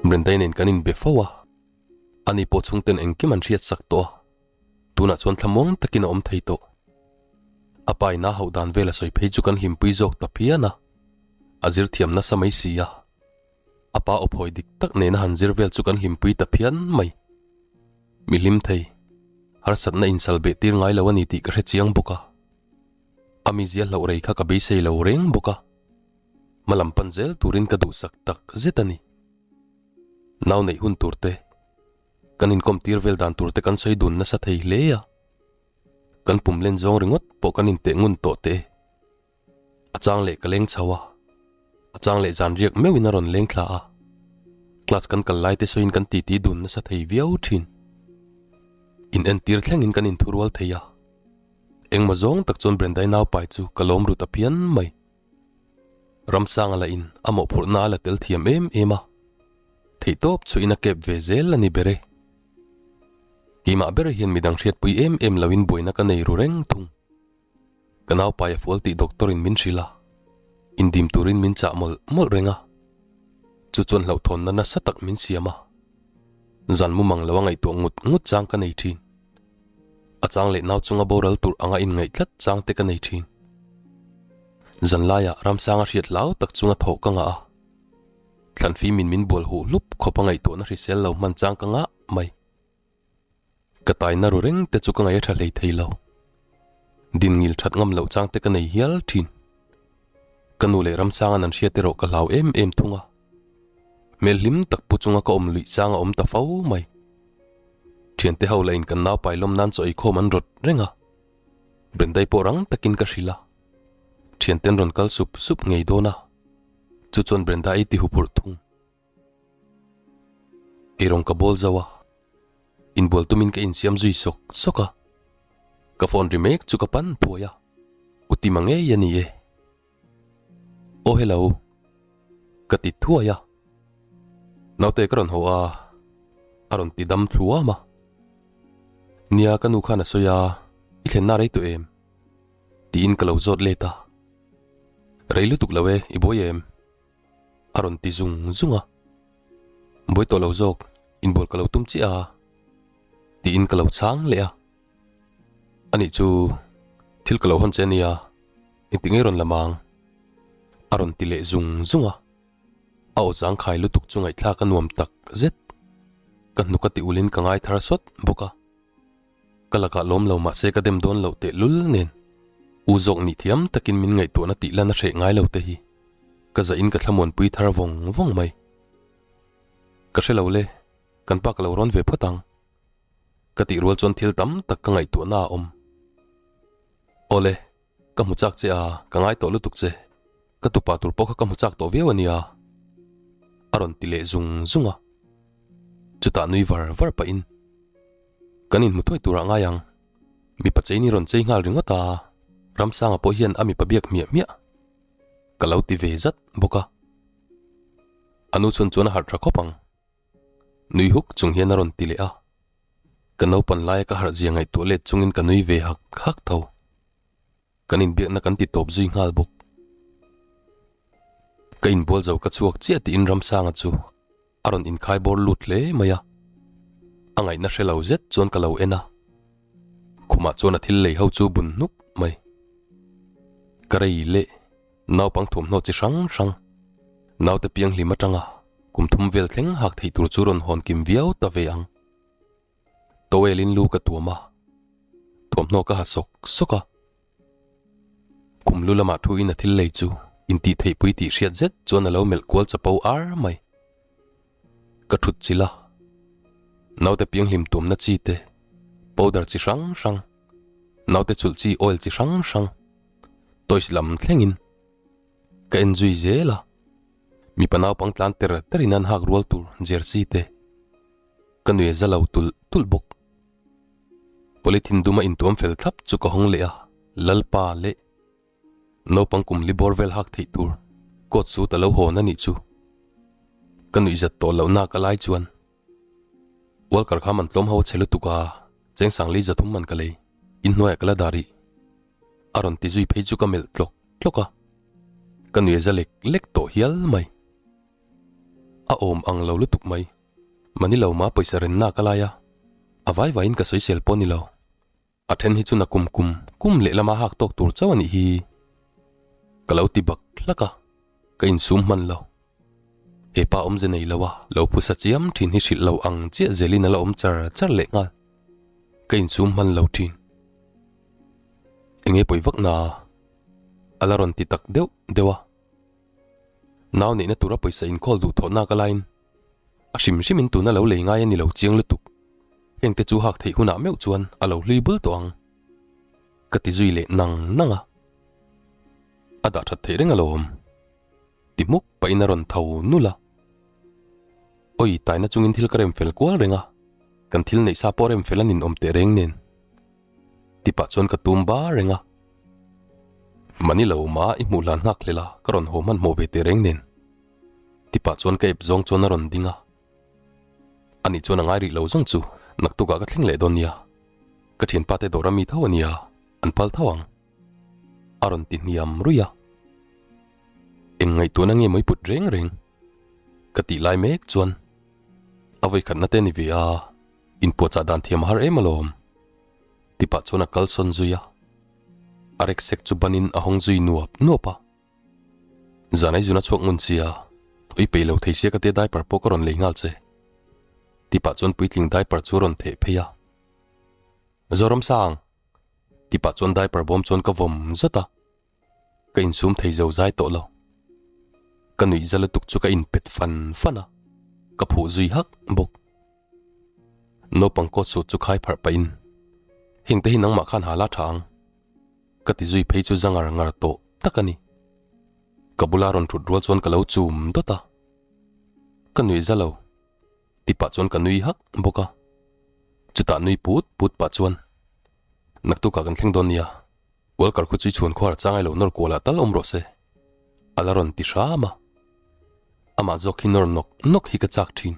Brendai nen kan inbe fo a, ani pawh chhungten engkim an hriat sak tawh a, tunah chuan thlamuang takin a awm thei tawh. A pa in a hauh dan vel a sawi phei chu kan hlimpui zawk ta phian a, a zir thiam nasa mai si a. A pa awphawi dik tak nena han zir vel chu kan hlimpui ta phian mai. Mi hlim thei, harsatna insal beh tir ngai lo a ni tih ka hre chiang bawk a. A mizia hlauh rei kha ka beisei lo reng bawk a. Hma lam pan zel turin ka duhsak tak zet a ni. Nau neih hun tur te, kan inkawm tir vel dan tur te kan sawi dun nasa thei hle a. Kan pum len zawng ringawt pawh kan inteh ngun tawh teh e. A chang leh ka leng chho a, a chang leh zan riak meuhin a rawn leng thla a. Class kan kal lai te sawiin kan titi dun nasa thei viau thin. In entir thlengin kan inthurual thei a. Engmaw zawng tak chuan Brendai naupai chu ka lawm ru ta phian mai. Ramsanga lah in a mawhphurhna a la tel thiam em em a, theihtawp chhuihin a kep ve zel a ni ber e. Keimah ber hian midang hriatpui em em loin buaina ka nei ru reng thung. Ka naupai a fual tih doctor in min hrilh a, indim turin min chah mawlh mawlh reng a, chu chuan hlauhthawnna nasa tak min siam a, zan mumang lo a ngaihtuah ngut ngut chang ka nei thin. A chang leh nau chunga boral tur anga inngaih tlat chang te ka nei thin. Zan laiah Ramsanga hriat hlau tak chunga thawh ka ngah a, thlanfim in min bual huh hlup khawp a ngaihtuahna hrisel lo hman chang ka ngah mai. Ka taina ru reng te chu ka ngaih a tha hlei thei lo. Din ngil that ngam loh chang te ka nei hial thin. Ka nu leh Ramsanga'n an hriat erawh ka hlau em em thung a. Hmel hlim tak pu chunga ka awm luih chang a awm ta fo mai. Thiante ho lah in kan naupai lawm nan chaw eikhawm an rawt reng a. Brendai pawh rang takin ka hrilh a. Thianten rawn kal sup sup ngei dawn a. Chu chuan Brenda ei ti huphurh thung. Eirawng ka bawl zauh a, inbual tumin ka insiam zui sawk sawk a, ka phone ri mek chu ka pan thuai a, U Tima ngei a ni e. Aw hello, ka ti thuai a, naute ka rawn haw a, a rawn ti dam thluam a. Nia ka nu khan a sawi a, i thlenna rei tawh em? Tiin ka lo zawt let a, Rei lutuk lo e, i buai em? A rawn ti zung zung a, Buai tawh lo zawk, inbual ka lo tum chiah a, tiin ka lo chhang leh a. Anih chu, thil ka lo hawn che ania, engti ngei rawn la mang? A rawn ti leh zung zung a, a aw zangkhai lutuk chu ngaihthlak a nuam tak zet. Ka hnuk a ti ulin ka ngai thar sawt bawk a. Ka lakah lawm lo mahse ka dem dawn loh teh lul nen u zawk nih thiam takin min ngaihtuahna tih lan a hreh ngai lo te hi ka zah in ka thlamuanpui thar vawng vawng mai. Ka hre lo le, kan pa ka lo rawn ve phawt ang. Ka tih rual chuan thil tam tak ka ngaihtuahna a awm. Awle, ka hmu chak che a, ka ngai tawh lutuk che. Ka tupa tur pawh kha ka hmu chak tawh viau a nia. A rawn ti leh zung zung a. Chutah nui var var pahin. Kan inhmu thuai turah ngai ang. Mipa chei ni rawn chei nghal ringawt a, Ramsanga pawh hian a mipa biak hmiah hmiah ka lo ti ve zat bawk a. A nu chhun chuan a harh tha khawp ang. Nui huk chung hian a rawn ti leh a. Ka naupan laia ka harh zia ngaihtuah let chungin ka nui ve hak hak tho. Kan inbiakna kan ti tawp zui nghal bawk. Ka inbual zo ka chhuak chiah tiin Ramsanga chu a rawn inkhai bawr lut hle mai a. A ngaihna hre lo zet chuan ka lo en a. Khumah chuan a thil lei ho chu bun hnuk mai. Ka rei leh naupang thuamhnaw chi hrang hrang, naute pianghlim atanga kum thum vel thleng hak theih tur chu rawn hawn kim viau ta ve ang. Towel in lu ka tuam a, thuamhnaw ka ha sawk sawk a. Kum lu lamah thu in a thil lei chu intih theihpui tih hriat zet chuan a lo melh kual chapo ar mai. Ka thut chilh a, naute pianghlim tuamna chi te, powder chi hrang hrang, naute chulh chi oil chi hrang hrang, toys lam thlengin ka en zui zel a. Mipa naupang tlan ter terin an hak rual tur jersey te. Ka nui a za lo tulh tulh bawk. Polythene duma intuam fel thlap chu ka hawng leh a, Lalpa leh naupang kum li bawr vel hak theih tur coat suit a lo hawn a nih chu. Ka nuih zat tawh loh nak a lai chuan Walker kha man tlawm ho a che lutuk a, cheng sangli zathum man ka lei, inhnuaiah ka la dah rih. A rawn ti zui phei chu ka melh tlawk tlawk a, ka nui a za lek lek tawh hial mai. A awm ang lo lutuk mai. Mani lo ma pawisa ren nak a lai a, a vai vaiin ka sawisel pawh ni lo. A then hi chu na kum kum kum lehlam a hak tawk tur chauh a nih hi. Ka lo ti bak hlak a, ka insum hman lo. He pa awmze nei lo a lo phusa chiam thin hi hrilh lo ang chiah zelin a la awm char char leh nghal. Ka insum hman lo thin. Enge pawi vak na a la rawn ti tak deuh deuh a. Nau neihna tura pawisa inkawl duh thawh nak a laiin a hrim hrimin tuna lo lei ngai a ni lo chiang lutuk. Hengte chu hak theih hunah meuh chuan a lo hlui bul tawh ang. Ka ti zui leh nang nang a. A dah that theih reng alawm. Ti hmuk pahin a rawn tho nulh a. Awi taina chungin thil ka rem fel kual reng a, kan thil neih sa pawh rem fel a ninawm teh reng nen. Ti pah chuan ka tum bar reng a. Mani lo ma i hmuh hlan nghak hlel a, ka rawn haw hmanhmawh ve teh reng nen. Ti pah chuan ka ep zawng chuan a rawn ding a. Ani chuan a ngai rih lo zawng chu naktukah ka thleng leh dawn nia. Ka thianpa te dawr a mi tho a nia, an phal tho ang. A rawn ti hniam ruih a. Eng ngaihtuahna nge mawi put reng reng? Ka tih lai mek chuan a vawikhatna te ni ve a, inpuahchah dan thiam a har em alawm. Ti pah chuan a kalsawn zui a. A reksek chu banin a hawng zui nuap nuap a. Zanai zuna chhuak ngun sia, ui peih lo thei sia ka tia diaper pawh ka rawn lei nghal che. Ti pah chuan puitling diaper chu a rawn theh phei a. Zoram sang! Ti pah chuan diaper bawm chuan ka vawm zat a. Ka insum thei zo zai tawh lo. Ka nuih za lutuk chu ka inpet fan fan a, ka phuh zui hak bawk. Naupang coat suit chu khai pharh pahin, Hengte hi nangmah khan ha la tha ang. Ka ti zui phei chu za ngar ngar tawh tak a ni. Ka bula rawn thut rual chuan ka lo chum dawt a. Ka nuih za lo. Ti pah chuan ka nui hak bawk a. Chutah nui put put pah chuan, Naktukah kan thleng dawn nia. Walker khu chu i chhuan khuar changai lo nawr kualah tal awm rawh se. A la rawn ti hram a. Amah zawk hi nawr nawk nawk hi ka chak thin.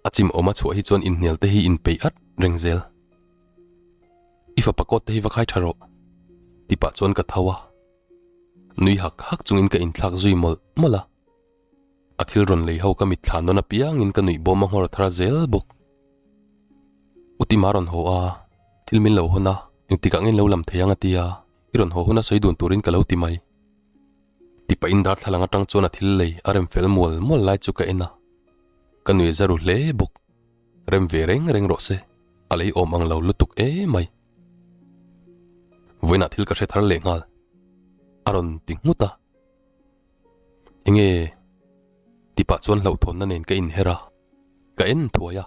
A chim awm a chhuah hi chuan inhnial te hi inpeih at reng zel. I fapa kawt te hi va khai tha rawh. Ti pah chuan ka tho a. Nui hak hak chungin ka inthlak zui mawlh mawlh a. A thil rawn lei ho ka mit thlan nawn apiangin ka nuih bawm a nghawr thar zel bawk. U Tima rawn haw a, thil min lo hawn a, engtikah nge in lo lam thei ang a ti a, i rawn haw hun a sawi dun turin ka lo ti mai. Ti pahin darthlalang atang chuan a thil lei a rem fel mual mual lai chu ka en a, ka nui za ru hle bawk. Rem ve reng reng rawh se, a lei awm ang lo lutuk emai. Vawiinah thil ka hre thar leh nghal, a rawn ti nghut a. Enge? Ti pah chuan hlauhthawnna nen ka inher a, ka en thuai a.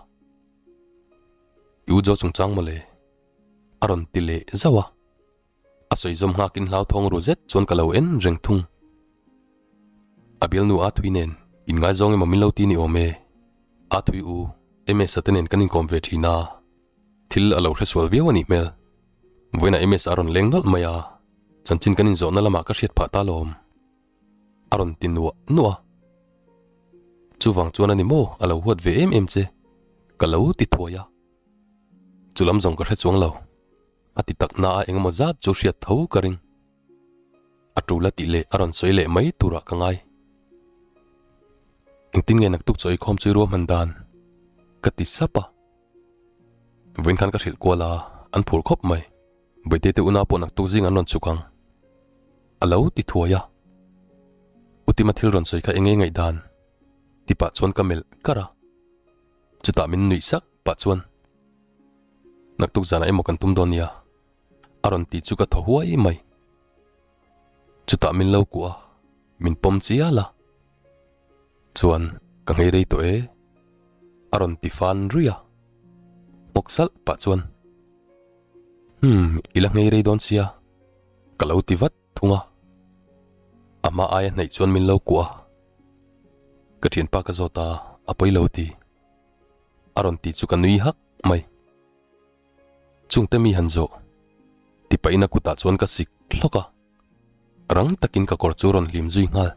I u Jo chungchang mawle? A rawn ti leh zauh a. A sawi zawm nghakin hlauthawng ru zet chuan ka lo en reng thung. A bialnu a thui nen inngaizawng emaw min lo ti ni awm e. A thui u MS-a te nen kan inkawm ve thin a, thil a lo hresual viau a nih hmel. Vawiinah MS a rawn leng nawlh mai a, chanchin kan inzawhna lamah ka hriat phah ta lawm. A rawn ti nuah nuah a. Chuvang chuan a ni maw a lo huat ve em em che? Ka lo ti thuai a. Chu lam zawng ka hre chuang lo. A ti tak na a engemaw zat chu hriat tho ka ring. A tul a tih leh a rawn sawi leh mai turah ka ngai. Engtin nge naktuk chaw eikhawm chu i ruahman dan? Ka ti sap a. Vawiin khan ka hrilh kual a, an phur khawp mai. Bawihtei te unau pawh naktuk zing an rawn chhuk ang. A lo ti thuai a. U Tima thil rawn sawi kha eng nge ngaihdan? Ti pah chuan ka melh kar a. Chutah min nuih sak pah chuan, Naktuk zanah emaw kan tum dawn nia, a rawn ti chu ka thaw huai mai. Chutah min lo kuah a, min pawm chial a. Chuan ka nghei rei tawh e, a rawn ti fan ruih a. Bawk salh pah chuan, Umm, i la nghei rei dawn sia, ka lo ti vat thung a. A hma aia hnaih chuan min lo kuah a. Ka thianpa ka zawt a, a pawi lo ti. A rawn ti chu ka nui hak mai. Chungte mi han zawh ti pahin a kutah chuan ka sik hlawk a, rang takin ka kawr chu rawn hlim zui nghal.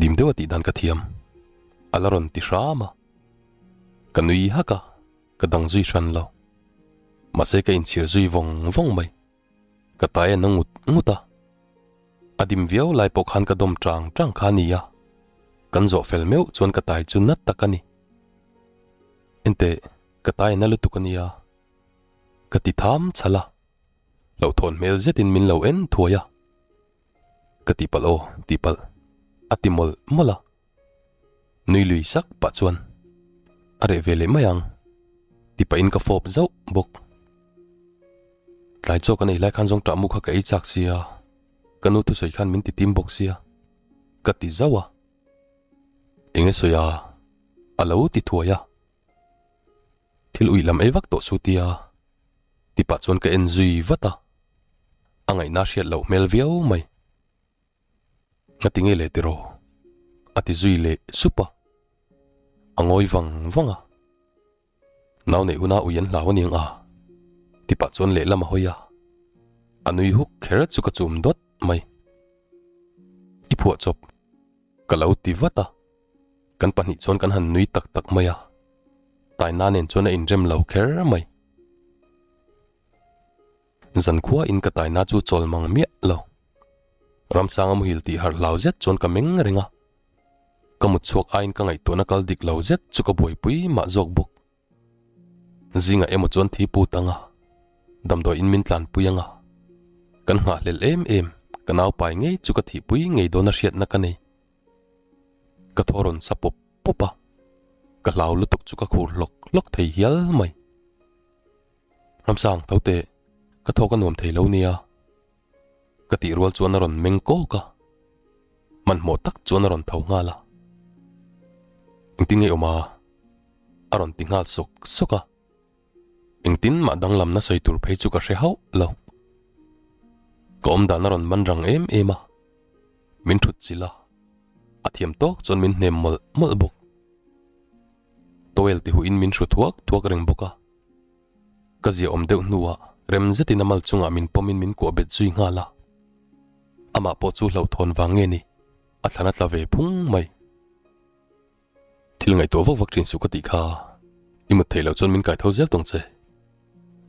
Dim deuh a tih dan ka thiam, a la rawn ti hram a. Ka nui hak a, ka dang zui hran lo. Mahse ka inchhir zui vawng vawng mai. Ka tai a na ngut ngut a, a dim viau lai pawh khan ka dawm tang tang kha a ni a. Kan zawh fel meuh chuan ka tai chu nat tak a ni. Enteh, ka tai na lutuk a nia. Ka ti tham chhal a. Hlauhthawn hmel zetin min lo en thuai a. Ka tihpalh aw, tihpalh, a ti mawlh mawlh a. Nui lui sak pah chuan a reh ve leh mai ang ti pahin ka fawp zauh bawk. Tlai chaw kan ei lai khan zawng ṭah mu kha ka ei chak sia, ka nu thusawi khan min ti tim bawk sia, ka ti zauh a. Eng e sawi a? A lo ti thuai a. Thil uih lam ei vak tawh su tia ti pah chuan ka en zui vat a, a ngaihna hriat loh hmel viau mai. Ngati nge le tiraw? A ti zui leh sup a, a ngawi vang vang a. Nau neih huna ui an hlau aniang a ti pah chuan lehlam a hawi a, a nui huk kher chu ka chum dawt mai. I phuah chawp ka lo ti vat a, kan pahnih chuan kan han nui tak tak mai a, Taina nen chuan a inrem lo kher mai. Zankhua in ka taina chu chawl mang miah lo. Ramsanga muhil tih harh hlau zet chuan ka meng reng a. Ka mut chhuak aiin ka ngaihtuahna kal dik lo zet chu ka buaipui mah zawk bawk. Zingah emaw chuan thi put anga, damdawi in min tlanpui anga. Kan nghahhlelh em em, ka naupai ngei chu ka thihpui ngei dawn a hriatna ka nei. Ka thaw rawn sa pawp pawp a, ka hlau lutuk chu ka khur hlawk hlawk thei hial mai. Ramsang tho teh, ka thawk a nuam thei lo nia. Ka tih rual chuan a rawn meng kawk a, hmanhmawh tak chuan a rawn tho nghal a. Engtin nge awm a? A rawn ti nghal sawk sawk a. Engtin mah danglamna sawi tur phei chu ka hre hauh lo. Ka awmdan a rawn man rang em em a, min thut chilh a, a thiam tawk chuan min hnem mawlh mawlh bawk. Towel ti huin min hru thuak thuak reng bawk a. Ka zia awm deuh hnuah rem zetin a mal chungah min pawmin min kuah bet zui nghal a. Amah pawh chu hlauhthawn vang nge ni, a thlan a tla ve phung mai. Thil ngaihtuah vak vak thin suh ka tih kha, i mut theih loh chuan min kai tho zel tawng che.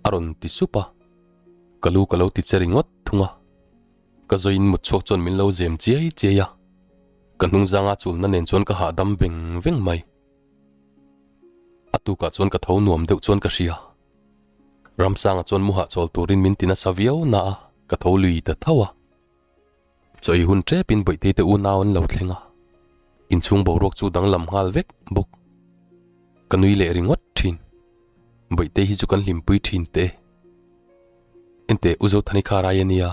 A rawn ti sup a, ka lu ka lo ti che ringawt thung a. Ka zawiin mut chhuak chuan min lo zem chiai chiai a, ka hnungzanga chulna nen chuan ka hahdam veng veng mai. A tukah chuan ka tho nuam deuh chuan ka hria. Ramsanga chuan muhah chawl turin min ti nasa viau na a, ka tho lui ta tho a. Chaw ei hun tepin Bawihtei te unau an lo thleng a, inchhung boruak chu danglam nghal vek bawk. Ka nui leh ringawt thin. Bawihtei hi chu kan hlimpui thin teh e. Enteh U Zothani kha rai a nia.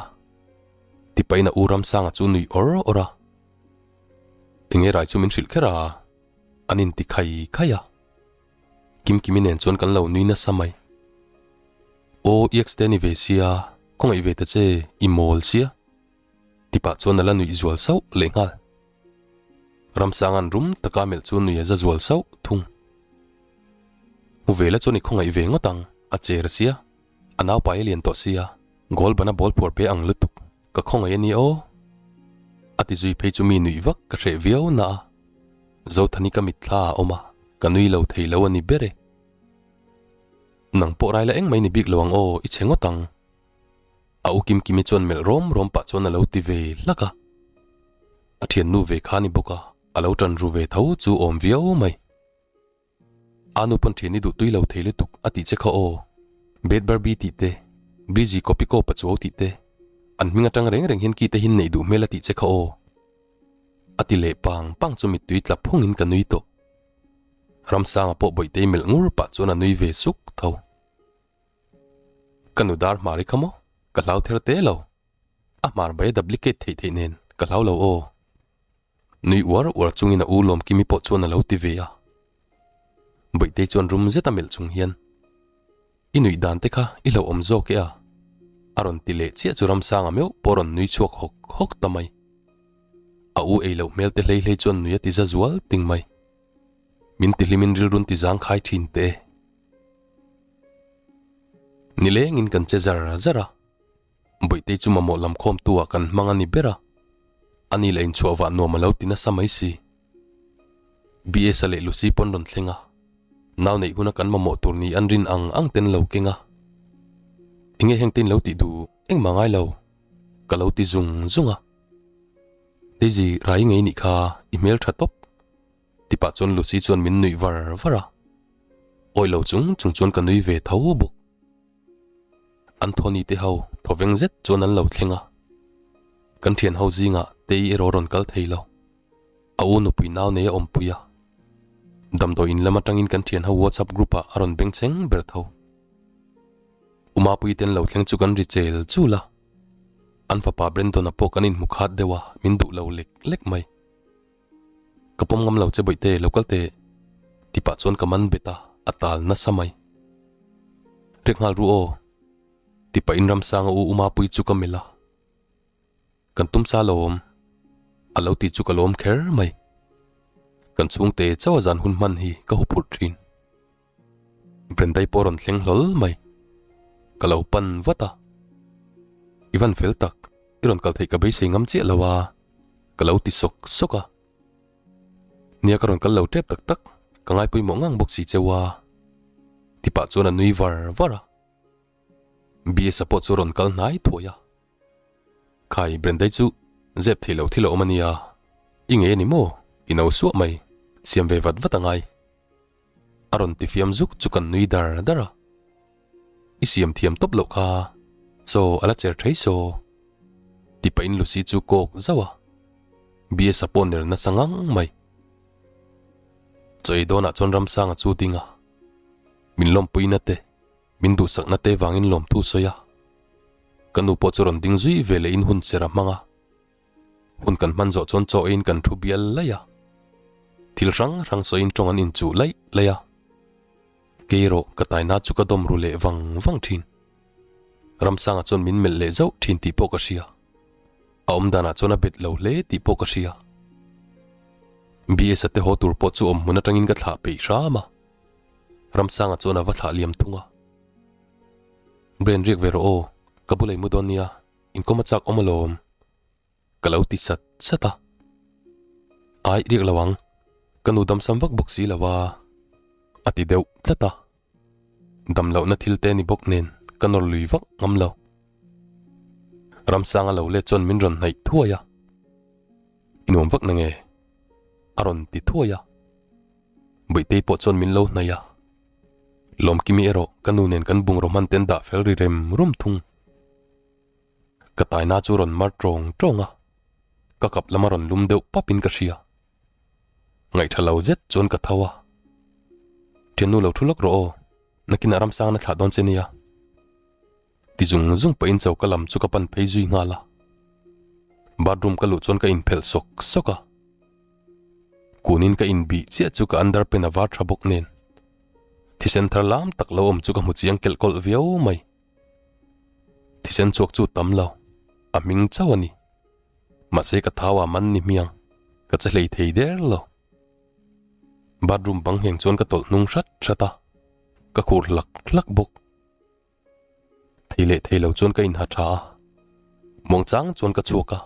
Tipain a U Ramsanga chu nui awr awr a. Enge rai chu min hrilh kher a? An inti khai khai a. Kimkimi nen chuan kan lo nui nasa mai. Aw iaks te ni ve sia, khawngaih ve ta che, i mawl sia. Tipah chuan a la nuih zual sauh lehnghal. Ramsanga'n rum taka melh chu nui a za zual sauh thung. Hmu ve la chuan i khawngaih ve ngawt ang, a cher sia, a naupai a lian tawh sia, goal bana ball phuar pe ang lutuk, ka khawngaih a ni aw. A ti zui phei chu mi nuih vak ka hreh viau na a. Zothani ka mitthla a awm a, ka nui lo thei lo a ni ber e. Nang pawh rai la eng mai ni bik lo ang aw, i chhe ngawt ang. A u Kimkimi chuan melh rawm rawm pah chuan a lo ti ve hlak a. A thiannu ve kha a ni bawk a, a lo tan ru ve tho chu awm viau mai. A nu pawn thian i duh tui lo thei lutuk a tih che kha aw. Bed Barbie tih te, Busy Kopiko Pachuau tih te, an hming atang reng reng hian ki te hin neih duh hmel a tih che kha aw. A ti leh pang pang chu mittui tla phungin ka nui tawh. Ramsanga pawh Bawihtei melh ngur pah chuan a nui ve suk tho. Ka nu dar hmar i kha maw? Ka hlau ther te lo. A hmar bai a duplicate theih theih nen ka hlau lo aw. Nui uar uar chungin a u Lawmkimi pawh chuan a lo ti ve a. Bawihtei chuan rum zet a melh chung hian, I nuih dan te kha i hlauhawm zawk e a? A rawn ti leh chiah chu Ramsanga meuh pawh a rawn nui chhuak hawk hawk ta mai. A u ei loh hmel te hlei hlei chuan nui a ti za zual ting mai. Min ti hlimin rilrun ti zangkhai thin teh e. Nilengin kan che zar zar a. Bawihtei chu mamawh lam khawmtu ah kan hmang a ni ber a, ani lah inchhuah vah nuam a lo ti nasa mai si. BS-a leh Lucy pawn rawn thleng a, nau neih huna kan mamawh tur ni an rin ang ang ten lo keng a. Enge heng te in lo tih duh engmah ngai lo? Ka lo ti zung zung a. Daisy, rai ngei nih kha i hmel tha tawp. Tipah chuan Lucy chuan min nuih var var a, awih lo chung chung chuan ka nui ve tho bawk. Anthony te ho thawveng zet chuan an lo thleng a, kan thian ho zingah Tei erawh rawn kal thei lo. A u nupui nau nei a awmpui a, damdawi in lam atangin kan thian ho WhatsApp group ah a rawn bengchheng ber tho. Umapui te an lo thleng chu kan ri chel chul a, an fapa Brandon-a pawh kan inhmu khat deuh a, min duh lo lek lek mai. Ka pawm ngam lo che bawihte, lo kal teh ti pah chuan ka man bet a, a tal nasa mai. Riak nghal ru aw ti pahin Ramsanga u Umapui chu ka melh a. Kan tum sa lawm a lo ti chu ka lawm kher mai. Kan chhungte chauh a zan hun hman hi ka huphurh thin. Brendai pawh rawn thleng hlawl mai. Ka lo pan vat a. I van fel tak, i rawn kal theih ka beisei ngam chiah lo a, ka lo ti sawk sawk a. Nia ka rawn kal lo tep tak tak, ka ngai pawimawh ngang bawk si cheu a. Ti pah chuan a nui var var a. BS-a pawh chu rawn kal hnai thuai a. Khai Brendai chu zep theih loh thil a awm a nia, i ngei a ni maw? I no suah mai, siam ve vat vat a ngai. A rawn ti fiam zuk chu kan nui dar dar a. I siam thiam tawp loh kha, chaw a la cher thei saw. Ti pahin Lucy chu kawk zauh a. BS-a pawh ner nasa ngang mai. Chaw ei dawnah chuan Ramsanga chu ding a. Min lawmpuina te, min duhsakna te vangin lawmthu sawi a. Ka nu pawh chu rawn ding zui ve leh in hun ser a hmang a. Hun kan hman zawh chuan chaw eiin kan thu bial laih a, thil hrang hrang sawiin tawng an inchuh laih laih a. Kei erawh ka taina chu ka dawm ru leh vang vang thin. Ramsanga chuan min melh leh zauh thin tih pawh ka hria. A awm danah chuan a bet lo hle tih pawh ka hria. BS-a te haw tur pawh chu awm hmun atangin ka thlah peih hram a. Ramsanga chuan a va thlah liam thung a. Brain riak ve rawh aw, ka bula i mu dawn nia. Inkawm a chak awm alawm, ka lo ti sat sat a. Ai riak lo ang, ka nu damsam vak bawk si lo a, a ti deuh tlat a. Dam lohna thil te ni bawk nen ka nawr lui vak ngam lo. Ramsanga lo let chuan min rawn hnaih thuai a, I nuam vak na nge? a rawn ti thuai a. Bawihte pawh chuan min lo hnaih a. Lawmkimi erawh ka nu nen kan bungraw hman ten dah fel ri rem rum thung. Ka taina chu rawn mar tawng tawng a, ka kap lama rawn lum deuh pap in ka hria. Ngaihṭha lo zet chuan ka tho a. Ṭhiannu lo ṭhu lawk rawh aw, nakinah Ramsangna thlah dawn che nia. Ti zung zung pahin choka lam chu ka pan phei zui nghal a. Bathroom ka luh chuan ka inphelh sawk sawk a. Kunin ka inbih chiah chu ka underpant a var ṭha bawk nen. Thisen thar lam tak lo awm chu ka hmu chiang kelh kawlh viau mai. Thisen chhuak chu tam lo, a hming chauh a ni. Mahse ka thau a man ni hmiang, ka che hlei thei der lo. Bathroom bang ngheng chuan ka tawlh hnung hrat hrat a, ka khur hlak hlak bawk. Thei leh thei lo chuan ka inha tha a, muangchang chuan ka chhuak a.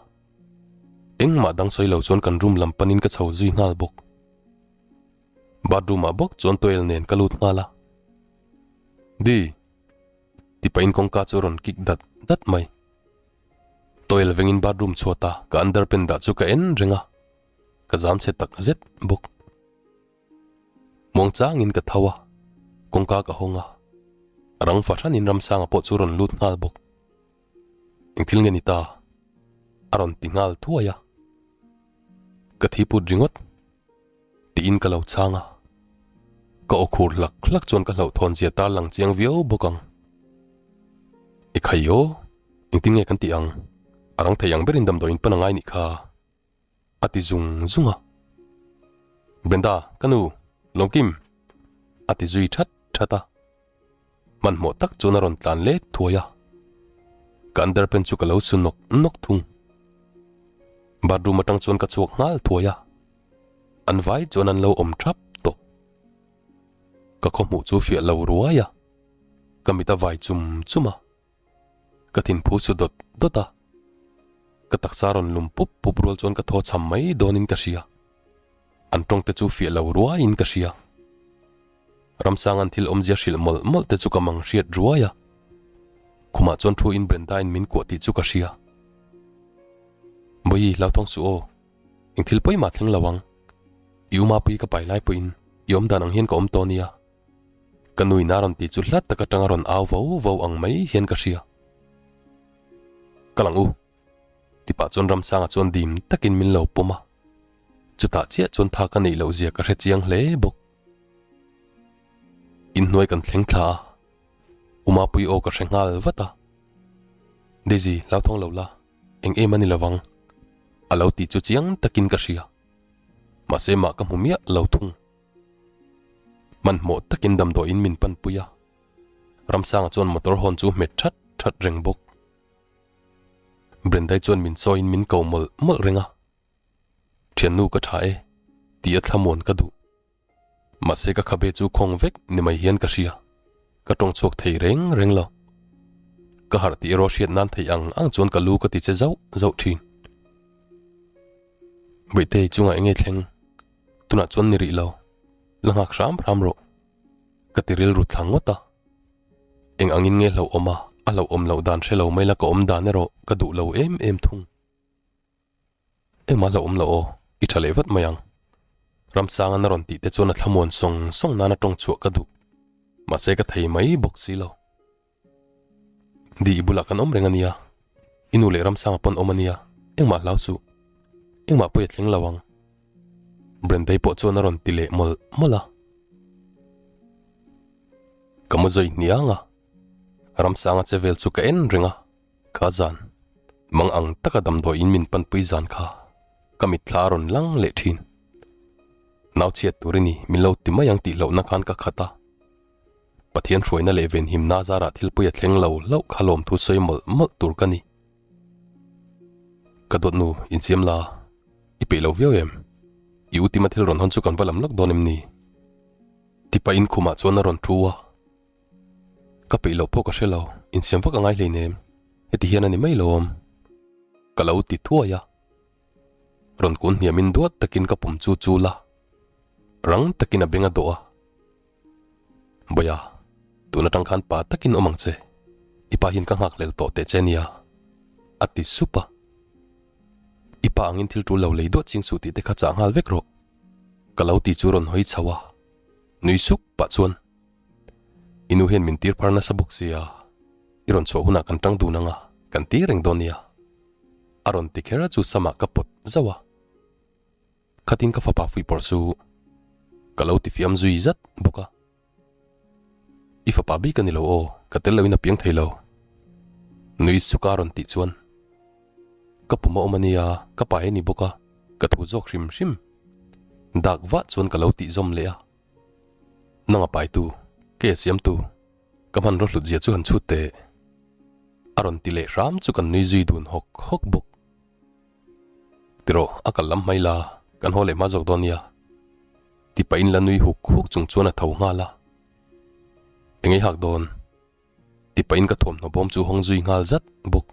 Engmah dang sawi lo chuan kan room lam panin ka chho zui nghal bawk. Bathroom ah bawk chuan towel nen ka lut nghal a. Di! Ti pahin kawngka chu a rawn kik dat dat mai. Towel vengin bathroom chhuata ka underpant dah chu ka en reng a, ka zam chhe tak zet bawk. Muangchangin ka tho a, kawngka ka hawng a, rang fahranin Ramsanga pawh chu a rawn lut nghal bawk. Eng thil nge ni ta? A rawn ti nghal thuai a. Ka thi put ringawt. Tiin ka lo chhang a. Ka aw khur hlak hlak chuan ka hlauhthawn zia tar lang chiang viau bawk ang. I khai aw, engtin nge kan tih ang? A rang thei ang berin damdawiin pan a ngai nih kha. A ti zung zung a. Brenda, ka nu, Lawmkim! A ti zui that that a. Hmanhmawh tak chuan a rawn tlan let thuai a, ka underpant chu ka lo su nawk nawk thung. Bathroom atang chuan ka chhuak nghal thuai a, an vai chuan an lo awm thap tawh. Ka khawhmuh chu fiah lo ruai a, ka mit a vai chum chum a, ka thinphu su dawt dawt a, ka taksa rawn lum pup pup rual chuan ka thaw chham mai dawnin ka hria. An tawng te chu fiah lo ruaiin ka hria. Ramsanga'n thil awmzia hrilh mawlh mawlh te chu ka mang hriat ruai a. Khumah chuan thu in Brenda in min kuah tih chu ka hria. Bawihi, hlauthawng suh aw. Eng thil pawimah thleng lo ang. I u Mapui ka pai lai pawhin i awm dan ang hian ka awm tawh nia. Ka nuin a rawn ti chu hla tak atanga rawn au vo vo ang mai hian ka hria. Ka lang u. Tipah chuan Ramsanga chuan dim takin min lo pawm a. Chutah chiah chuan tha ka neih loh zia ka hre chiang hle bawk. Inhnuai kan thleng thla a, U Mapui aw ka hre nghal vat a. Daisy, hlauthawng lo la, eng em a ni lovang, a lo ti chu chiang takin ka hria. Mahse mah ka hmu miah lo thung. Hmanhmawh takin damdawiin min panpui a, Ramsanga chuan motor hawn chu hmet that that reng bawk. Brendai chuan min chawiin min ko mawlh mawlh reng a, Thiannu ka tha e, tih a thlamuan ka duh. Mahse ka khabe chu khawng vek ni mai hian ka hria, ka tawng chhuak thei reng reng lo. Ka harh tih erawh hriat nan theih ang ang chuan ka lu ka ti che zauh zauh thin. Bawihtei chungah enge thleng? Tunah chuan ni rih lo, la nghak hram hram rawh. Ka ti rilru thla ngawt a. Eng angin nge hlauhawm a, a hlauhawm loh dan hre lo mai la ka awm dan erawh ka duh lo em em thung. Engmah hlauhawm lo aw, i tha leh vat mai ang. Ramsangan a rawn tih te chuan a thlamuan sawng sawng nana tawng chhuah ka duh. Mahse ka thei mai bawk si lo. Di i bulah kan awm reng a nia, i nu leh Ramsanga pawn awm a nia, engmah hlau suh. Engmah pawi a thleng lo ang. Brendai pawh chuan a rawn ti leh mawlh mawlh a. Ka mu zawi hniang a, Ramsanga che vel chu ka en reng a, ka zan. Mang ang taka damdawiin min panpui zan kha ka mitthla a rawn lang leh thin. Nau chhiat tur i ni, min lo ti mai ang tih hlauhna khan ka khat a. Pathian hruaina leh venhimna zarah thilpui a thleng lo hlauh kha lawmthu sawi mawlh mawlh tur ka ni. Ka dawtnu, insiam la, i peih lo viau em? I u Tima thil rawn hawn chu kan va lam lawk dawn em ni? Tipa inkhumah chuan a rawn thu a. Ka peih loh pawh ka hre lo, insiam vak a ngai hleinem, heti hian a ni mai lo awm. Ka lo ti thuai a. Rawn kun hniamin duat takin ka pum chu chul a, rang takin a beng a dawh a. Bawia, tun atang khan pa takin awm ang che, i pa hian ka nghak hlel tawh teh che nia, a ti sup a. I pa angin thil tul lo lei duat ching suh tih te kha chah nghal vek rawh, ka lo ti chu rawn hawi chho a, nui suk pah chuan, I nu hian min tir phar nasa bawk sia, i rawn chhuah hunah kan tang dun ang a, kan ti reng dawn nia, a rawn ti kher a chu samah ka pawt zauh a. Khatin ka fapa fuihpawrh chu ka lo tifiam zui zat bawk a. I fapa bik a ni lo aw, ka tel loin a piang thei lo. Nui suka rawn tih chuan ka pum a awm a nia, ka pa hi a ni bawk a, ka thu zawk hrim hrim. Dak vah chuan ka lo tih zawm leh a. Nang a paitu, kei a siamtu, ka hmanraw hlut zia chu han chhut teh. A rawn ti leh hram chu kan nui zui dun hawk hawk bawk. Tirawh, a kal lam hmai la, kan haw leh hma zawk dawn nia. Ti pahin la nui huk huk chung chuan a tho nghal a. Eng ei hak dawn? Ti pahin ka thuamhnaw bawm chu hawng zui nghal zat bawk.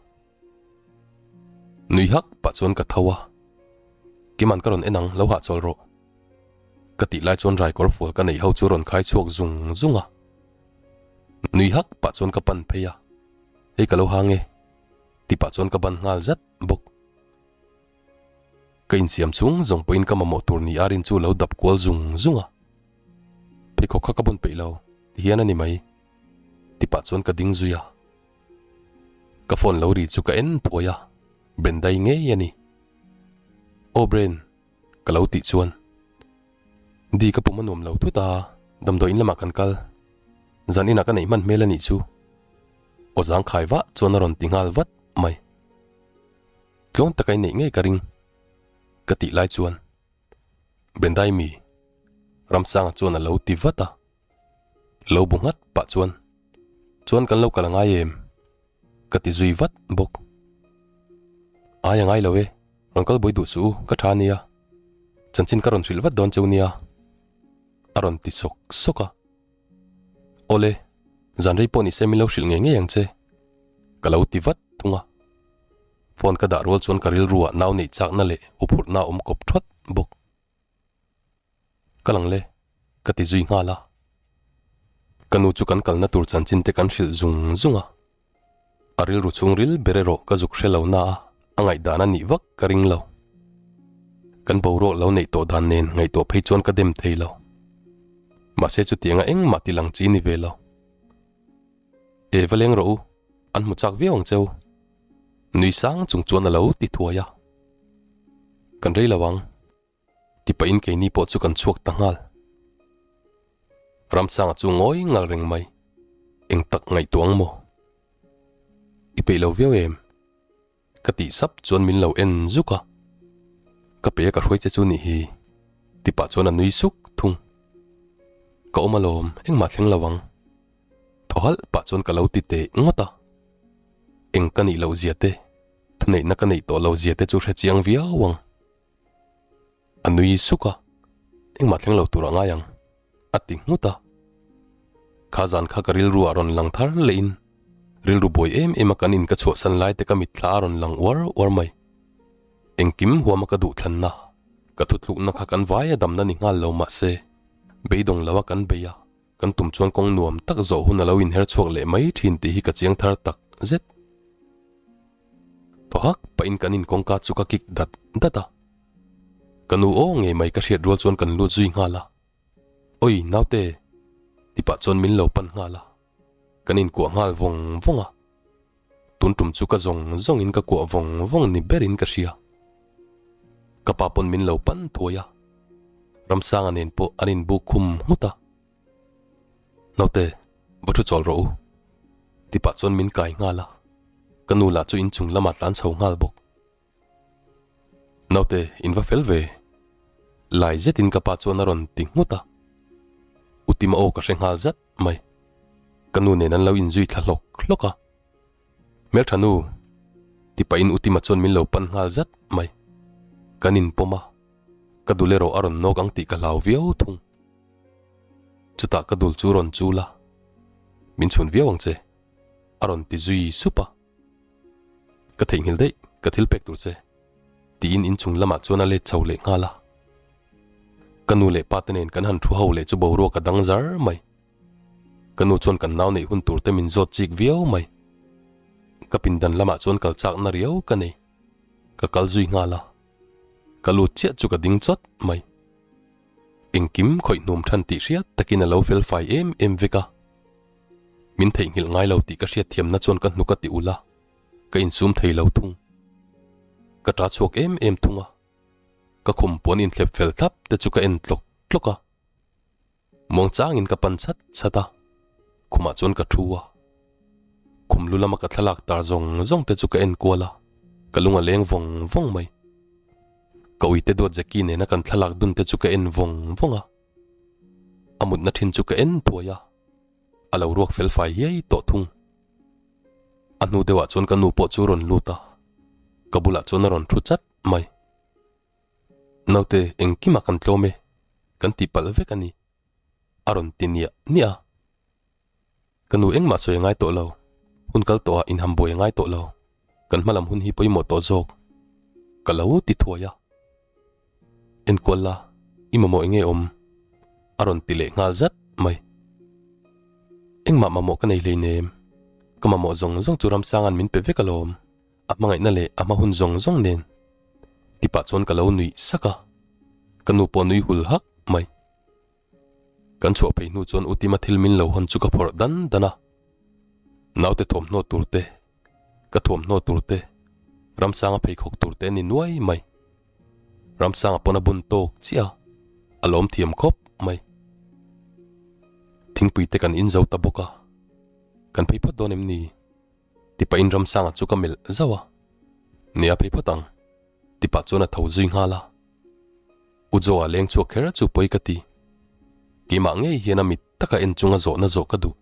Nui hak pah chuan ka tho a. Kiman ka rawn en ang, lo hahchawl rawh. Ka tih lai chuan raikawr fual ka neih ho chu rawn khai chhuak zung zung a. Nui hak pah chuan ka pan phei a. Hei ka lo hang e. Ti pah chuan ka ban nghal zat bawk. Ka insiam chung zawng pawhin ka mamawh tur ni a rin chu lo dap kual zung zung a. Pheikhawk kha ka bun peih lo, ti hian a ni mai. Ti pah chuan ka ding zui a. Ka phone lo ri chu ka en thuai a, Brendai ngei a ni. Aw Bren, ka lo tih chuan. Di ka pum a nuam lo thut a, damdawi in lamah kan kal. Zan inah ka neih hman hmel a nih chu. Aw zangkhai vah chuan a rawn ti nghal vat mai. Tluang taka i neih ngei ka ring ka tih lai chuan Brendai mi Ramsanga chuan a lo ti vat a. Lo bu nghat pah chuan chuan kan lo kal a ngai em? Ka ti zui vat bawk. Ai a ngai lo e, rawn kal buai duh suh u, ka tha nia. Chanchin ka rawn hrilh vat dawn cheu nia a rawn ti sawk sawk a. Awle, zan rei pawh ni se min lo hrilh ngei ngei ang che. Ka lo ti vat thung a. Phone ka dah rual chuan ka rilruah nau neih chakna leh huphurhna a awm kawp thawt bawk. Ka lang le, ka ti zui nghal a. Ka nu chu kan kalna tur chanchin te kan hrilh zung zung a. A rilru chhungril ber erawh ka zuk hre lo na a, a ngaihdan a nih vak ka ring lo. Kan boruak lo neih tawh dan nen ngaihtuah phei chuan ka dem thei lo. Mahse chutianga engmah ti lang chi ni ve lo. E va leng rawh u, an hmu chak viau ang cheu. Nui sang chung chuan a lo ti thuai a. Kan rei lo ang. Ti pahin keini pawh chu kan chhuak ta nghal. Ramsanga chu ngawi ngal reng mai. Eng tak ngaihtuah ang maw? I peih lo viau em? Ka tih sap chuan min lo en zuk a. Ka pe a ka hruai che chu nih hi. Ti pah chuan a nui suk thung. Ka awm alawm, engmah thleng lo ang. Thaw halh pah chuan ka lo ti teh ngawt a. Eng ka nih loh zia te, thuneihna ka neih tawh loh zia te chu hre chiang viau ang. A nui suk a, engmah thleng lo tur a ngai ang, a ti nghut a. Kha zan kha ka rilru ah rawn lang thar leh in, rilru buai em em a kan in ka chhuahsan lai te ka mitthla a rawn lang uar uar mai. Engkim huam a ka duh thlanna, ka thuthlukna kha kan vai a damna ni nghal lo mahse, beidawng lo a kan bei a, kan tum chuan kawng nuam tak zawh hun a lo inher chhuak leh mai thin tih hi ka chiang thar tak zet. Thaw hak pahin kan in kawngka chu ka kik dat dat a. Ka nu aw ngei mai ka hriat rual chuan kan lut zui nghal a. Oi naute! Ti pah chuan min lo pan nghal a. Kan inkuah nghal vawng vawng a. Tun tum chu ka zawng zawng in ka kuah vawng vawng ni ber in ka hria. Ka pa pawn min lo pan thuai a. Ramsanga nen pawh an inbuk khum nghut a. Naute, va thu chawl rawh u. Ti pah chuan min kai nghal a. Ka nu lah chu inchung lamah tlan chho nghal bawk. Naute, in va fel ve. Lai zetin ka pa chuan a rawn ti nghut a. U Tima aw ka hre nghal zat mai. Ka nu nen an lo inzui thla hlawk hlawk a. Hmeltha nu, ti pahin U Tima chuan min lo pan nghal zat mai. Kan inpawm a, ka dul erawh a rawn nawk ang tih ka hlau viau thung. Chutah ka dul chu rawn chul a, Min chhun viau ang che, a rawn ti zui sup a. Ka theihnghilh daih, ka thil pek tur che, tiin inchung lamah chuan a let chho leh nghal a. Ka nu leh pa te nen kan han thu ho leh chu boruak a dang zar mai. Ka nu chuan kan nau neih hun tur te min zawt chik viau mai. Ka pindan lamah chuan kal chakna riau ka nei. Ka kal zui nghal a, ka lut chiah chu ka ding chawt mai. Engkim khawih hnum than tih hriat takin a lo fel fai em em vek a. Min theihnghilh ngai lo tih ka hriat thiamna chuan ka hnuk a ti ulh a, ka insum thei lo thung. Ka ta chhuak em em thung a, ka khum puan inthlep fel thlap te chu ka en tlawk tlawk a. Muang changin ka pan chat chat a, khumah chuan ka thu a. Khum lu lama ka thlalak tar zawng zawng te chu ka en kual a, ka lung a leng vawng vawng mai. Ka uite duat Jackie nena kan thlalak dun te chu ka en vawng vawng a. A mutna thin chu ka en thuai a, a lo ruak fel fai hiai tawh thung. A hnu deuhah chuan ka nu pawh chu rawn lut a, ka bulah chuan a rawn thu chat mai. Naute engkimah kan tlawm e, kan tih palh vek a ni, a rawn ti niah niah a. Ka nu engmah sawi a ngai tawh lo, hun kal tawhah inham buai a ngai tawh lo, kan hmalam hun hi pawimawh tawh zawk, ka lo ti thuai a. Enkual la, i mamawh enge awm? A rawn ti leh nghal zat mai. Engmah mamawh ka nei hleinem, ka mamawh zawng zawng chu Ramsanga'n min pe vek alawm, a hmangaihna leh a hma hun zawng zawng nen. Ti pah chuan ka lo nuih sak a, ka nu pawh nui hul hak mai. Kan chhuah phei hnu chuan U Tima thil min lo hawn chu ka phawrh dan dan a, naute thawmhnaw tur te, ka thuamhnaw tur te, Ramsanga pheikhawk tur te a ni nuai mai. Ramsanga pawn a bun tawk chiah a, a lawm thiam khawp mai. Thingpui te kan in zo ta bawk a, kan phei phawt dawn em ni? Ti pahin Ramsanga chu ka melh zauh a, Nia phei phawt ang, ti pah chuan a tho zui nghal a. U Joa leng chhuak kher chu pawi ka ti. Keimah ngei hian a mit taka en chunga zawhna zawh ka duh.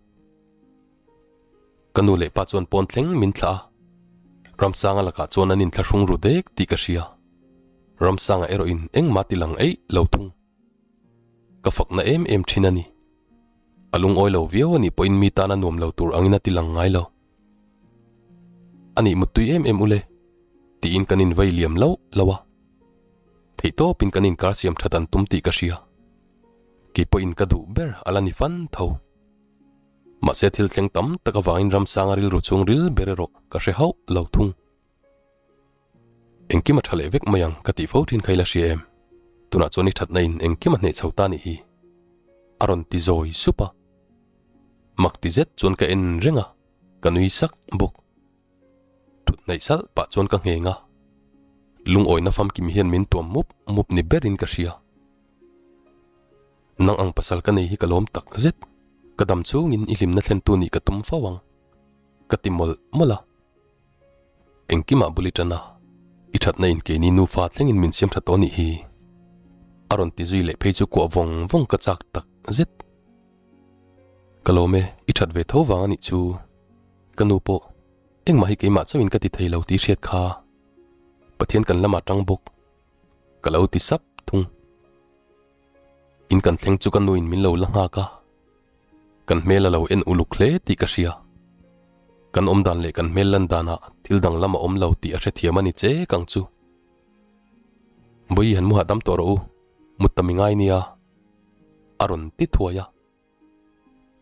Ka nu leh pa chuan pawn thleng min thlah a, Ramsanga lakah chuan an inthlahrung ru dek tih ka hria. Ramsanga erawhin engmah ti lang eih lo thung. Ka fakna em em thin a ni. A lungawi lo viau a nih pawhin mi tana nuam lo tur angin a ti lang ngai lo. A nih muttui em em ule, tiin kan invei liam loh loh a. Theihtawpin kan inkar siam that an tum tih ka hria. Keipawhin ka duh ber a la ni fan tho. Mahse thil thleng tam tak avangin Ramsanga rilru chhung ril ber erawh ka hre hauh lo thung. Engkim a tha leh vek mai ang ka tih fo thin kha i la hria em? Tunah chuan i thatna in engkim a hneh chho ta nih hi. A rawn ti zawi sup a. Mak ti zet chuan ka en reng a, ka nui sak bawk. Thut hnaih salh pah chuan ka ngheng a. Lungawina famkim hian min tuam mup mup ni berin ka hria. Nang ang pasal ka nei hi ka lawm tak zet. Ka dam chungin i hlimna thlentu nih ka tum fo ang. Ka ti mawlh mawlh a. Engkimah bul i tan a, i thatna in keini nufa thlengin min siam tha tawh nih hi. A rawn ti zui leh phei chu kuah vawng vawng ka chak tak zet. Ka lawm e, i that ve tho vang a nih chu. Ka nu pawh, engmah hi keimah chauhin ka ti thei lo tih hriat kha. Pathian kan lamah tang bawk. Ka lo ti sap thung. In kan thleng chu ka nuin min lo la nghak a, kan hmel a lo en uluk hle tih ka hria. Kan awm dan leh kan hmel lan danah thil dang lam a awm lo tih a hrethiam a ni che kang chu. Bawihi han mu hahdam tawh rawh u, mut ta mi ngai nia, a rawn ti thuai a.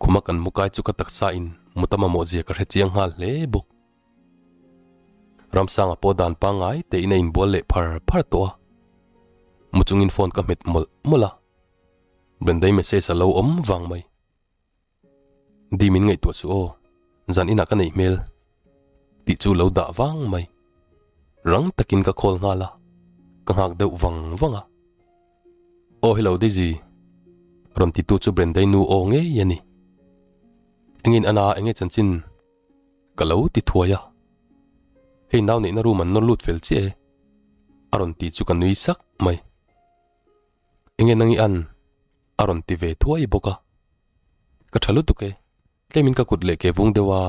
Khuma kan mu kai chu ka taksa in mut a mamawh zia ka hre chiang nghal hle bawk. Ramsanga pawh dan pangngai tein a inbual leh phar phar tawh a. Mu chungin phone ka hmet mawlh mawlh a. Brendai message a lo awm vang mai. Di min ngaihtuah suh aw, zan inah ka neih hmel tih chu lo dah vang mai. Rang takin ka call nghal a, ka nghak deuh vang vang a. Aw hello Daisy, rawn titu chu Brendai nu aw ngei a ni. Engin ana enge chanchin? Ka lo ti thuai a, Hei nau neihna room an nawr lut fel chiah e, a rawn ti chu ka nui sak mai. Enge nang i an? a rawn ti ve thuai bawk a. Ka tha lutuk e, tlemin ka kut leh ke vung deuh a,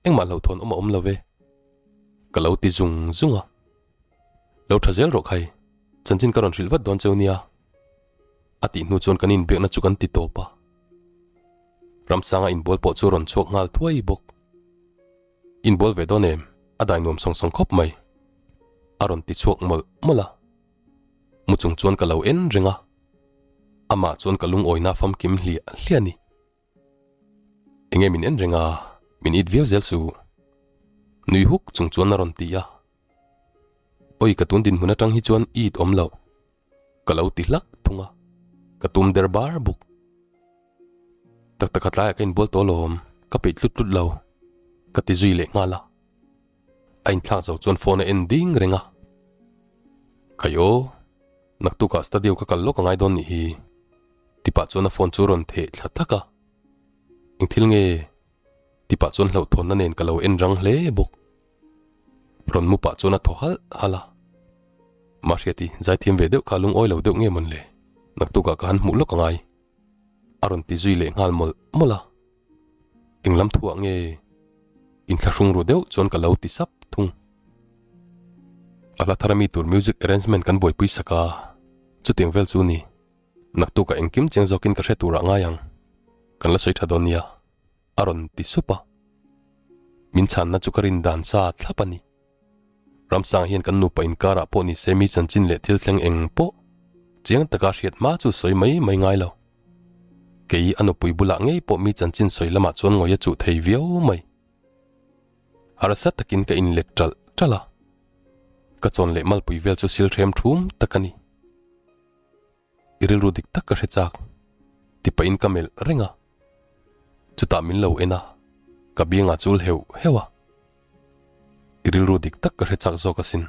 engmah hlauhthawn awm a awm lo ve. Ka lo ti zung zung a. Lo tha zel rawh khai, chanchin ka rawn hrilh vat dawn cheu nia. A tih hnu chuan kan inbiakna chu kan ti tawp a. Ramsanga inbual pawh chu rawn chhuak nghal thuai bawk. Inbual ve dawn em? A dai nuam sawng sawng khawp mai. A rawn ti chhuak mawlh mawlh a. Mu chung chuan ka lo en reng a. Amah chuan ka lungawina famkim hliah hliah a ni. Enge min en reng a, min it viau zel su. Nui huk chung chuan a rawn ti a. Awi ka tun dinhmun atang hi chuan it awm loh. Ka lo ti hlak thung a, ka tum der bar bawk. Tak tak a tlaiah ka inbual tawh alawm, ka peih tlut tlut lo, ka ti zui leh nghal a. A inthlak zo chuan phone a en ding reng a. Khai aw, naktukah studio ka kal lawk a ngai dawn nih hi, ti pah chuan a phone chu a rawn theh thla thak a. Eng thil nge? ti pah chuan hlauhthawnna nen ka lo en rang hle bawk. Rawn mu pah chuan a thaw halh halh a. Mahriati, zaithiam ve deuh kha lungawi lo deuh nge mawn le? Naktukah ka han hmuh lawk a ngai. A rawn ti zui leh nghal mawlh mawlh a. Eng lam thuah nge inthlahrung ru deuh chuan ka lo ti sap thung. A hla thar ami tur music arrangement kan buaipui sak a, chutiang vel chu ni. Naktukah engkim chiang zawkin ka hre turah ngai ang. Kan la sawi tha dawn nia. A rawn ti sup a. Min chhanna chu ka rin dan sa thlap a ni. Ramsang hian kan nupa inkarah pawh ni se mi chanchin leh thil thleng eng pawh chiang taka hriat hma chu sawi mai mai ngai lo. Kei a nupui bulah ngei pawh mi chanchin sawi lamah chuan ngawi a chuh thei viau mai. Harsa takin ka inlet ṭalh ṭalh a. Ka chawn leh malpui vel chu sil hrem ṭhum tak a ni. I rilru dik tak ka hre chak, ti pahin ka melh reng a. Chutah min lo en a, ka biangah chul heuh heuh a. I rilru dik tak ka hre chak zawk asin.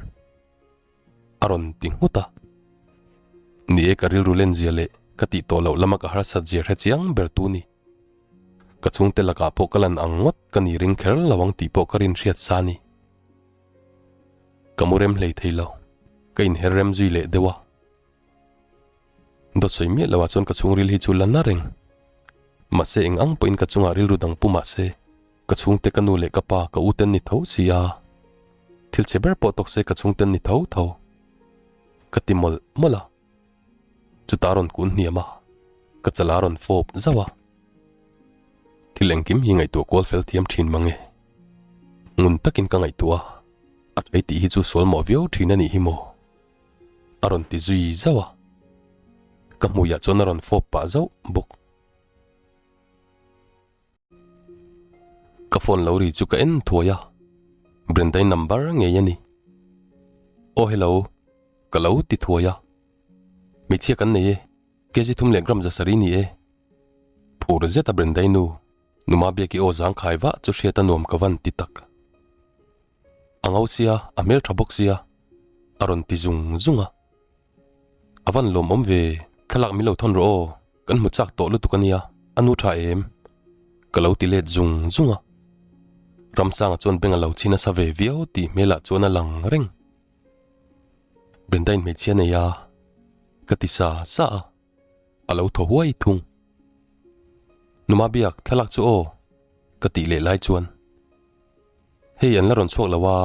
A rawn ti nghut a. Ni e ka rilru len zia leh ka tih tawh loh lama ka harsat zia hre chiang ber tu ni. Ka chhungte lakah pawh ka lan ang ngawt ka ni ring kher lo ang tih pawh ka rin hriat sa ni. Ka mu rem hlei thei lo, ka inher rem zui leh deuh a. Dawt sawi miah loah chuan ka chhungril hi chu la na reng. Mahse eng ang pawhin ka chungah rilru dang pu mahse ka chhungte ka nu leh ka pa ka u ten ni tho si a. Thil chhe ber pawh tawk se ka chhungten ni tho tho. Ka ti mawlh mawlh a. Chutah a rawn kun hniam a, ka chala a rawn fawp zauh a. Thil engkim hi ngaihtuah kual fel thiam thin mang e. Ngun takin ka ngaihtuah a, a thei tih hi chu sual mawh viau thin a nih hi maw? A rawn ti zui zauh a, ka hmuiah chuan a rawn fawp pah zauh bawk. Ka phone lo ri chu ka en thuai a, Brenda-i number ngei a ni. Aw hello, ka lo ti thuai a. Hmeichhia kan nei e, kg thum leh gram 700 ni e. Phur zeta Brendai nu, Numa Biaki aw zangkhai vah chu hriat a nuam ka van ti tak. A ngo sia, a hmel tha bawk sia, a rawn ti zung zung a. A van lawmawm ve, thlalak min lo thawn rawh aw, kan hmu chak tawh lutuk a nia, a nu tha em? Ka lo ti let zung zung a. Ramsanga chuan beng a lo chhi nasa ve viau tih hmelah chuan a lang reng. Brendain hmeichhia nei a, ka ti sa sa a, a lo thaw huai thung. Numa biak thlalak chu aw, ka tih leh lai chuan. Hei an la rawn chhuak lo a,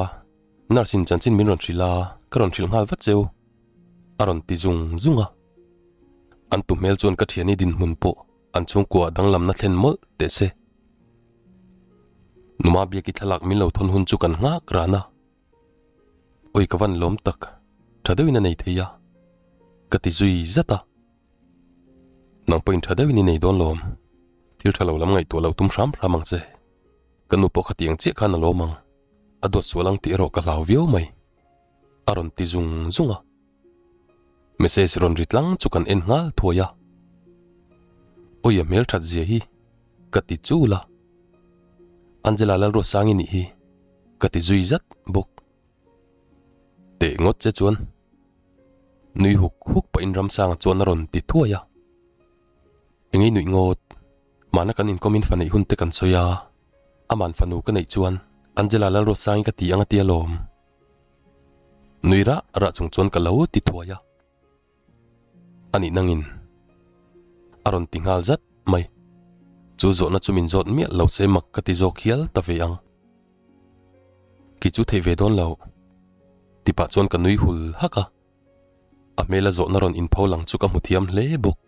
nurse in chanchin min rawn hrilh a, ka rawn hrilh nghal vat cheu, a rawn ti zung zung a. An tu hmel chuan ka thiani dinhmun pawh an chhungkua danglamna thlen mawlh teh se. Numa biaki thlalak min lo thawn hun chu kan nghak ran a. Oi ka van lawm tak, tha deuhin a nei thei a, ka ti zui zat a. Nang pawhin tha deuhin i nei dawn lawm, thil tha lo lam ngaihtuah lo tum hram hram ang che. Ka nu pawh khatiang chiah khan a lawm ang, a duat sual ang tih erawh ka hlau viau mai, a rawn ti zung zung a. Message rawn ri tlang chu kan en nghal thuai a. Oi a hmel that zia hi, ka ti chul a. Angela Lalruatsangi nih hi, ka ti zui zat bawk. Teh ngawt che chuan nui huk huk pahin Ramsanga chuan a rawn ti thuai a. Engei nuih ngawt, mahna kan inkawmin fa neih hun te kan sawi a, aman fanu ka neih chuan Angela Lalruatsangi ka ti ang a ti alawm. Nui rah rah chung chuan ka lo ti thuai a. A nih nangin a rawn ti nghal zat mai. Chu zawhna chu min zawt miah lo se mak ka ti zawk hial ta ve ang. Kei chu theih ve dawn lo. Tipah chuan ka nui hul hak a. A hmela zawhna rawn inpho lang chu ka hmu thiam hle bawk.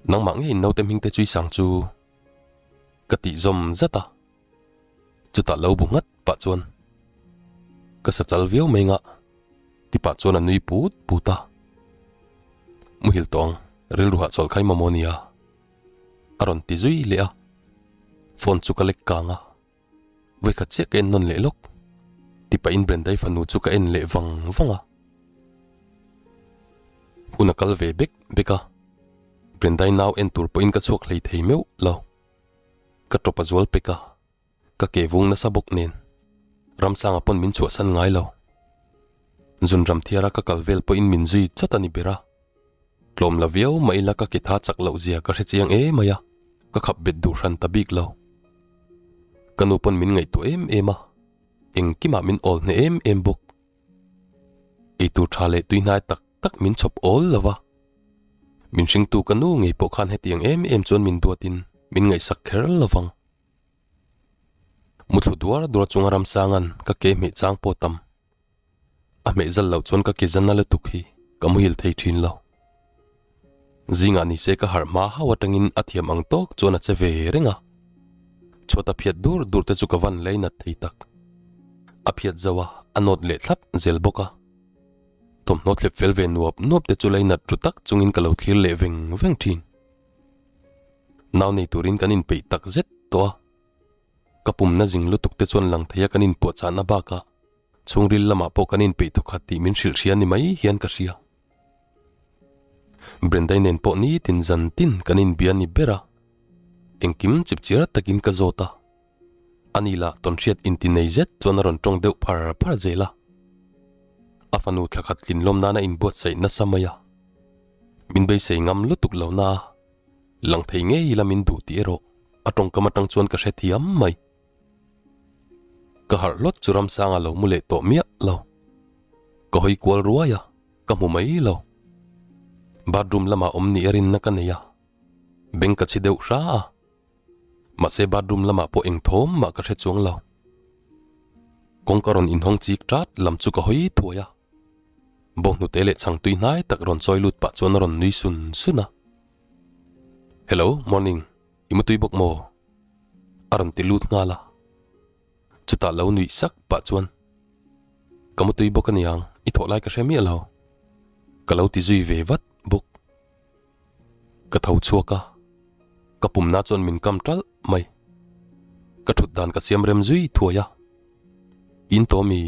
Nangmah ngeiin naute hmingte chui sang chu ka tih zawm zat a. Chutah lo bu nghat pah chuan ka sa chal viau mai ngah ti pah chuan a nui put put a. Muhil tawng rilru hahchawlh kha i mamawh nia a rawn ti zui leh a. Phone chu ka lek kang a, vawikhat chiah ka en nawn leh lawk ti pahin Brendai fanu chu ka en leh vang vang a. Hun a kal ve bek bek a, Brendai nau en tur pawhin ka chhuak hlei thei meuh lo. Ka tawp a zual pek a, ka ke vung nasa bawk nen Ramsanga pawn min chhuahsan ngai lo. Zunram thiara ka kal vel pawhin min zui chawt a ni ber a. Tlawm la viau mah ila ka ke tha chak loh zia ka hre chiang em mai a, ka khap bet duh hran ta bik lo. Ka nu pawn min ngaihtuah em em a, engkimah min awl hneh em em bawk. Eitur tha leh tuihnai tak tak min chhawp awl lo va. Min hringtu ka nu ngei pawh khan hetiang em em chuan min duatin min ngaihsak kher lo vang. Muthlu duar duar chunga Ramsanga'n ka ke hmeh chang pawh tam. A hmeh zal loh chuan ka ke zan na lutuk hi ka muhil thei thin lo. Zingah ni se ka harh hma hauh atangin a thiam ang tawk chuan a che ve reng a. Chhuat a phiat dur dur te chu ka van lei nat thei tak. A phiat zo a, a nawt leh thlap zel bawk a. Thawmhnaw thlep fel ve nuap nuap te chu lei nat ru tak chungin ka lo thlir leh veng veng thin. Nau nei turin kan inpeih tak zet tawh a. Ka pumna zing lutuk te chuan lang theia kan inpuahchahna bakah chhungril lamah pawh kan inpeih thawkhat tih min hrilh hria ni mai hian ka hria. Brendai nen pawh nitin zan tin kan inbia ni ber a, engkim chipchiar takin ka zawt a. Ani lah tawnhriat inti nei zet chuan a rawn tawng deuh phar phar zel a. A fanu thlakhat tlinlawm nana inbuatsaih nasa mai a. Min beisei ngam lutuk lo na a, lang thei ngei ila min duh tih erawh a tawngkam atang chuan ka hrethiam mai. Ka harh hlawt chu Ramsanga lo mu leh tawh miah lo. Ka hawi kual ruai a, ka hmu mai lo. Bathroom lamah awm ni erinna ka nei a, beng ka chhi deuh hra a. Mahse bathroom lamah pawh eng thawm mah ka hre chuang lo. Kawngka rawn inhawng chik tat lam chu ka hawi thuai a. Bawnghnute leh chhang tui hnai tak rawn chawi lut pah chuan a rawn nui sun sun a. Hello, morning, i mutui bawk maw? A rawn ti lut nghal a. Chutah lo nuih sak pah chuan, Ka mutui bawk aniang, i thawh lai ka hre miah lo. Ka lo ti zui ve vat bawk. Ka tho chhuak a, ka pumna chuan min kam ṭalh mai. Ka ṭhut dan ka siam rem zui thuai a. In tawh mi?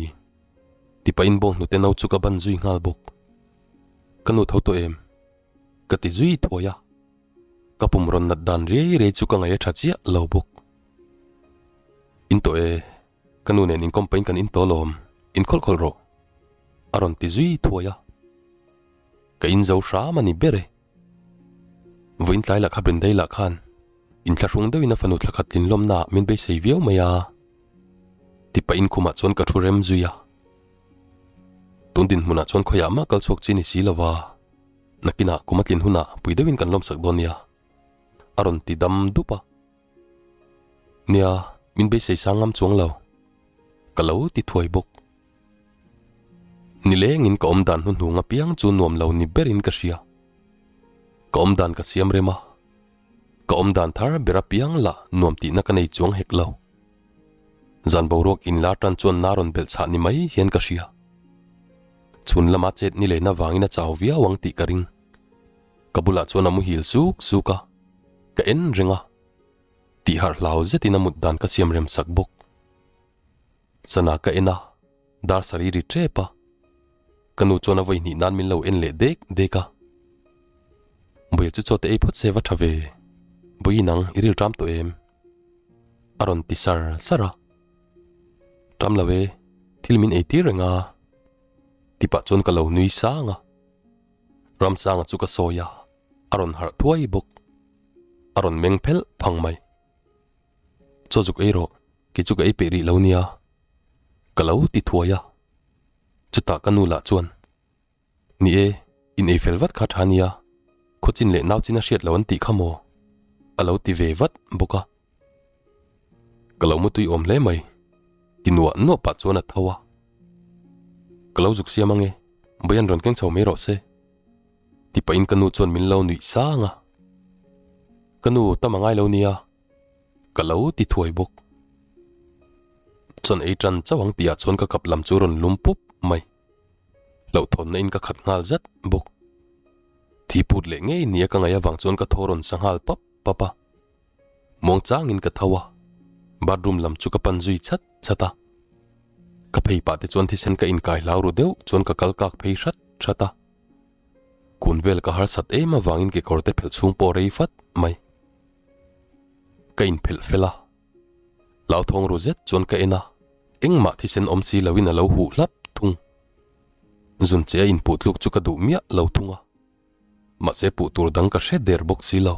Ti pahin bawnghnute no chu ka ban zui nghal bawk. Ka nu tho tawh em? Ka ti zui thuai a. Ka pum rawn nat dan riai riai chu ka ngaih a tha chiah lo bawk. In tawh e, ka nu nen inkawm pahin kan in tawh alawm, in khawlh khawlh rawh. A rawn ti zui thuai a. Ka in zo hram a ni ber e. Vawiin tlai lah kha Brindai lah khan inthlahrung deuhin a fanu thla khat tlin lawmna ah min beisei viau mai a. Ti pahin khumah chuan ka thu rem zui a. Tun dinhmunah chuan khawiah mah kal chhuak chi ni si lo va, nakinah kum a tlin hunah pui deuhin kan lawmsak dawn nia, a rawn ti dam dup a. Nia, min beisei sang ngam chuang lo, ka lo ti thuai bawk. Nilengin ka awm dan hnuhnung apiang chu nuam lo ni berin ka hria. Ka awm dan ka siam rem a, ka awm dan thar ber apiang lah nuam tihna ka nei chuang hek lo. Zan boruak inlar tan chuan na rawn belh chhah ni mai hian ka hria. Chhun lama chet ni lehna vangin a chau viau ang tih ka ring. Ka bulah chuan a muhil suk suk a, ka en reng a. Tih harh hlau zetin a mut dan ka siam rem sak bawk. Chana ka en a, dar sari ri tep a. Ka nu chuan a vawi hnih nan min lo en leh dek dek a. Bawia chu chaw te ei phawt se va tha ve. Bawi nang i ril ṭam tawh em? A rawn ti sar sar a. Ṭam lo e, thil min ei tir reng a. Ti pah chuan ka lo nui sang a. Ramsanga chu ka sawi a, a rawn harh thuai bawk. A rawn meng phelh phang mai. Chaw zuk ei rawh, kei chu ka ei peih rih lo nia. Ka lo ti thuai a. Chutah ka nu lah chuan, Ni e, in ei fel vat kha tha nia, khawchin leh nauchin a hriat lo an tih kha maw? A lo ti ve vat bawk a. Ka lo mutui awm hle mai, ti nuah nuah pah chuan a tho a. Ka lo zuk siam ange, Bawian rawn keng chho mai rawh se, ti pahin ka nu chuan min lo nuih sang a. Ka nu tam a ngai lo nia, ka lo ti thuai bawk. Chuan ei tan chauh ang tihah chuan ka kap lam chu rawn lum pup mai. Hlauhthawnna in ka khat nghal zat bawk. Thi put leh ngei nia ka ngaih avang chuan ka thaw rawn sa nghal pap pap a. Muang changin ka tho a, bathroom lam chu ka pan zui chat chat a. Ka phei pah te chuan thisen ka inkai hlau ru deuh chuan ka kal kak phei hrat hrat a. Kun vel ka harsat em avangin kekawr te phelh chhung pawh rei fat mai. Ka inphelh fel a. Hlauthawng ru zet chuan ka en a, engmah thisen awm si loin a lo huh hlap thung. Zun che a inpuh tluk chu ka duh miah lo thung a, mahse puh tur dang ka hre der bawk si lo.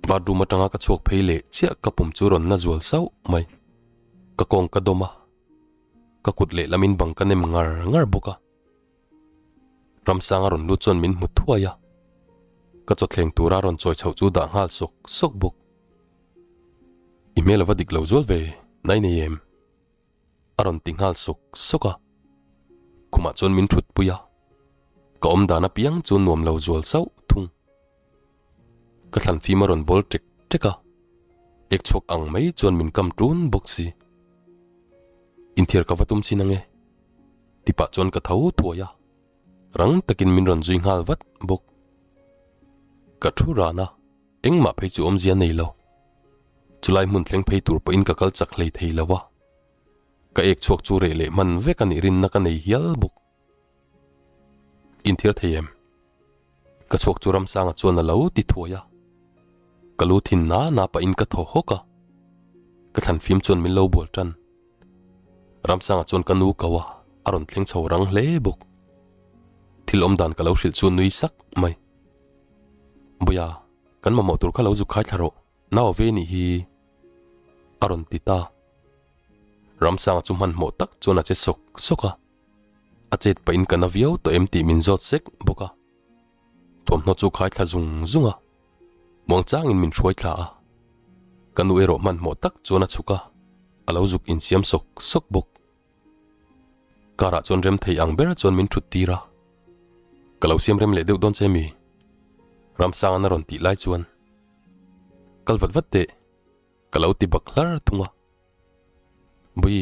Bathroom atanga ka chhuak phei leh chiah ka pum chu rawn na zual sauh mai. Ka kawng ka dawm a, ka kut lehlamin bang ka nem ngar ngar bawk a. Ramsanga rawn lut chuan min hmu thuai a, ka chawthleng tura rawn chawi chhoh chu dah nghal sawk sawk bawk. I hmel a va dik lo zual ve, nai nei em? A rawn ti nghal sawk sawk a, khumah chuan min thut pui a, ka awm dan apiang chu nuam lo zual sauh thung. Ka thlan fim a rawn bawl ṭek ṭek a, ek chhuak ang mai chuan min kam ṭun bawk si. Inthiar ka va tum chin ange. Ti pah chuan ka tho thuai a, rang takin min rawn zui nghal vat bawk. Ka thu ran a, engmah phei chu awmzia nei lo. Chulai hmun thleng phei tur pawhin ka kal chak hlei thei lo a, ka ek chhuak chu reh leh hman vek a nih rinna ka nei hial bawk. Inthiar thei em? Ka chhuak chu Ramsanga chuan a lo ti thuai a, ka lu thin na na pahin ka thaw hawk a, ka thlan fim chuan min lo bual tan. Ramsanga chuan ka nu ko a, a rawn thleng chho rang hle bawk. Thil awm dan ka lo hrilh chu nui sak mai. Bawia, kan mamawh tur kha lo zuk khai thla rawh, nau a ve nih hi a rawn ti ta. Ramsanga chu hmanhmawh tak chuan a che sawk sawk a, a chet pahin ka na viau tawh em tih min zawt sek bawk a. Thawmhnaw chu khai thla zung zung a, muangchangin min hruai thla a. Ka nu erawh hmanhmawh tak chuan a chhuk a, a lo zuk insiam sawk sawk bawk. Car ah chuan rem thei ang ber chuan min thut tir a, Ka lo siam rem leh deuh dawn che mi? Ramsanga'n a rawn tih lai chuan, Kal vat vat teh, ka lo ti bak hlar thung a. Bawi,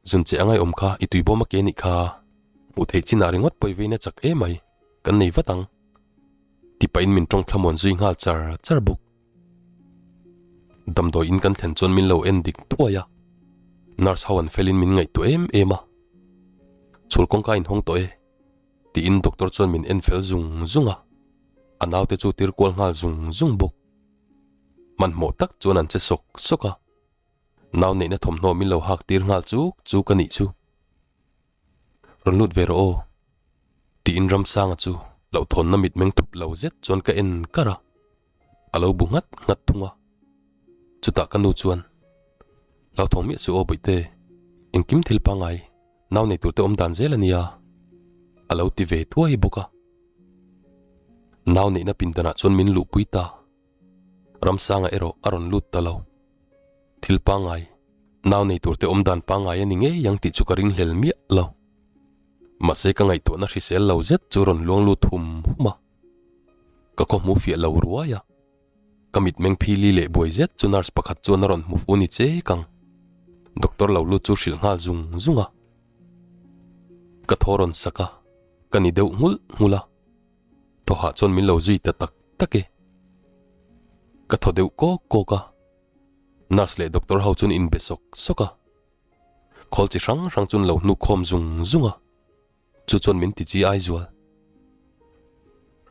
zun che angai awm kha i tuibawm a ke nih kha, hmuh theih chinah ringawt pawi vein a chak em mai, kan nei vat ang. Ti pahin min tawng thlamuan zui nghal char char bawk. Damdawi in kan thlen chuan min lo en dik thuai a, nurse ho an felin min ngaihtuah em em a. Chhul kawngka inhawng tawh e. Tiin doctor chuan min en fel zung zung a, a naute chu tir kual nghal zung zung bawk. Hmanhmawh tak chuan an che sawk sawk a, nau neihna thawmhnaw min lo hak tir nghal chuk chuk a nih chu. Rawn lut ve rawh aw, tiin Ramsanga chu hlauhthawnna mitmeng thup lo zet chuan ka en kar a, a lo bu nghat nghat thung a. Chutah ka nu chuan, Hlauthawng miah suh aw Bawihte, engkim thil pangngai Nau nei turte awm dan zel a nia, a lo ti ve thuai bawk a. Nau neihna pindanah chuan min luhpui ta. Ramsanga erawh a rawn lut ta lo. Thil pangngai, nau nei turte awm dan pangngai a ni ngei ang tih chu ka ringhlel miah lo. Mahse ka ngaihtuahna hrisel lo zet chu rawn luang lut hum hum a. Ka khawhmu fiah lo ruai a. Ka mitmeng phili leh buai zet chu nurse pakhat chuan a rawn hmu fu ni che kang. Doctor lo lut chu hrilh nghal zung zung a. Ka thaw rawn sak a, ka ni deuh nghulh nghulh a. Thawhah chuan min lo zui ta tak tak e. Ka thaw deuh kawk kawk a. Nurse leh doctor ho chuan inbe sawk sawk a. Khawl chi hrang hrang chuan lo hnuk khawm zung zung a. Chu chuan min ti chi ai zual.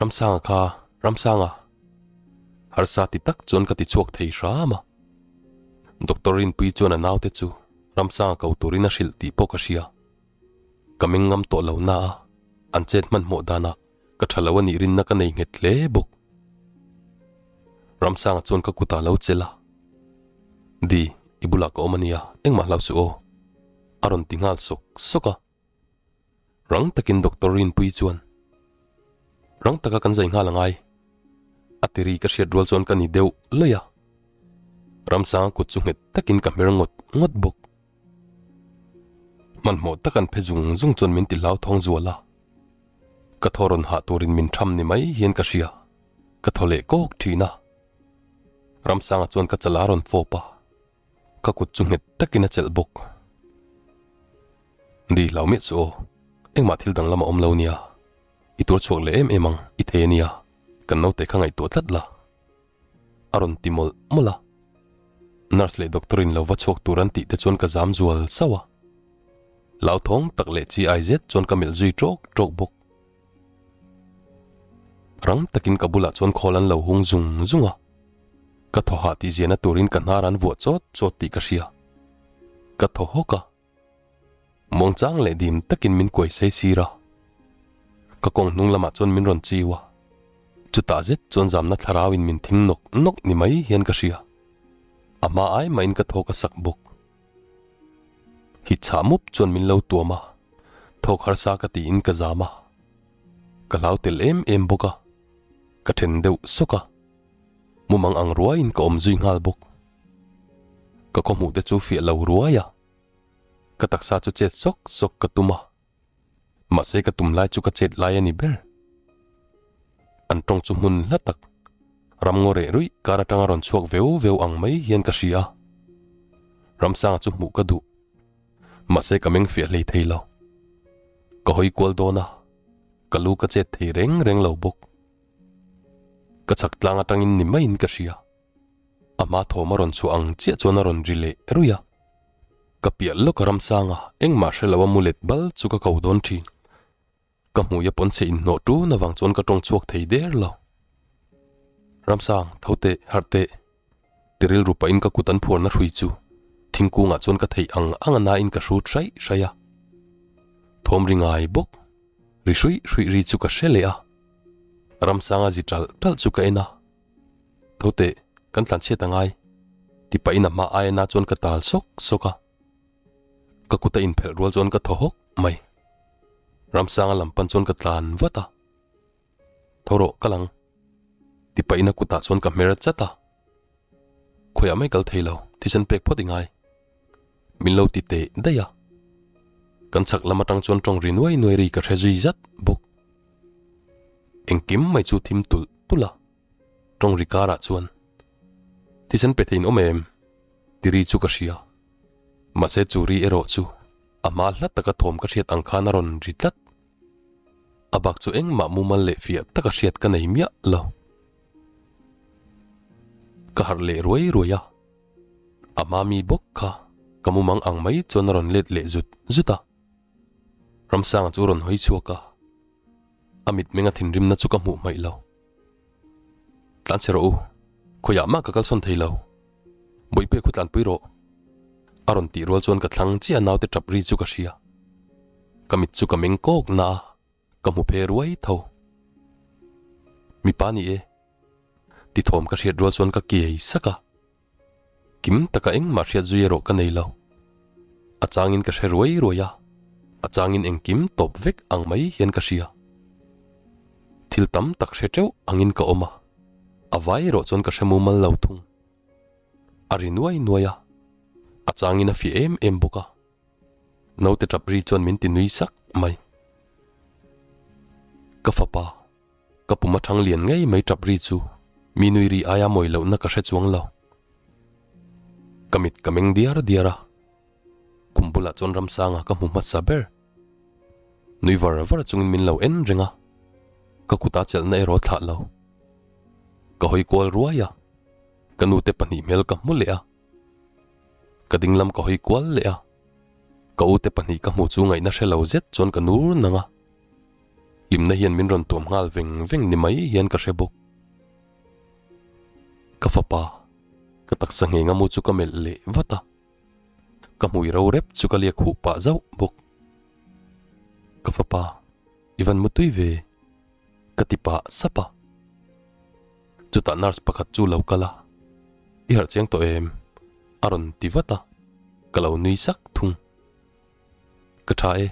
Ramsanga kha, Ramsanga! Harsa ti tak chuan ka ti chhuak thei hram a. Doctor Rinpuii chuan a naute chu Ramsanga ko turin a hrilh tih pawh ka hria. Ka meng ngam tawh lo na a, an chet hmanhmawh danah ka tha lo a nih rinna ka nei nghet hle bawk. Ramsanga chuan ka kutah lo chelh a, Di, i bulah ka awm a nia, engmah hlau suh aw, a rawn ti nghal sawk sawk a. Rang takin Doctor Rinpuii chuan, Rang taka kan zai nghal angai, a ti ri ka hriat rual chuan ka ni deuh lawih a. Ramsanga kut chu nghet takin ka hmer ngawt ngawt bawk. Hmanhmawh tak an phe zung zung chuan min ti hlauthawng zual a. Ka thaw rawn hah turin min tham ni mai hian ka hria, ka thaw leh kawk thin a. Ramsanga chuan ka chala rawn fawp a. Ka kut chu nghet takin a chelh bawk. Di hlau miah chu aw, engmah thil dang lam a awm lo nia. I tuar chhuak leh em em ang, i thei a nia, kan naute kha ngaihtuah tlat la. A rawn ti mawlh mawlh a. Nurse leh doctor in lo va chhuak tur an tih te chuan ka zam zual sauh a. Hlauthawng tak leh chi ai zet chuan ka melh zui tawk tawk bawk. Rang takin ka bulah chuan khawl an lo hung zung zung a. Ka thaw hah tih ziahna turin ka hnar an vuah chawt chawt tih ka hria. Ka thaw hawk a. Muangchang leh dim takin min kuai sei sir a. Ka kawng hnung lamah chuan min rawn chiu a. Chutah zet chuan zamna thlarauin min thing nawk nawk ni mai hian ka hria. A hma ai mahin ka thaw ka sak bawk. Hit chhah mup chuan min lo tuam a, thawk harsa ka tiin ka zam a. Ka hlau tel em em bawk a, ka then deuh sawk a. Mumang ang ruaiin ka awm zui nghal bawk. Ka khawhmuh te chu fiah lo ruai a, ka taksa chu chet sawk sawk ka tum a, mahse ka tum lai chu ka chet lai a ni ber. An tawng chu hmun hla tak, ramngaw reh ruih kar atanga rawn chhuak veu veu ang mai hian ka hria a. Ramsanga chu hmuh ka duh, mahse ka meng fiah hlei thei lo. Ka hawi kual dawn a, ka lu ka chet thei reng reng lo bawk. Ka chhak tlang atangin ni maiin ka hria. A hma thawm a rawn chhuah ang chiah chuan a rawn ri leh ruih a. Ka piah lawk a ramsanga engmah hre lo a mu let bal chu ka ko dawn thin. Ka hmui a pawn chhe inhnawh tun avang chuan ka tawng chhuak thei der lo. Ramsang, tho teh, harh teh. Ti rilru pahin ka kut an phuarna hrui chu thingkungah chuan ka theih ang ang a nain ka hrut hraih hraih a. Thawm ri ngai bawk, ri hruih hruih ri chu ka hre leh a. Ramsanga zi ṭalh ṭalh chu ka en a. Tho teh, kan tlan chhiat a ngai, ti pahin a hma aia na chuan ka tal sawk sawk a. Ka kut a inphelh rual chuan ka thaw hawk mai. Ramsanga lam pan chuan ka tlan vat a. Tho rawh, kal ang, ti pahin a kutah chuan ka hmer chat a. Khawiah mai kal thei lo, thisen pek phawt i ngai. Min lo ti teh daih a. Kan chhak lam atang chuan tawng ri nuai nuai ri ka hre zui zat bawk. Engkim mai chu thim tulh tulh a, tawng ri karah chuan thisen pe theiin awm em? Ti ri chu ka hria. Mahse chu ri erawh chu a hma hla taka thawm ka hriat ang khan a rawn ri tlat. A bak chu engmah mumal leh fiah taka hriat ka nei miah lo. Ka harh leh ruai ruai a, a hma mi bawk kha ka mumang ang mai chuan a rawn let leh zut zut a. Ramsanga chu rawn hawi chhuak a. A mitmenga thinrimna chu ka hmuh hmaih lo. Tlanchhe rawh u, khawiah mah ka kalsawn thei lo. Bawihpuia khu tlanpui rawh. A rawn tih rual chuan ka thlang chiah naute tap ri chu ka hria. Ka mit chu ka meng kawk na a, ka hmu phe ruai tho. Mipa ni e. Ti thawm ka hriat rual chuan ka kiai sak a. Kim taka engmah hriat zui erawh ka nei lo. A changin ka hre ruai ruai a, a changin engkim tawp vek ang mai hian ka hria. Thil tam tak hre teuh angin ka awm a, a vai erawh chuan ka hre mumal lo thung. A ri nuai nuai a, a changin a fiah em em bawk a. Naute tap ri chuan min ti nui sak mai. Ka fapa. Ka pum aṭang lian ngei mai ṭap ri chu mi nui ri aia mawi lohna ka hre chuang lo. Ka mit ka meng diar diar a, kum bulah chuan Ramsanga ka hmu hmasa ber. Nui var var chungin min lo en reng a, ka kuta chelhna erawh thlah lo. Ka hawi kual ruai a, ka nute pahnih hmel ka hmu leh a, ka dinglam ka hawi kual leh a, ka ute pahnih ka hmu chu ngaihna hre lo zet chuan ka nur nang a. Hlimna hian min rawn tuam nghal veng veng ni mai hian ka hre bawk. Ka fapa, ka taksa nghenga mu chu ka melh leh vat a, ka hmui ro rep chu ka liak huh pah zauh bawk. Ka fapa, i van mutui ve, ka ti pah sap a. Chutah nurse pakhat chu lo kal a, I harh chiang tawh em? a rawn ti vat a, ka lo nui sak thung. Ka tha e.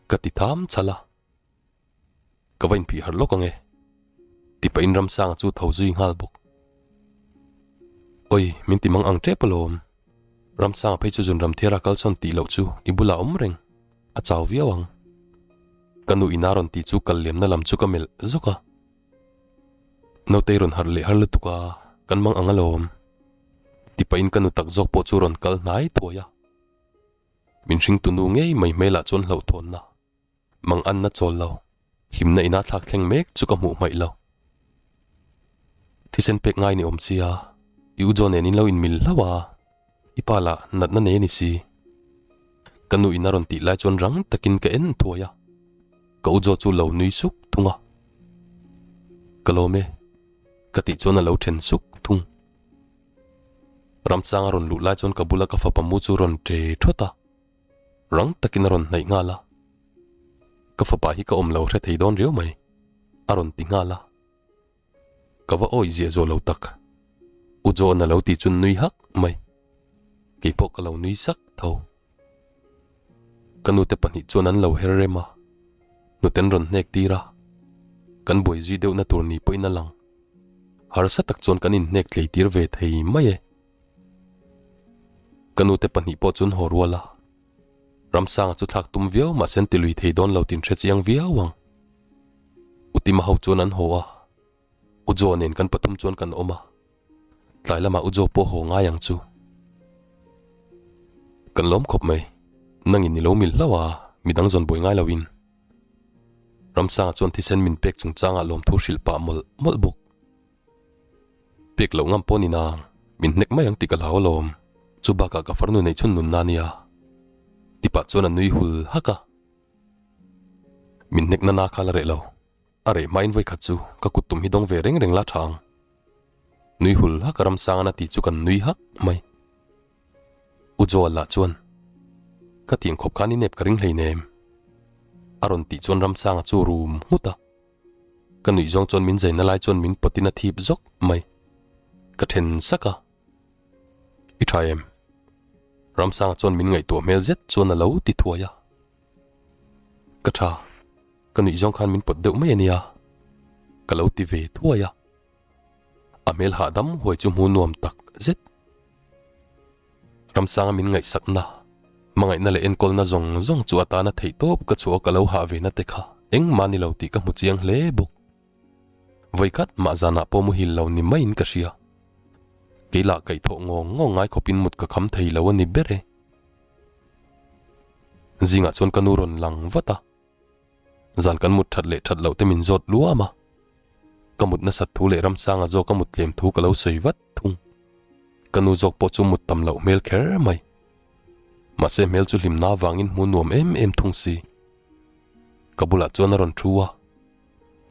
Ka ti tham chhal a, ka va inphih harh lawk ang e, ti pahin Ramsanga chu tho zui nghal bawk. Oi, min ti mang ang tep alawm. Ramsanga phei chu zun Ramthiara kalsawn tih loh chu i bulah awm reng, a chau viau ang. Ka nu ina rawn tih chu kal liamna lam chu ka melh zawk a. Nautei rawn harh leh har lutuk a, kan mang ang alawm, ti pahin ka nu tak zawk pawh chu rawn kal hnai thuai a. Min hringtu nu ngei mai hmelah chuan hlauhthawnna, mang anna chawl lo, hlimna ina thlak thleng mek chu ka hmuh hmaih lo. Thisen pek ngai ni awm sia, i u John nen in lo inmil hlauh a, i pa lah natna nei a ni si. Ka nu in a rawn tih lai chuan rang takin ka en thuai a, ka u Joe chu lo nui suk thung a. Ka lawm e, ka tih chuan a lo then suk thung. Ramsanga rawn luh lai chuan ka bula ka fapa mu chu rawn ṭe ṭhawt a, rang takin a rawn hnaih nghal a. Ka fapa hi ka awm lo hre thei dawn riau mai, a rawn ti nghal a. Ka va awih ziah zawh lo tak, U John a lo ti chu nui hak mai. Keipawh ka lo nui sak tho. Ka nute pahnih chuan an lo her rem a, hnuten rawn hnek tir a, kan buai zui deuhna tur ni pawhin a lang. Harsa tak chuan kan inhnek tlei tir ve thei mai e. Ka nute pahnih pawh chuan haw rual a, Ramsanga chu thlak tum viau mahse an ti lui thei dawn lo tin hre chiang viau ang. Utima ho chuan an haw a, U Jo nen kan pathum chuan kan awm a, tlai lamah U Jo pawh haw ngai ang chu. Kan lawm khawp mai, nangin i lo mil hlauh a, midang zawn buai ngai loin. Ramsanga chuan thisen min pek chungchangah lawmthu hrilh pah mawlh mawlh bawk. Pek loh ngam pawh ni nang, min hnek mai ang tih ka hlau alawm. Chu bakah ka farnu neih chhun nunna nia. Tipah chuan a nui hul hak a. Min hnek nana kha la reh lo. A reh hmain vawikhat chu ka kut tum hi dawng ve reng reng la tha ang. Nui hul hak a Ramsangan a ti chu kan nui hak mai. U Joel lah chuan, Ka tiang khawp khan i nep ka ring hleinem. A rawn tih chuan Ramsanga chu rum nghut a. Ka nuih zawng chuan min zaina lai chuan min pawtin a thip zawk mai. Ka then sak a. I tha em? Ramsanga chuan min ngaihtuah hmel zet chuan a lo ti thuai a. Ka tha, ka nuih zawng khan min pawt deuh mai a nia. Ka lo ti ve thuai a. A hmel hahdam huai chu hmu nuam tak zet. Ramsanga min ngaihsakna, hmangaihna leh enkawlna zawng zawng chu atana theih tawp ka chhuah ka lo hah ve na te kha engmah ni lo tih ka hmu chiang hle bawk. Vawikhat mah zanah pawh muhil lo ni maiin ka hria. Kei lah kaihthawh ngawng ngawng ngai khawpin mut ka kham thei lo a ni ber e. Zingah chuan ka nu rawn lang vat a. Zan kan mut that leh that loh te min zawt luam a, ka mut nasat thu leh Ramsanga zawk a mut tlem thu ka lo sawi vat thung. Ka nu zawk pawh chu mut tam loh hmel kher mai. Mahse hmel chu hlimna avangin hmu nuam em em thung si. Ka bulah chuan a rawn thu a.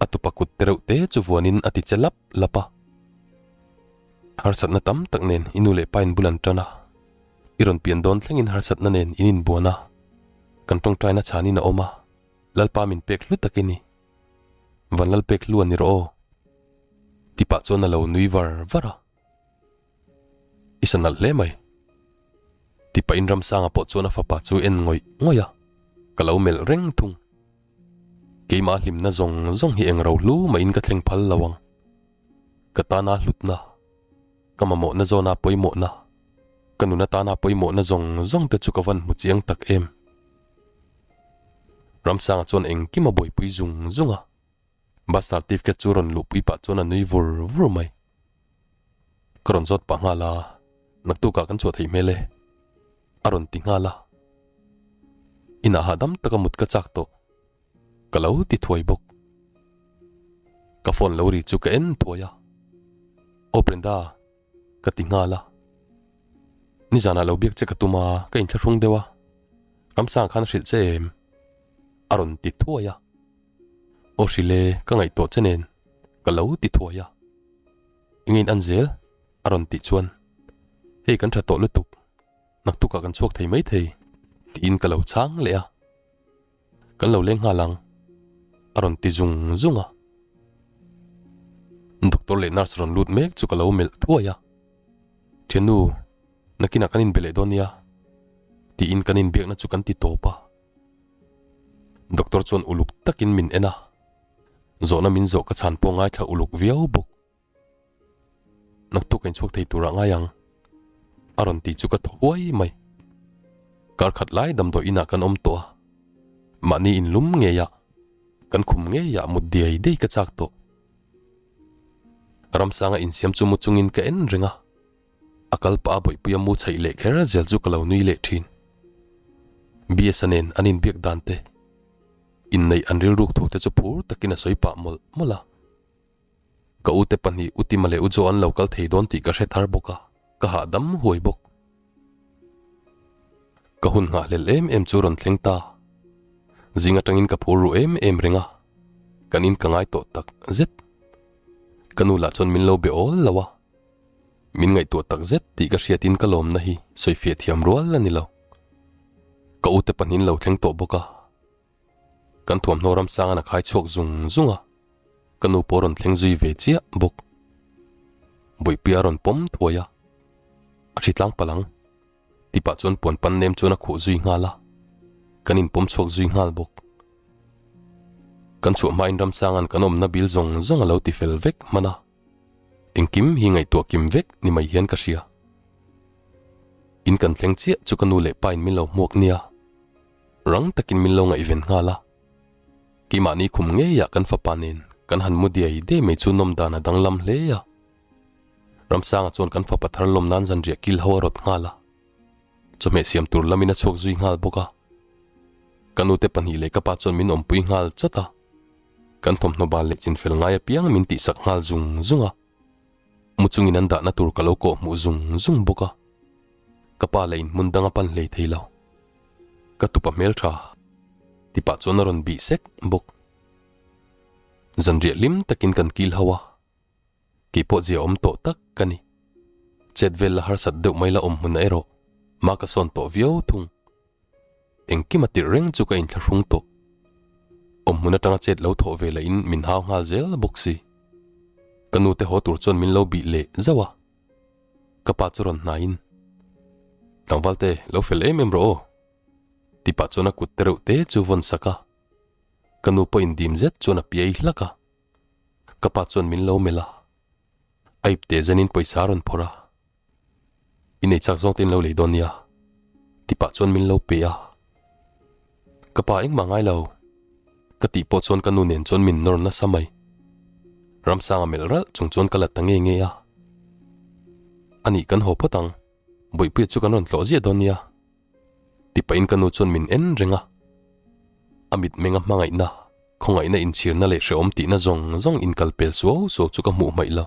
A tupa kut tereuh te chu vuanin a ti che lap lap a. Harsatna tam tak nen i nu leh pa in bul an tan a, i rawn pian dawn thlengin harsatna nen in inbuan a, kan tawngtaina chhanin a awm a, Lalpa min pek hlu tak i ni. Van lal pek hlu a ni rawh aw. Tipah chuan a lo nui var var a. I sa nalh hle mai. Tipahin Ramsanga pawh chuan a fapa chu en ngawih ngawih a, ka lo melh reng thung. Keimah hlimna zawng zawng hi eng ro hlu mahin ka thleng phal lo ang. Ka tana hlutna, ka mamawhna zawna pawimawhna, ka nuna tana pawimawhna zawng zawng te chu ka van hmu chiang tak em. Ramsanga chuan engkim a buaipui zung zung a, bus certificate chu rawn luhpui pah chuan a nui vur vur mai. Ka rawn zawt pah nghal a, naktukah kan chhuah theih hmel e, a rawn ti nghal a. Inah hahdam taka mut ka chak tawh, ka lo ti thuai bawk. Ka phone lo ri chu ka en thuai a, Aw Brenda, ka ti nghal a. Nizanah lo biak che ka tum a, ka inthlahrung deuh a, Ramsang khan a hrilh che em? A rawn ti thuai a. Aw hrilh e, ka ngaihtuah che nen, ka lo ti thuai a. Engin an zel? a rawn tih chuan, Hei kan tha tawh lutuk, naktukah kan chhuak thei maithei, tiin ka lo chhang leh a. Kan lo leng nghal ang, a rawn ti zung zung a. Doctor leh nurse rawn lut mek chu ka lo melh thuai a. Thiannu, nakinah kan inbe leh dawn nia, tiin kan inbiakna chu kan ti tawp a. Doctor chuan uluk takin min en a. Zawhna min zawh ka chhan pawh ngaithla uluk viau bawk. Naktuk ka inchhuak thei turah ngai ang, a rawn ti chu ka thaw huai mai. Kar khat lai damdawi inah kan awm tawh a, mahni inlum ngeiah, kan khum ngeiah mut diai diai ka chak tawh. Ramsanga insiam chu mu chungin ka en reng a, a kal pah a bawihpuia mu chhaih leh kher zel chu ka lo nui leh thin. BS-a nen an inbiak dan te. Inneih an rilruk thu te chu phur takin a sawi pah mawlh mawlh a. Ka ute pahnih Utima leh Ujo an lo kal thei dawn tih ka hre thar bawk a, ka hahdam huai bawk. Ka hun nghahhlelh em em chu rawn thleng ta. Zing atangin ka phur ru em em reng a, kan in ka ngai tawh tak zet. Ka nu lah chuan min lo be awl lo a, min ngaihtuah tak zet tih ka hriatin ka lawmna hi sawifiah thiam rual a ni lo. Ka ute pahnihin lo thleng tawh bawk a, kan thuamhnaw ramsangan a khai chhuak zung zung a, ka nu pawh a rawn thleng zui ve chiah bawk. Bawihpui a rawn pawm thuai a, a hri tlang palh ang ti pah chuan puan pan nem chuan a khuh zui nghal a, kan inpawm chhuak zui nghal bawk. Kan chhuah hmain ramsangan kan awmna bil zawng zawng a lo ti fel vek hman a, engkim hi ngaihtuah kim vek ni mai hian ka hria. In kan thleng chiah chu ka nu leh pa in min lo hmuak nia, rang takin min lo ngaihven nghal a. Keimahni khum ngeiah kan fapa nen kan han mu diai dei mai chu nawm dan a danglam hle a. Ramsanga chuan kan fapa thar lawm nan zanriah kil ho a rawt nghal a, chawhmeh siam tur lamin a chhuak zui nghal bawk a. Ka nute pahnih leh ka pa chuan min awmpui nghal chawt a, kan thawmhnaw bal leh chinfel ngai apiang min tihsak nghal zung zung a. Mu chungin an dahna tur ka lo kawh hmuh zung zung bawk a, ka pa leh in hmun dang a pan hlei thei lo. Ka tupa hmel tha ti pah chuan a rawn bih sek bawk. Zanriah hlim takin kan kil ho a, kei pawh zia awm tawh tak ka ni. Chet vel la harsat deuh mai la awm hmun erawh ma ka sawn tawh viau thung. Engkim a tirh reng chu ka inthlahrung tawh. Awmhmun atanga chet lo thawh ve lahin min hau nghal zel bawk si. Ka nute haw tur chuan min lo bih leh zauh a. Ka pa chu rawn hnaiin, Tlangvalte, lo fel em em rawh aw, ti pah chuan a kut te reuh te chu vawn sak a. Ka nu pawh indim zet chuan a piai hlak a. Ka pa chuan min lo melh a. A ipte zenin pawisa a rawn phawrh a. I nei chak zawng te in lo lei dawn nia, ti pah chuan min lo pe a. Ka pa engmah ngai lo, ka tih pawh chuan ka nu nen chuan min nawr nasa mai. Ramsanga melh ralh chung chuan ka la ta nge nge a. Anih kan haw phawt ang, Bawihpuia chu kan rawn tlawh ziah dawn nia, ti pahin ka nu chuan min en reng a. A mitmenga hmangaihna, khawngaihna inchhirna leh hrehawm tihna zawng zawng inkal pel suau suau chu ka hmuh hmaih lo.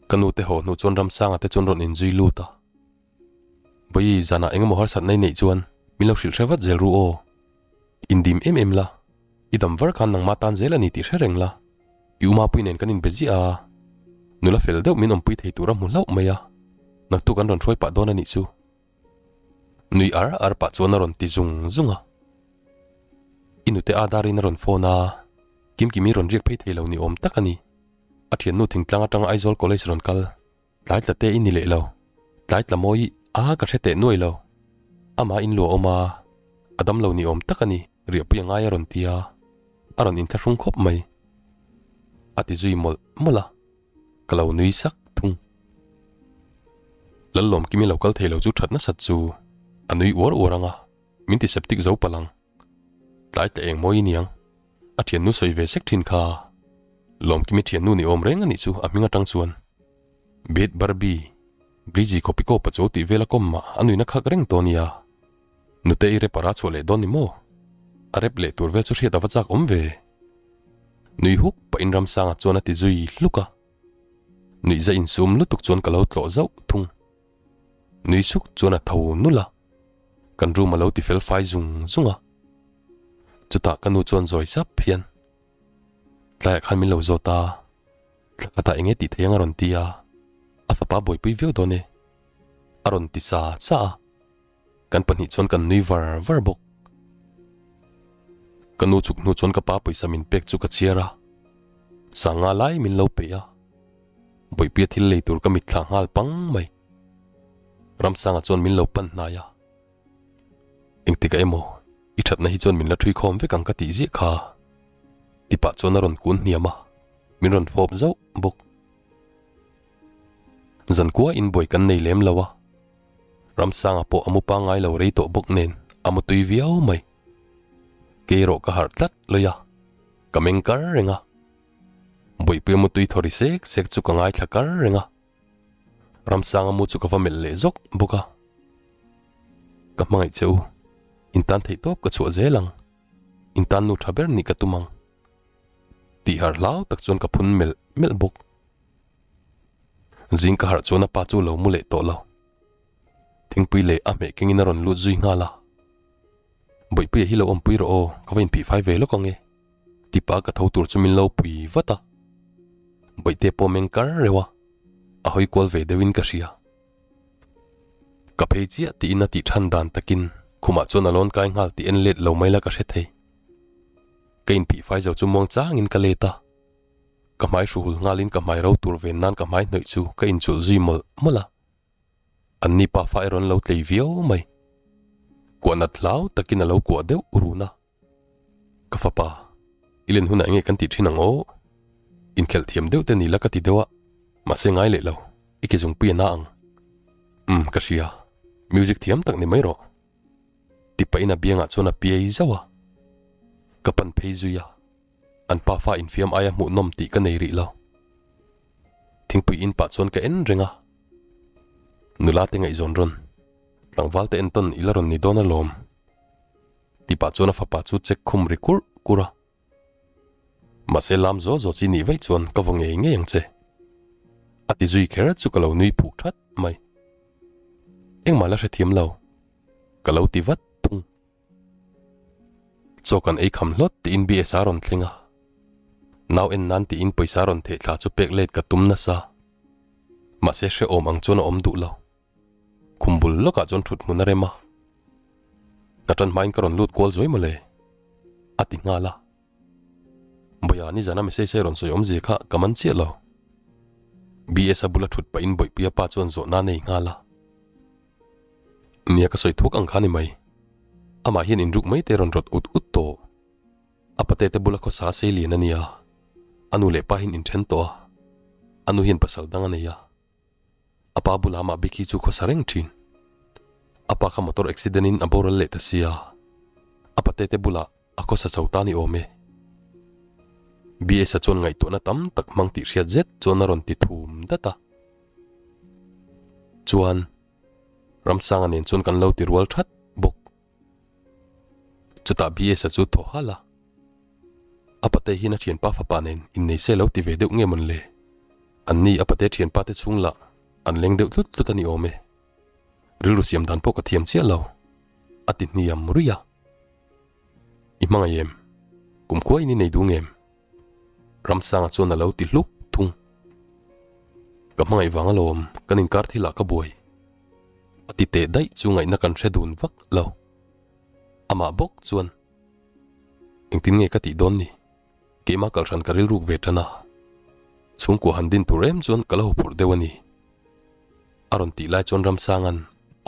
Ka nu te haw hnu chuan Ramsanga te chuan rawn inzui lut a. Bawi, zanah eng emaw harsatna i neih chuan min lo hrilh hre vat zel ru aw. Indim em em la. I dam var khan nangmah tan zel a ni tih hre reng la. I umapui nen kan inbe ziah a, nula fel deuh min awmpui thei tur a hmu hlauh mai a, naktuk an rawn hruai pah dawn a nih chu. Nui ar ar pah chuan a rawn ti zung zung a. I nute Adarin a rawn phone a, Kimkimi rawn riak phei thei lo ni awm tak a ni. A thiannu thingtlang atanga Aizawl College rawn kal. Tlai tla te i ni leh lo. Tlai tla mawi a ka hre teh nuai lo. Amah in luah awm a, a dam lo ni awm tak a ni, riahpui a ngai a rawn ti a, a rawn inthlahrung khawp mai. A ti zui mawlh mawlh a, ka lo nui sak thung. Lallawmkimi lo kal thei lo chu that nasat chu a nui uar uar ang a, min ti septic zo palh ang. Tlai tla eng mawi i niang. A thiannu sawi ve sek thin kha. Lawmkimi thiannu ni awm reng a nih chu a hming atang chuan. Beth Barbie, Blizzy Kopiko Pacho tih vel a kawm mah a nuihna khak reng tawh nia. Nute i rep a ra chhuah leh dawn ni maw? A rep leh tur vel chu hriat a va chak awm ve. Nui huk pahin Ramsanga chuan a ti zui hluk a. Nuihza insum lutuk chuan ka lo tlawh zauh thung. Nui suk chuan a tho nulh a. Kan room a lo ti fel fai zung zung a. Chutah ka nu chuan zawi sap hian, Tlaiah khan min lo zawt a, thla khatah eng nge tih thei ang a rawn ti a, a fapa buaipui viau dawn e, a rawn ti sa sa a. Kan pahnih chuan kan nui var var bawk. Ka nu chuk hnu chuan ka pa pawisa min pek chu ka chhiar a, sanga lai min lo pe a. Bawihpuia thil lei tur ka mitthla nghal pang mai. Ramsanga chuan min lo pan hnai a, Engtikah emaw i thatna hi chuan min la thui khawm vek ang ka tih ziah kha. Tipah chuan a rawn kun hniam a, min rawn fawp zauh bawk. Zankua in buai kan nei lem lo a, Ramsanga pawh a mu pangngai lo rei tawh bawk nen a mu tui viau mai. Kei erawh ka harh tlat lawih a, ka meng kar reng a. Bawihpuia mu tui thaw ri sek sek chu ka ngaithla kar reng a. Ramsanga mu chu ka va melh leh zawk bawk a. Ka hmangaih che u, in tan theih tawp ka chhuah zel ang, in tan nu tha ber nih ka tum ang. Tih har hlau tak chuan ka phun melh melh bawk. Zing ka harh chuan a pa chu lo mu leh tawh lo. Thingpui leh a hmeh kengin a rawn lut zui nghal a. Bawihpuia hi lo awmpui rawh aw, ka va inphih fai ve lawk ang e. Tipa ka tho tur chu min lo pui vat a. Bawihte pawh meng kar reuh a, a hawi kual ve deuhin ka hria. Ka phei chiah tiin a tih than dan takin khumah chuan a lawn kai nghal tih en let lo mai la ka hre thei. Ka inphih fai zo chu muang changin ka let a. Ka hmai hruhul nghalin ka hmai ro tur ven nan ka hmai hnawih chu ka inchulh zui mawlh mawlh a. An ni pafa erawh an lo tlei viau mai. Kuahnat hlau takin a lo kuah deuh run a. Ka fapa, i len hunah enge kan tih thin ang aw? Inkhelh thiam deuh te ni la ka ti deuh a, mahse ngai leh lo, i ke zungpui a na ang. Umm, ka hria, music thiam tak ni mai rawh. Ti pahin a biangah chuan a piai zauh a. Ka pan phei zui a, an pafa infiam aia hmuhnawm tih ka nei rih lo. Thingpui in pah chuan ka en reng a, nula te ngaihzawn rawn, tlangval te entawn i la rawn ni dawn alawm. Ti pah chuan a fapa chu check khum ri kurh kurh a. Mahse lam zaw zaw chi nih vaih chuan ka vaw ngei ngei ang che. A ti zui kher chu ka lo nui phuk that mai. Engmah la hrethiam lo. Ka lo ti vat thung. Chaw kan ei kham hlawt tiin BSA rawn thleng a. Nau en nan tiin pawisa rawn theh thla chu pek let ka tum nasa. Mahse hrehawm ang chuan a awm duh lo. Khum bul lawkah chuan thut hmun a rem a, Ka tan hmain ka rawn lut kual zuai mawle, a ti nghal a. Bawia nizana message a rawn sawi awmzia kha ka man chiah lo. BS a bula thut pahin Bawihpuia pa chuan zawhna a nei nghal a. Nia ka sawi thuak ang kha ni mai. Amah hian inruk mai te rawn rawt ut ut tawh. A pate te bula khawsa sei lian a nia. A nu leh pa hian inthen tawh a. A nu hian pasal dang a nei a. A pa bulah mah Bicky chu khawsa reng thin. A pa kha motor accident in a boral leh ta sia. A pate te bulah a khawsa chho ta ni awm e. BS-a chuan ngaihtuahna tam tak hmang tih hriat zet chuan a rawn ti thum dat a. Chuan, Ramsanga nen chuan kan lo ti rual that bawk. Chutah BS-a chu thaw halh a. A pate hian a thianpa fapa nen innei se lo ti ve deuh nge mawn le? Anni a pate thianpa te chhung lah an leng deuh tlut tlut a ni awm e. Rilru siam dan pawh ka thiam chiah lo, a ti hniam ruih a. I hmangaih em? Kumkhua in i nei duh ngem? Ramsanga chuan a lo ti hluk thung. Ka hmangaih vang alawm, kan inkar thilah ka buai. A ti teh daih chu ngaihna kan hre dun vak lo. Amah bawk chuan, Engtin nge ka tih dawn ni? Keimah kalhran ka rilruk ve tan a. Chhungkua han din tur em chuan ka la huphurh deuh a ni. A rawn tih lai chuan Ramsanga'n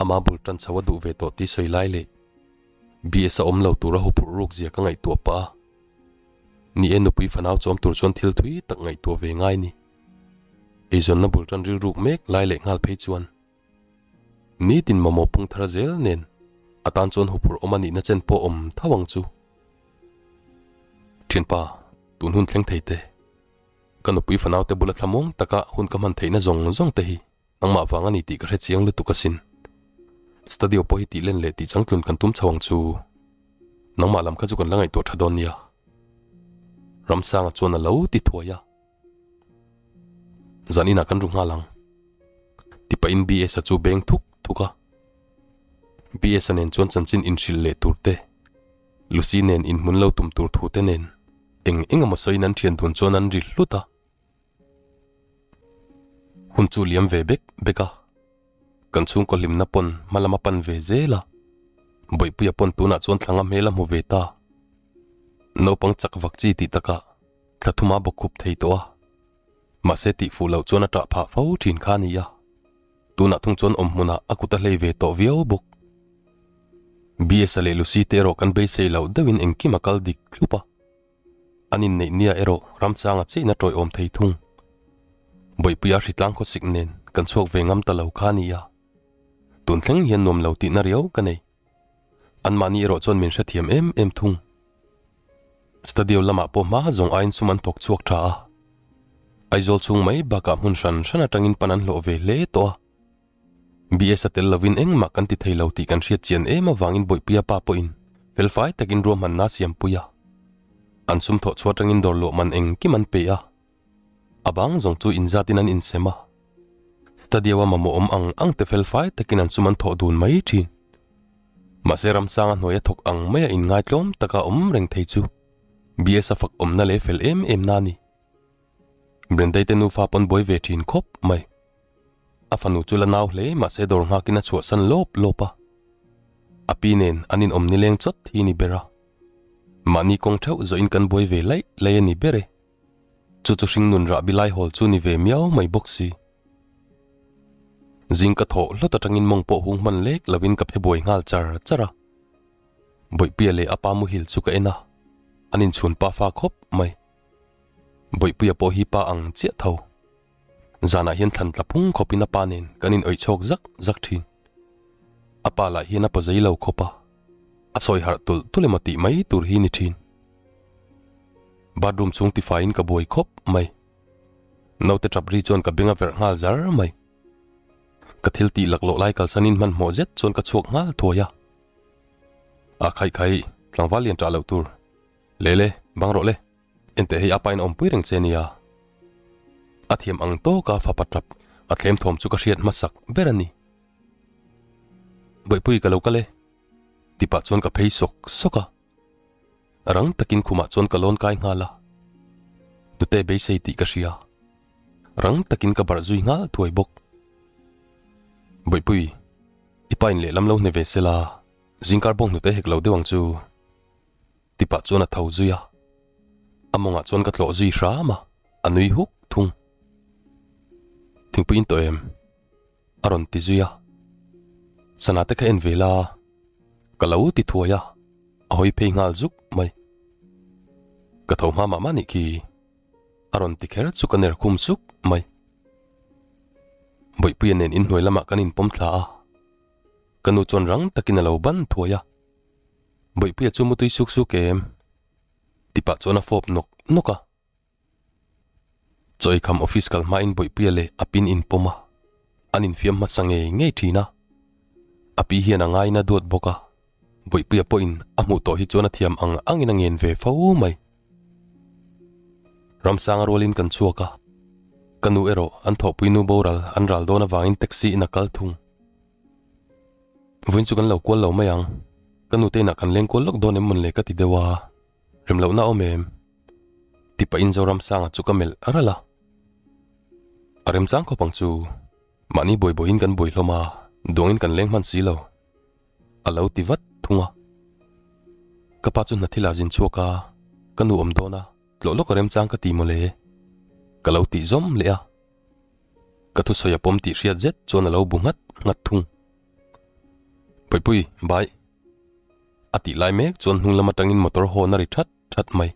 ama bul tan chho a duh ve tawh tih sawi lai leh BS a awm lo tura huphurh ruk zia ka ngaihtuah pah a. Ni e nupui fanau chawm tur chuan thil thui tak ngaihtuah ve ngai ni. Eizawnna bul tan rilruk mek lai leh nghal phei chuan nitin mamawh pung thar zel nen a tan chuan huphurh awm a nihna chen pawh awm tho ang chu. Thianpa, tun hun thleng thei te. Ka nupui fanau te bula thlamuang taka hun ka hman theihna zawng zawng te hi nangmah vang a ni tih ka hre chiang lutuk asin. Studio pawh hi tih len leh tih changtlun kan tum chho ang chu. Nangmah lam kha chu kan la ngaihtuah tha dawn nia. Ramsanga chuan a lo ti thuai a. Zan inah kan ru nghal ang. Tipahin BS-a chu beng thuk thuk a. BS-a nen chuan chanchin inhrilh leh tur te, Lucy nen inhmun lo tum tur thu te nen eng eng emaw sawiin an thian dun chuan an ri hlut a. Hun chu liam ve bek bek a, kan chhungkaw hlimna pawn hma lama pan ve zel a, Bawihpuia pawn tunah chuan thlanga hmel a hmu ve ta. Naupang chak vak chi tih takah thla thuma bawk khup thei tawh a, mahse tih fuh loh chuan a ṭah phah fo ṭhin kha a ni a. Tunah thung chuan awm hmunah a kut a hlei ve tawh viau bawk. BS-a leh Lucy te erawh kan beisei loh deuhin engkim a kal dik thlup a. An inneih nia erawh ramchanga chiahina tawiawm thei thung. Bawihpuia hritlang khawsik nen kan chhuak ve ngam ta lo kha a ni a. Tun thleng hian nuam lo tihna riau ka nei. Anmahni erawh chuan min hrethiam em em thung. Studio lamah pawh hma zawng aiin sum an thawk chhuak tha a. Aizawl chhung mai bakah hmun hran hran atangin pan an hlawh ve hle tawh a. BS a tel lovin engmah kan ti thei lo tih kan hriat chian em avangin Bawihpuia pa pawhin felfai takin ruahmanna a siampui a. An sum thawh chhuah atangin dawr luah man engkim an pe a. A bang zawng chu inzatin an insem a. Studio a mamawh awm ang ang te felfai takin an sum an thawh dun mai thin. Mahse Ramsanga hnuaia thawk ang maia inngaitlawm taka awm reng thei chu BS a fak awmna leh fel em em na a ni. Brendai te nufa pawn buai ve thin khawp mai. A fanu chu la nau hle mahse dawr nghakin a chhuahsan lawp lawp a. A pi nen an inawm nileng chawt hi ni ber a. Mahni kawng theuh zawhin kan buai ve laih laih a ni ber e. Chu chu hringnun rahbi lai hawl chu ni ve miau mai bawk si. Zing ka thawh hlawt atangin mawng pawh hung hman lek lovin ka phe buai nghal char char a. Bawihpuia leh a pa muhil chu ka en a, an inchhun pa fa khawp mai. Bawihpuia pawh hi pa ang chiah tho. Zanah hian thlan tla phung khawpin a pa nen kan in awih chhawk zak zak thin. A pa lah hian a paw zei lo khawp a, a sawi harh tulh tulh emaw tih mai tur hi ni thin. Bathroom chhung tifaiin ka buai khawp mai. Naute tap ri chuan ka beng a verh nghal zar mai. Ka thil tih laklawh lai kalsanin hmanhmawh zet chuan ka chhuak nghal thuai a. A khaih khaih, tlangval lian tah loh tur. Le le, bang rawh le. Enteh hei apa in a awmpui reng che nia. A thiam ang tawka fapa tap a thlem thawm chu ka hriat hmasak ber a ni. Bawihpui ka lo kal e. Tipah chuan ka phei sawk sawk a. Rang takin khumah chuan ka lawn kai nghal a. Nute beisei tih ka hria. Rang takin ka barh zui nghal thuai bawk. Bawihpui, i pa in lehlam lo hne ve sela, zingkar bawng hnute hek lo deuh ang chu. Tipah chuan a tho zui a. A mawngah chuan ka tlawh zui hram a, a nui huk thung. Thingpui in tawh em? A rawn ti zui a. Sana te kha en ve la, ka lo ti thuai a, a hawi phei nghal zuk mai. Ka tho hma mah mah nih khi. A rawn ti kher chu ka ner khum suk mai. Bawihpuia nen inhnuai lamah kan inpawm thla a, ka nu chuan rang takin a lo ban thuai a. Bawihpuia chu mutui suk suk em? Tipah chuan a fawp nawk nawk a. Chaw eikham office kal hmain Bawihpuia leh a pin inpawm a, an infiam hmasa ngei ngei thin a. A pi hian a ngaiin a duat bawk a, Bawihpuia pawhin a hmuh tawh hi chuan a thiam ang angin a ngen ve fo mai. Ramsanga rualin kan chhuak a, ka nu erawh an thawhpui nu boral an ral dawn avangin taxi in a kal thung. Vawiin chu kan lo kual lo mai ang, ka nute inah kan leng kual lawk dawn em mawn le ka ti deuh a. Rem lohna awm em? Ti pahin Zoramsanga chu ka melh ralh a. A remchang khawp ang chu. Mahni buai buaiin kan buai hlawm a, duangin kan leng hman si lo. A lo ti vat thung a. Ka pa chu hna thil ah zin chhuak a, ka nu awm dawn a, tlawh lawk a remchang ka ti mawle. Ka lo tih zawm leh a. Ka thusawi a pawm tih hriat zet chuan a lo bu nghat nghat thung. Puipui, bai. A tih lai mek chuan hnung lam atangin motor hawn a ri that that mai.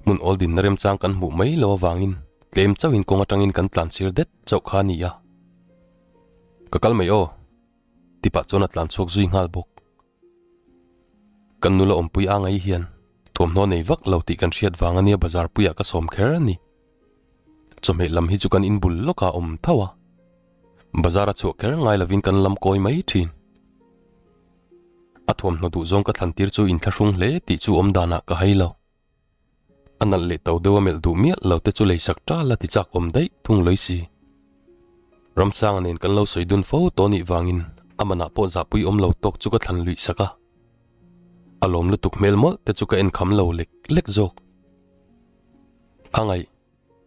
Hmun awl dinna remchang kan hmuh mai lo avangin tlem chauhin kawng atangin kan tlan sir det chauh kha a ni a. Ka kal mai aw, tipah chuan a tlan chhuak zui nghal bawk. Kan nula awmpui a ngai hian thuamhnaw nei vak lo tih kan hriat vang ania bazar puiah ka sawm kher a ni. Chawhmeh lam hi chu kan inbul lawkah awm tho a, bazar a chhuah kher ngai lovin kan lam kawi mai thin. A thuamhnaw duh zawng ka thlan tir chu inthlahrung hle tih chu awm danah ka hai lo. A nalh leh to deuh a melh duh miah lo te chu leisak tal a ti chak awm daih thung lawih si. Ramsanga nen kan lo sawi dun fo tawh nih vangin a manah pawh zahpui awm lo tawk chu ka thlan luih sak a. A lawm lutuk hmel mawlh te chu ka en kham lo lek lek zawk. A ngaih,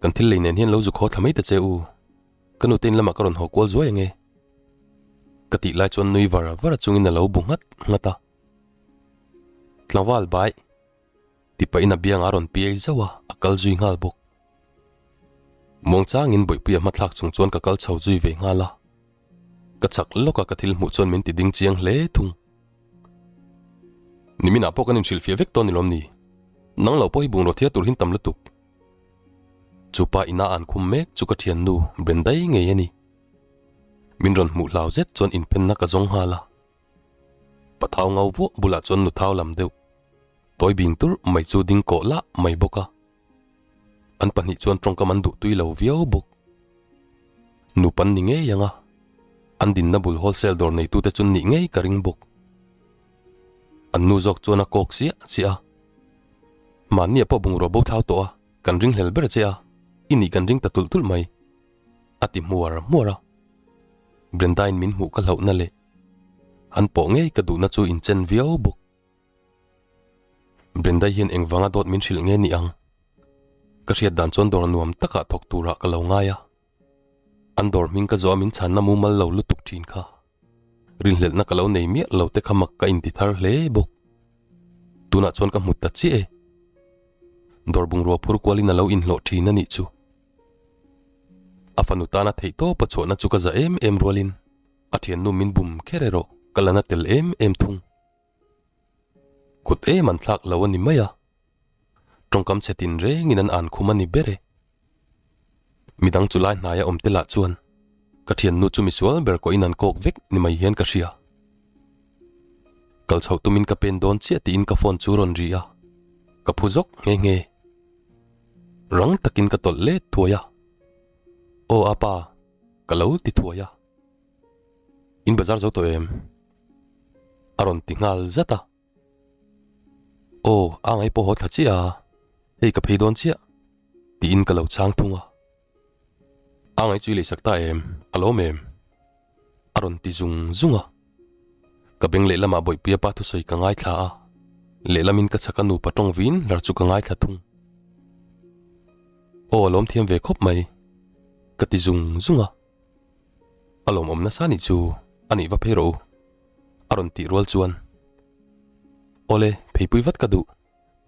kan thil lei nen hian lo zu khaw thla mai ta che u. Ka nute in lamah ka rawn haw kual zuai ange. Ka tih lai chuan nui var var chungin a lo bu nghat nghat a. Tlangval bai. Ti pahin a biangah a rawn piai zauh a, a kal zui nghal bawk. Muangchangin Bawihpuia hmathlak chung chuan ka kal chho zui ve nghal a. Ka chak lawka ka thil hmuh chuan min ti ding chiang hle thung. Niminah pawh kan inhrilhfiah vek tawh ni lawm ni? Nang lo pawh hi bungraw thia tur hin tam lutuk. Chu pa ina an khum mek chu ka thiannu Brendai ngei a ni. Min rawn hmuh hlau zet chuan inphenna ka zawng nghal a. Pathau ngau vuah bulah chuan nuthau lam deuh tawi bing tur mai chu ding kawh lah mai bawk a. An pahnih chuan tawngkam an duh tui lo viau bawk. Nupan ni ngei ang a, an dinna bul wholesale dawr neitute chu nih ngei ka ring bawk. An nu zawk chuan a kawk siah siah a, Mahnia pawh bungrua bo thlau tawh a, kan ring hlel ber che a, i nih kan ring ta tulh tulh mai, a ti hmuar hmuar a. Brendain min hmuh ka hlauhna leh an pawh ngei ka duhna chu inchen viau bawk. Brenda hian engvanga dawt min hrilh nge ni ang? Ka hriat dan chuan dawr nuam takah thawk turah ka lo ngai a. An dawr hming ka zawh a min chhanna mumal lo lutuk thin kha. Rinhlelhna ka lo nei miah lo te kha mak ka inti thar hle bawk. Tunah chuan ka hmu ta chiah e. Dawr bungrua phur kualin a lo inhlawh thin a nih chu. A fanu tana theihtawpa chhuahna chu ka za em em rualin a thiannu min bum kher erawh ka la na tel em em thung. Kut em an thlak lo a ni mai a, tawngkam chhe tin rengin an an khum a ni ber e. Midang chu lai hnaia awm te lah chuan ka thiannu chu misual ber kawhin an kawk vek ni mai hian ka hria. Kal chhoh tumin ka pen dawn chiah tiin ka phone chu rawn ri a, ka phu zawk nghe nghe. Rang takin ka tawlh let thuai a, Aw apa, ka lo ti thuai a. In bazar zo tawh em? A rawn ti nghal zat a. Aw, a ngai pawh haw thla chiah a, hei ka phei dawn chiah, tiin ka lo chhang thung a. A ngai chu i leisak ta em? A lawm em? A rawn ti zung zung a. Ka beng lehlamah Bawihpuia pa thusawi ka ngaithla a, lehlamin ka chhaka nupa tawng vin hlar chu ka ngaithla thung. Aw, a lawm thiam ve khawp mai, ka ti zung zung a. A lawmawm nasa nih chu a nih va phei rawh u, a rawn tih rual chuan. Awle, pheipui vat ka duh,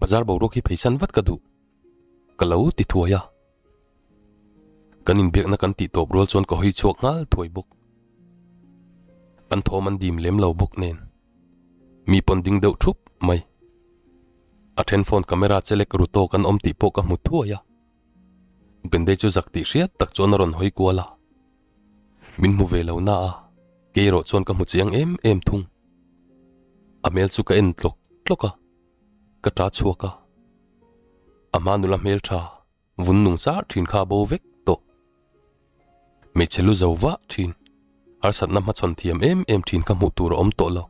bazar boruak hi pheisan vat ka duh, ka lo ti thuai a. Kan inbiakna kan tih tawp rual chuan ka hawi chhuak nghal thuai bawk. An thawm an dim lem lo bawk nen, mi pawn ding deuh thup mai. A then phone camera chelek ru tawk an awm tih pawh ka hmu thuai a. Bendei chu zak tih hriat tak chuan a rawn hawi kual a, min hmu ve lo na a, kei erawh chuan ka hmu chiang em em thung. A hmel chu ka en tlawk tlawk a, ka ta chhuak a, a hma nula hmel tha vun nung zar thin kha a bo vek tawh. Hmeichhe lu zo vah thin, harsatna hmachhawn thiam em em thin kha hmuh tur a awm tawh lo.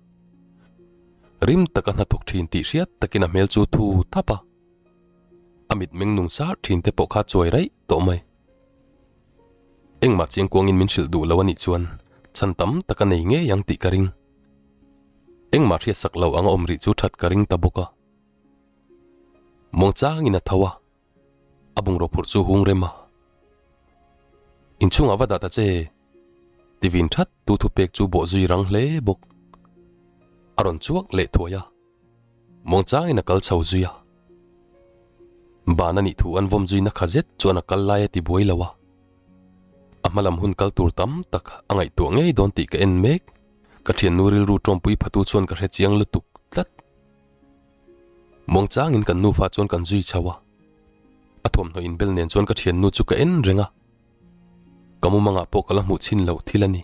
Rim taka hnathawk thin tih hriat takin a hmel chu thu thap a. A mitmeng nung sar thin te pawh kha chuai raih tawh mai. Engmah chiangkuangin min hrilh duh lo a nih chuan chhan tam tak a nei ngei ang tih ka ring. Engmah hriatsak lo anga awm rih chu that ka ring ta bawk a. Muangchangin a tho a, a bungraw phurh chu hung rem a. Inchhungah va dah ta che, ti vin that tu thupek chu bawh zui rang hle bawk. A rawn chuak leh thuai a, muangchangin a kal chho zui a. Ban a nih thu an vawm zuina kha zet chuan a kal lai a ti buai lo a. A hmalam hun kal tur tam tak a ngaihtuah ngei dawn tih ka en mek. Ka thiannu rilru tawmpui phatu chuan ka hre chiang lutuk tlat. Muangchangin kan nufa chuan kan zui chho a, a thawmhnaw inbel nen chuan ka thiannu chu ka en reng a, ka mumangah pawh ka la hmuh chhin loh thil a ni.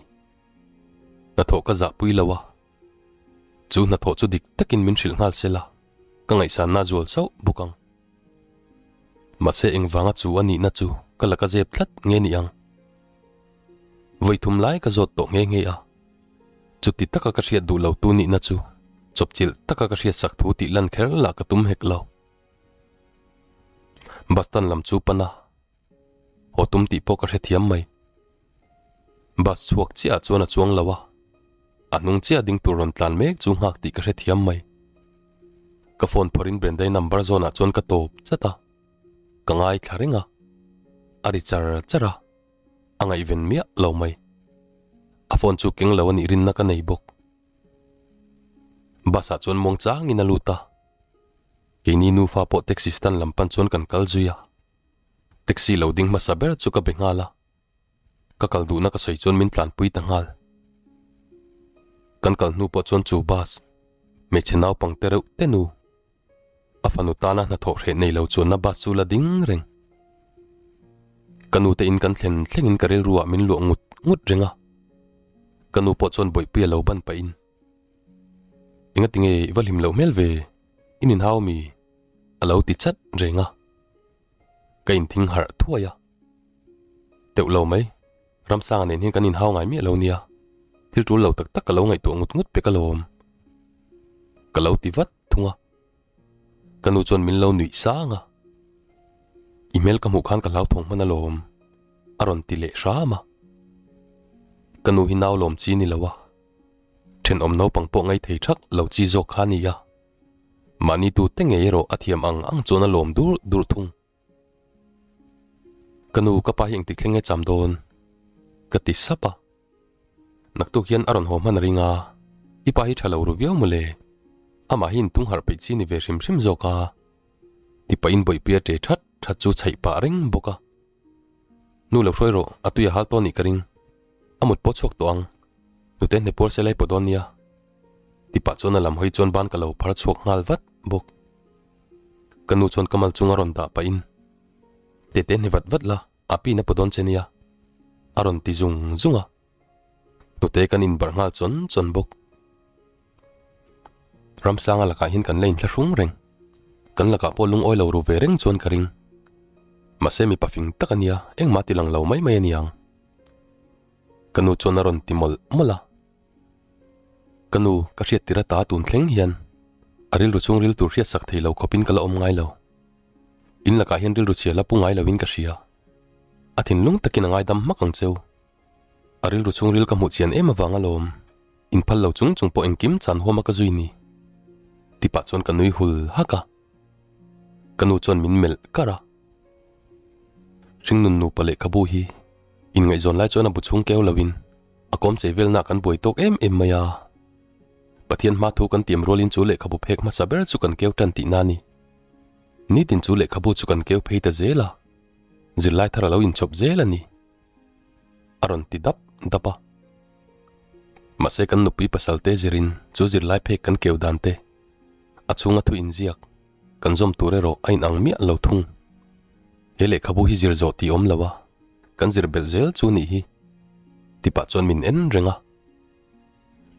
Hnathawh ka zahpui lo a, chu hnathawh chu dik takin min hrilh nghal sela ka ngaihsanna zual sauh bawk ang. Mahse engvanga chu a nihna chu ka la ka zep tlat nge ni ang. Vawi thum lai ka zawt tawh nghe nghe a, chuti taka ka hriat duh lo tu nihna chu chawpchilh taka ka hriat sak thu tih lan kher lah ka tum hek lo. Bus stand lam chu pan a, haw tum tih pawh ka hrethiam mai. Bus chhuak chiah ah chuan a chuang lo a, a hnung chiah ding tur rawn tlan mek chu nghak tih ka hrethiam mai. Ka phone phawrhin Brenda-i number zawnah chuan ka tawp chat a, ka ngaithla reng a, a ri char char a. A ngaihven miah lo mai. A phone chu keng lo a nih rinna ka nei bawk. Bus ah chuan muang changin a lut a. Keini nufa pawh taxi stand lam pan chuan kan kal zui a. Taxi lo ding hmasa ber chu ka be nghal a. Ka kal duhna ka sawi chuan min tlanpui ta nghal. Kan kal hnu pawh chuan chu bus hmeichhe naupang te reuh te nu A fanu tana hnathawh hreh nei lo chuanna bus chu la ding reng. Ka nu te in kan thlen thlengin ka rilruah min luah ngut ngut reng a. Ka nu pawh chuan bawihpui a lo ban pahin, Engati nge i va hlim loh hmel ve, i nin hau mi? a lo ti chat reng a. Ka inthing harh thuai a. Teuh lo mai, Ramsanga nen hian kan inhau ngai miah lo nia, thil tul lo tak tak ka lo ngaihtuah ngut ngut pek alawm. Ka lo ti vat thung a. Ka nu chuan min lo nuih sang a. I hmel ka hmuh khan ka hlauthawng hman alawm, a rawn ti leh hram a. Ka nu hi nau lawm chi ni lo a, thenawm naupang pawh ngai thei thak lo chi zawk kha a ni a. Mahni tute ngei erawh a thiam ang ang chuan a lawm dur dur thung. Ka nu ka pa hi engtik thleng nge cham dawn? Ka ti sap a. Naktuk hian a rawn haw hman a ring a, i pa hi tha lo ru viau mawle. Amah hi intung harh peih chi ni ve hrim hrim zawk a. Ti pahin bawihpui a ṭe that that chu chhaih pah reng bawk a. Nu lo hruai rawh, a tui a hal tawh nih ka ring. A mut pawh chhuak tawh ang. Nute hne puar se lai pawh dawn nia. Ti pah chuan a lam hawi chuan ban ka lo phar chhuak nghal vat bawk. Ka nu chuan ka mal chung a rawn dah pahin, Tete hne vat vat la, a pin a paw dawn che nia, a rawn ti zung zung a. Hnute kan inbarh nghal chawn chawn bawk. Ramsanga lakah hian kan la inthlahrung reng. Kan lakah pawh lungawi lo ru ve reng chuan ka ring. Mahse mipa fing tak a nia, engmah ti lang lo mai mai a niang. Ka nu chuan a rawn ti mawlh mawlh a. Ka nu, ka hriat tir ata tun thleng hian a rilru chung ril tur hriat sak thei lo khawpin ka la awm ngai lo. In lakah hian rilru chhia la pu ngai loin ka hria. A thinlung takin a ngaidam hmak ang cheu. A rilru chung ril ka hmuh chian em avang alawm. In phal lo chung chung pawh engkim chan huama ka zui ni. Tipah chuan ka nui hul hak a. Ka nu chuan min melh kar a. Hringnun nupa lehkhabu hi inngaihzawn lai chuan a bu chhung keu loin a kawm chei velna kan buai tawk em em mai a. Pathian hma thu kan tiam rualin chu lehkhabu phek hmasa ber chu kan keu tan tihna a ni. Nitin chu lehkhabu chu kan keu phei ta zel a, zirlai thar a lo inchawp zel a ni. A rawn ti dap dap a. Mahse kan nupui pasal te zirin chu zirlai phek kan keu dan te a chhunga thu inziak kan zawm tur erawh a inang miah lo thung. He lehkhabu hi zir zawh tih awm lo a, kan zir belh zel chu nih hi. Tipah chuan min en reng a.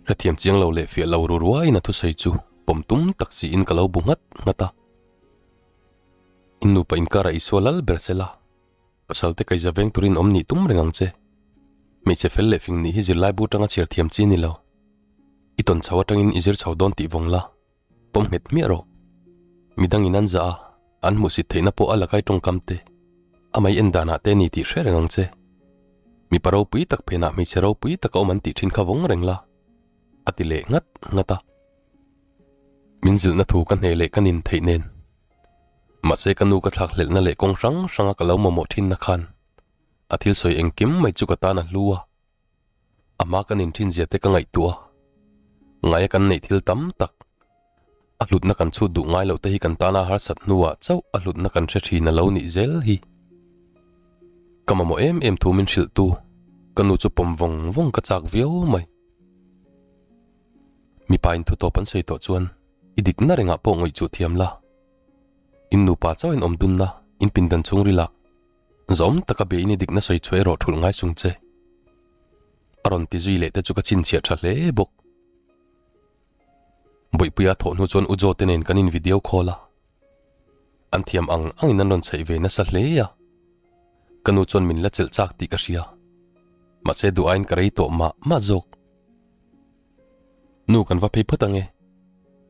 Hrethiam chiang lo leh fiah lo ru ruaiin a thusawi chu pawm tum tak siin ka lo bu nghat nghat a. In nupa inkarah Isua lal ber sela, pasal te kaiza veng turin awm nih tum reng ang che. Hmeichhe fel leh fing nih hi zirlaibu atanga chhiar thiam chi ni lo. I tawn chho atangin i zir chho dawn tih vawng la. Pawm nghet hmiah rawh. Midangin an zah a, an hmuhsit theihna pawh a lakai tawngkam te, a mai en danah te ni tih hre reng ang che. Mipa ropui tak phenah hmeichhe ropui tak a awm an tih thin kha vawng reng la, a ti leh nghat nghat a. Min zilhna thu ka hneh leh ka nin theih nen. Mahse ka nu ka thlakhlelhna leh kawng hrang hranga ka lo mamawh thinna khan a thil sawi engkim mai chu ka tan a hlu a. A hma kan inthin zia te ka ngaihtuah a, ngaia kan neih thil tam tak, a hlutna kan chhut duh ngai loh te hi kan tana harsat hnuah chauh a hlutna kan hre thin a lo nih zel hi. Ka mamawh em em thu min hrilh tu, ka nu chu pawm vawng vawng ka chak viau mai. Mipa in thu tawp an sawi tawh chuan i dikna rengah pawh ngawih chuh thiam la. In nupa chauh in awm dunna, in pindan chhungril ah Zawm taka be in i dikna sawi chhuah erawh thulh ngai sung che. A rawn ti zui leh te chu ka chhinchhiah tha hle bawk. Bawihpuia thawh hnu chuan U Joe te nen kan in video call a. An thiam ang ang in an rawn chheih ve nasa hle a. Ka nu chuan min la chelh chak tih ka hria. Mahse duh aiin ka rei tawh mah mah zawk. Nu kan va phei phawt ange.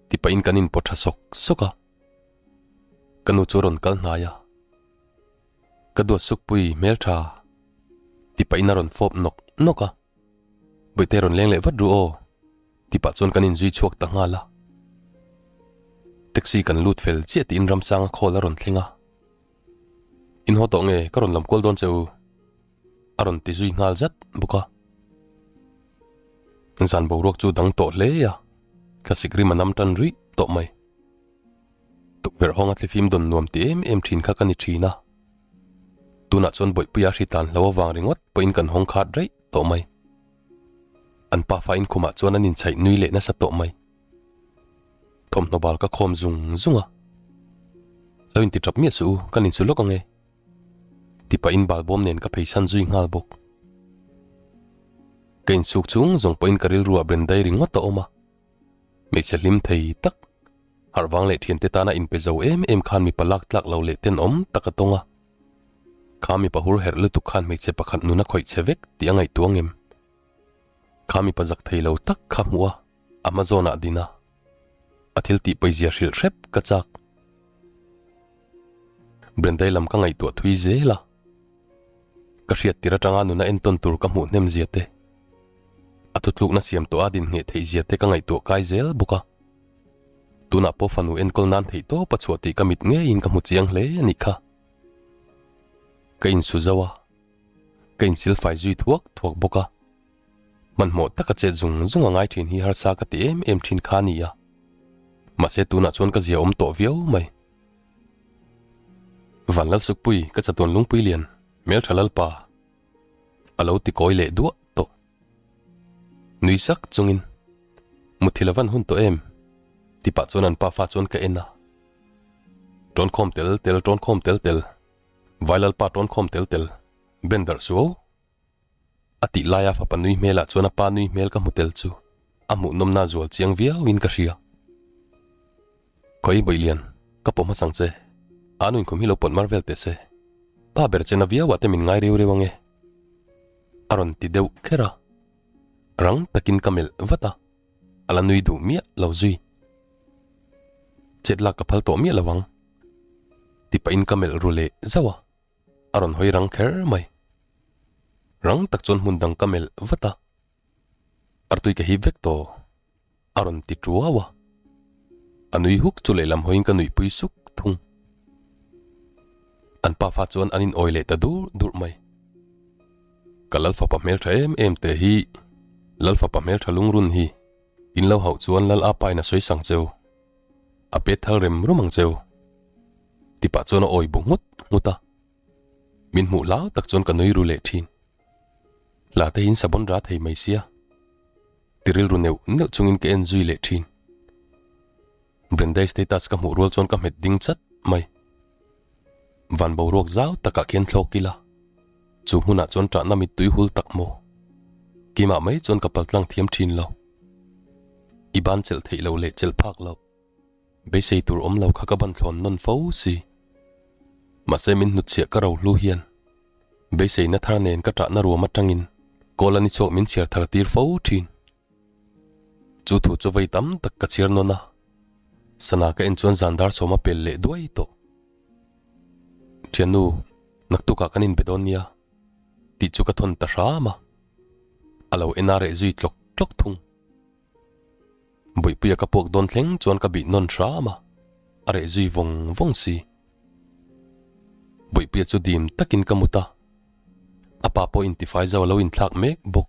Ti pahin kan inpawt tha sawk sawk a. Ka nu chu a rawn kal hnai a. Ka duat sukpui hmeltha ti pahin a rawn fawp nawk nawk a, Bawihte rawn leng leh vat ru aw ti pah chuan kan inzui chhuak ta nghal a. Taxi kan lut fel chiah tiin Ramsanga call a rawn thleng a, In haw tawh nge ka rawn lam kual dawn che u a rawn ti zui nghal zat bawk a. Zan boruak chu dang tawh hle a, thlasik rim a nam tan ruih tawh mai. Tukverh hawnga thlifim dawn nuam ti em em thin kha ka ni thin a. Tunah chuan Bawihpuia hri tan hlo avang ringawt pawhin kan hawng khat raih tawh mai. An pafa inkhumah chuan an inchhaih nui leh nasa tawh mai. Thawmhnaw bal ka khawm zung zung a. Lo inti tap miah suh u, kan insu lawk ange. Ti pahin balbawm nen ka pheisan zui nghal bawk. Ka insuk chung zawng pawhin ka rilruah Brendai ringawt a awm a. Hmeichhe hlim thei tak, harhvang leh thiante tana inpe zo em em khan mipa lak tlak lo leh tenawm tak a tawng a. Kha mipa hur herh lutuk khan hmeichhe pakhat nun a khawih che vek tih a ngaihtuah ngem. Kha mipa zak thei lo tak kha hmuh a, a hma zawnah din a. A thil tih pawizia hrilh hrep ka chak. Brendai lam ka ngaihtuah thui zel a. Ka hriat tir atanga nuna entawn tur ka hmuh hnem zia te, a thutlukna siam tawh a din ngheh theih zia te ka ngaihtuah kai zel bawk a. Tunah pawh fanu enkawl nan theih tawp a chhuah tih ka mit ngeiin ka hmu chiang hle a nih kha. Ka insu zo a, ka insilfai zui thuak thuak bawk a. Hmanhmawh taka chet zung zung a ngai thin hi harsa ka ti em em thin kha a ni a. Mahse tunah chuan ka zia awm tawh viau mai. Van Lalsukpui ka chatuan lungpui lian hmeltha Lalpa a lo ti kawi leh duah tawh. Nui sak chungin Muthil a van hun tawh em? ti pah chuan an pafa chuan ka en a. Tawnkhawm tel tel tawnkhawm tel tel Vai Lalpa tawnkhawm tel tel ben darh suau a tih laia fapa nui hmelah chuan a pa nui hmel ka hmu tel chu a hmuhnawmna zual chiang viauin ka hria. Khawi Bawihlian, ka pawh hmasang che. A nuin khum hi lo pawt mar vel teh se. Pa ber chena viauah te min ngai reu reu ange. A rawn ti deuh kher a. Rang takin ka melh vat a, a la nui duh miah lo zui. Chet lak ka phal tawh miah lo ang. Ti pahin ka melh ru leh zauh a, a rawn hawi rang kher mai. Rang tak chuan hmun dang ka melh vat a, Artui ka hip vek tawh. A rawn ti tuau a. A nui huk chu lehlam hawiin ka nuihpui suk thung. An pafa chuan an inawi leh ta dur dur mai. Ka Lalfapa hmeltha em em te hi, Lalfapa hmeltha lungrun hi, in lo hauh chuan Lal Apain a sawi sang cheu. A pet thal rem rum ang cheu. Ti pah chuan a awi bu nghut nghut a. Min hmuh hlau tak chuan ka nui ru leh thin. Hla te hian sabon ra thei mai sia. Ti rilru neuh neuh chungin ka en zui leh thin. Brendai status ka hmuh rual chuan ka hmet ding chat mai. Van boruak zau takah khian thlawk ila. Chu hmunah chuan ṭahna mittui hul tak maw? Keimah mai chuan ka paltlang thiam thin lo. I ban chelh theih loh leh chelh phak loh. Beisei tur awm lo kha ka ban thlawn nawn fo si. Mahse min hnutchhiah ka rohlu hian beiseina thar nen ka ṭahna ruam aṭangin kawl a ni chhuak min chhiar thar tir fo ṭhin. Chu thu chu vei tam tak ka chhiar nawn a, sana ka en chuan zan dar sawm a pel leh duai tawh. Ṭhiannu, naktukah kan inbe dawn nia tih chu ka thawn ta hram a, a lo en a reh zui tlawk tlawk thung. Bawihpuia ka puak dawn thleng chuan ka bih nawn hram a, a reh zui vawng vawng si. Bawihpuia chu dim takin ka mut a, a pa pawh intifai zo a lo inthlak mek bawk.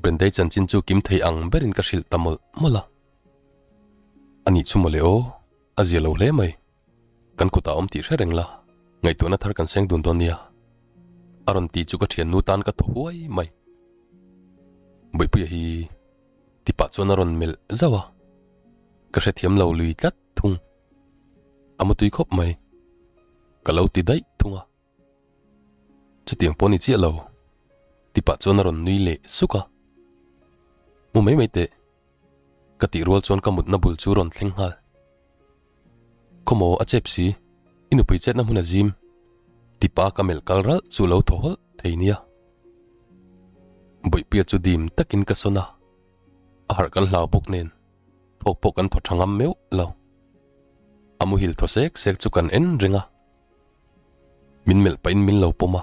Brendai chanchin chu kim thei ang berin ka hrilh ta mawlh mawlh a. A nih chu mawle aw, a zia lo hle mai. Kan kutah awm tih hre reng la, ngaihtuahna thar kan seng dun dawn nia. A rawn ti chu ka thiannu tan ka thaw huai mai. Bawihpuia hi ti pah chuan a rawn melh zauh a, ka hrethiam lo lui tlat thung. A mutui khawp mai, ka lo ti daih thung a. Chutiang pawh ni chiah lo, ti pah chuan a rawn nui leh suk a. Mu mai mai teh, ka tih rual chuan ka mutna bul chu rawn thleng nghal. Khawmaw a chep si, i nupui chetna hmun a zim, ti pa ka melh kal ralh chu lo thaw hawlh thei nia. Bawihpuia chu dim takin ka sawn a, a harh kan hlau bawk nen thawk pawh kan thaw tha ngam meuh lo. A muhil thaw sek sek chu kan en reng a. Min melh pahin min lo pawm a,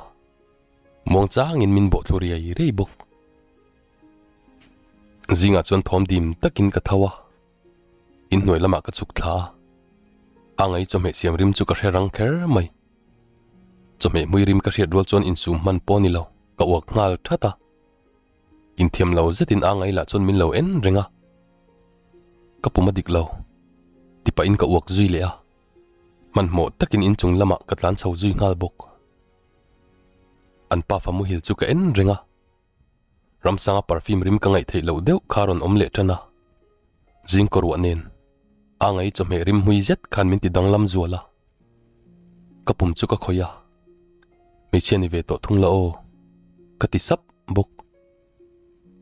muang changin min bawh thlu riai riai bawk. Zingah chuan thawm dim takin ka tho a, inhnuai lamah ka chhuk thla a, a ngai chawhmeh siam rim chu ka hre rang kher mai. Chawhmeh hmui rim ka hriat rual chuan insum hman pawh a ni lo, ka uak nghal that a. Inthiam lo zetin a ngai lah chuan min lo en reng a, ka pum a dik lo, ti pahin ka uak zui leh a. Hmanhmawh takin inchung lamah ka tlan chho zui nghal bawk. An pafa muhil chu ka en reng a, Ramsanga perfume rim ka ngaih theih loh deuh kha rawn awm leh tan a. Zing kaw ruah nen a ngai chawhmeh rim hmui zet khan min ti danglam zual a. Ka pum chu ka khawih a, hmeichhia ni ve tawh thung la aw, ka ti sap bawk.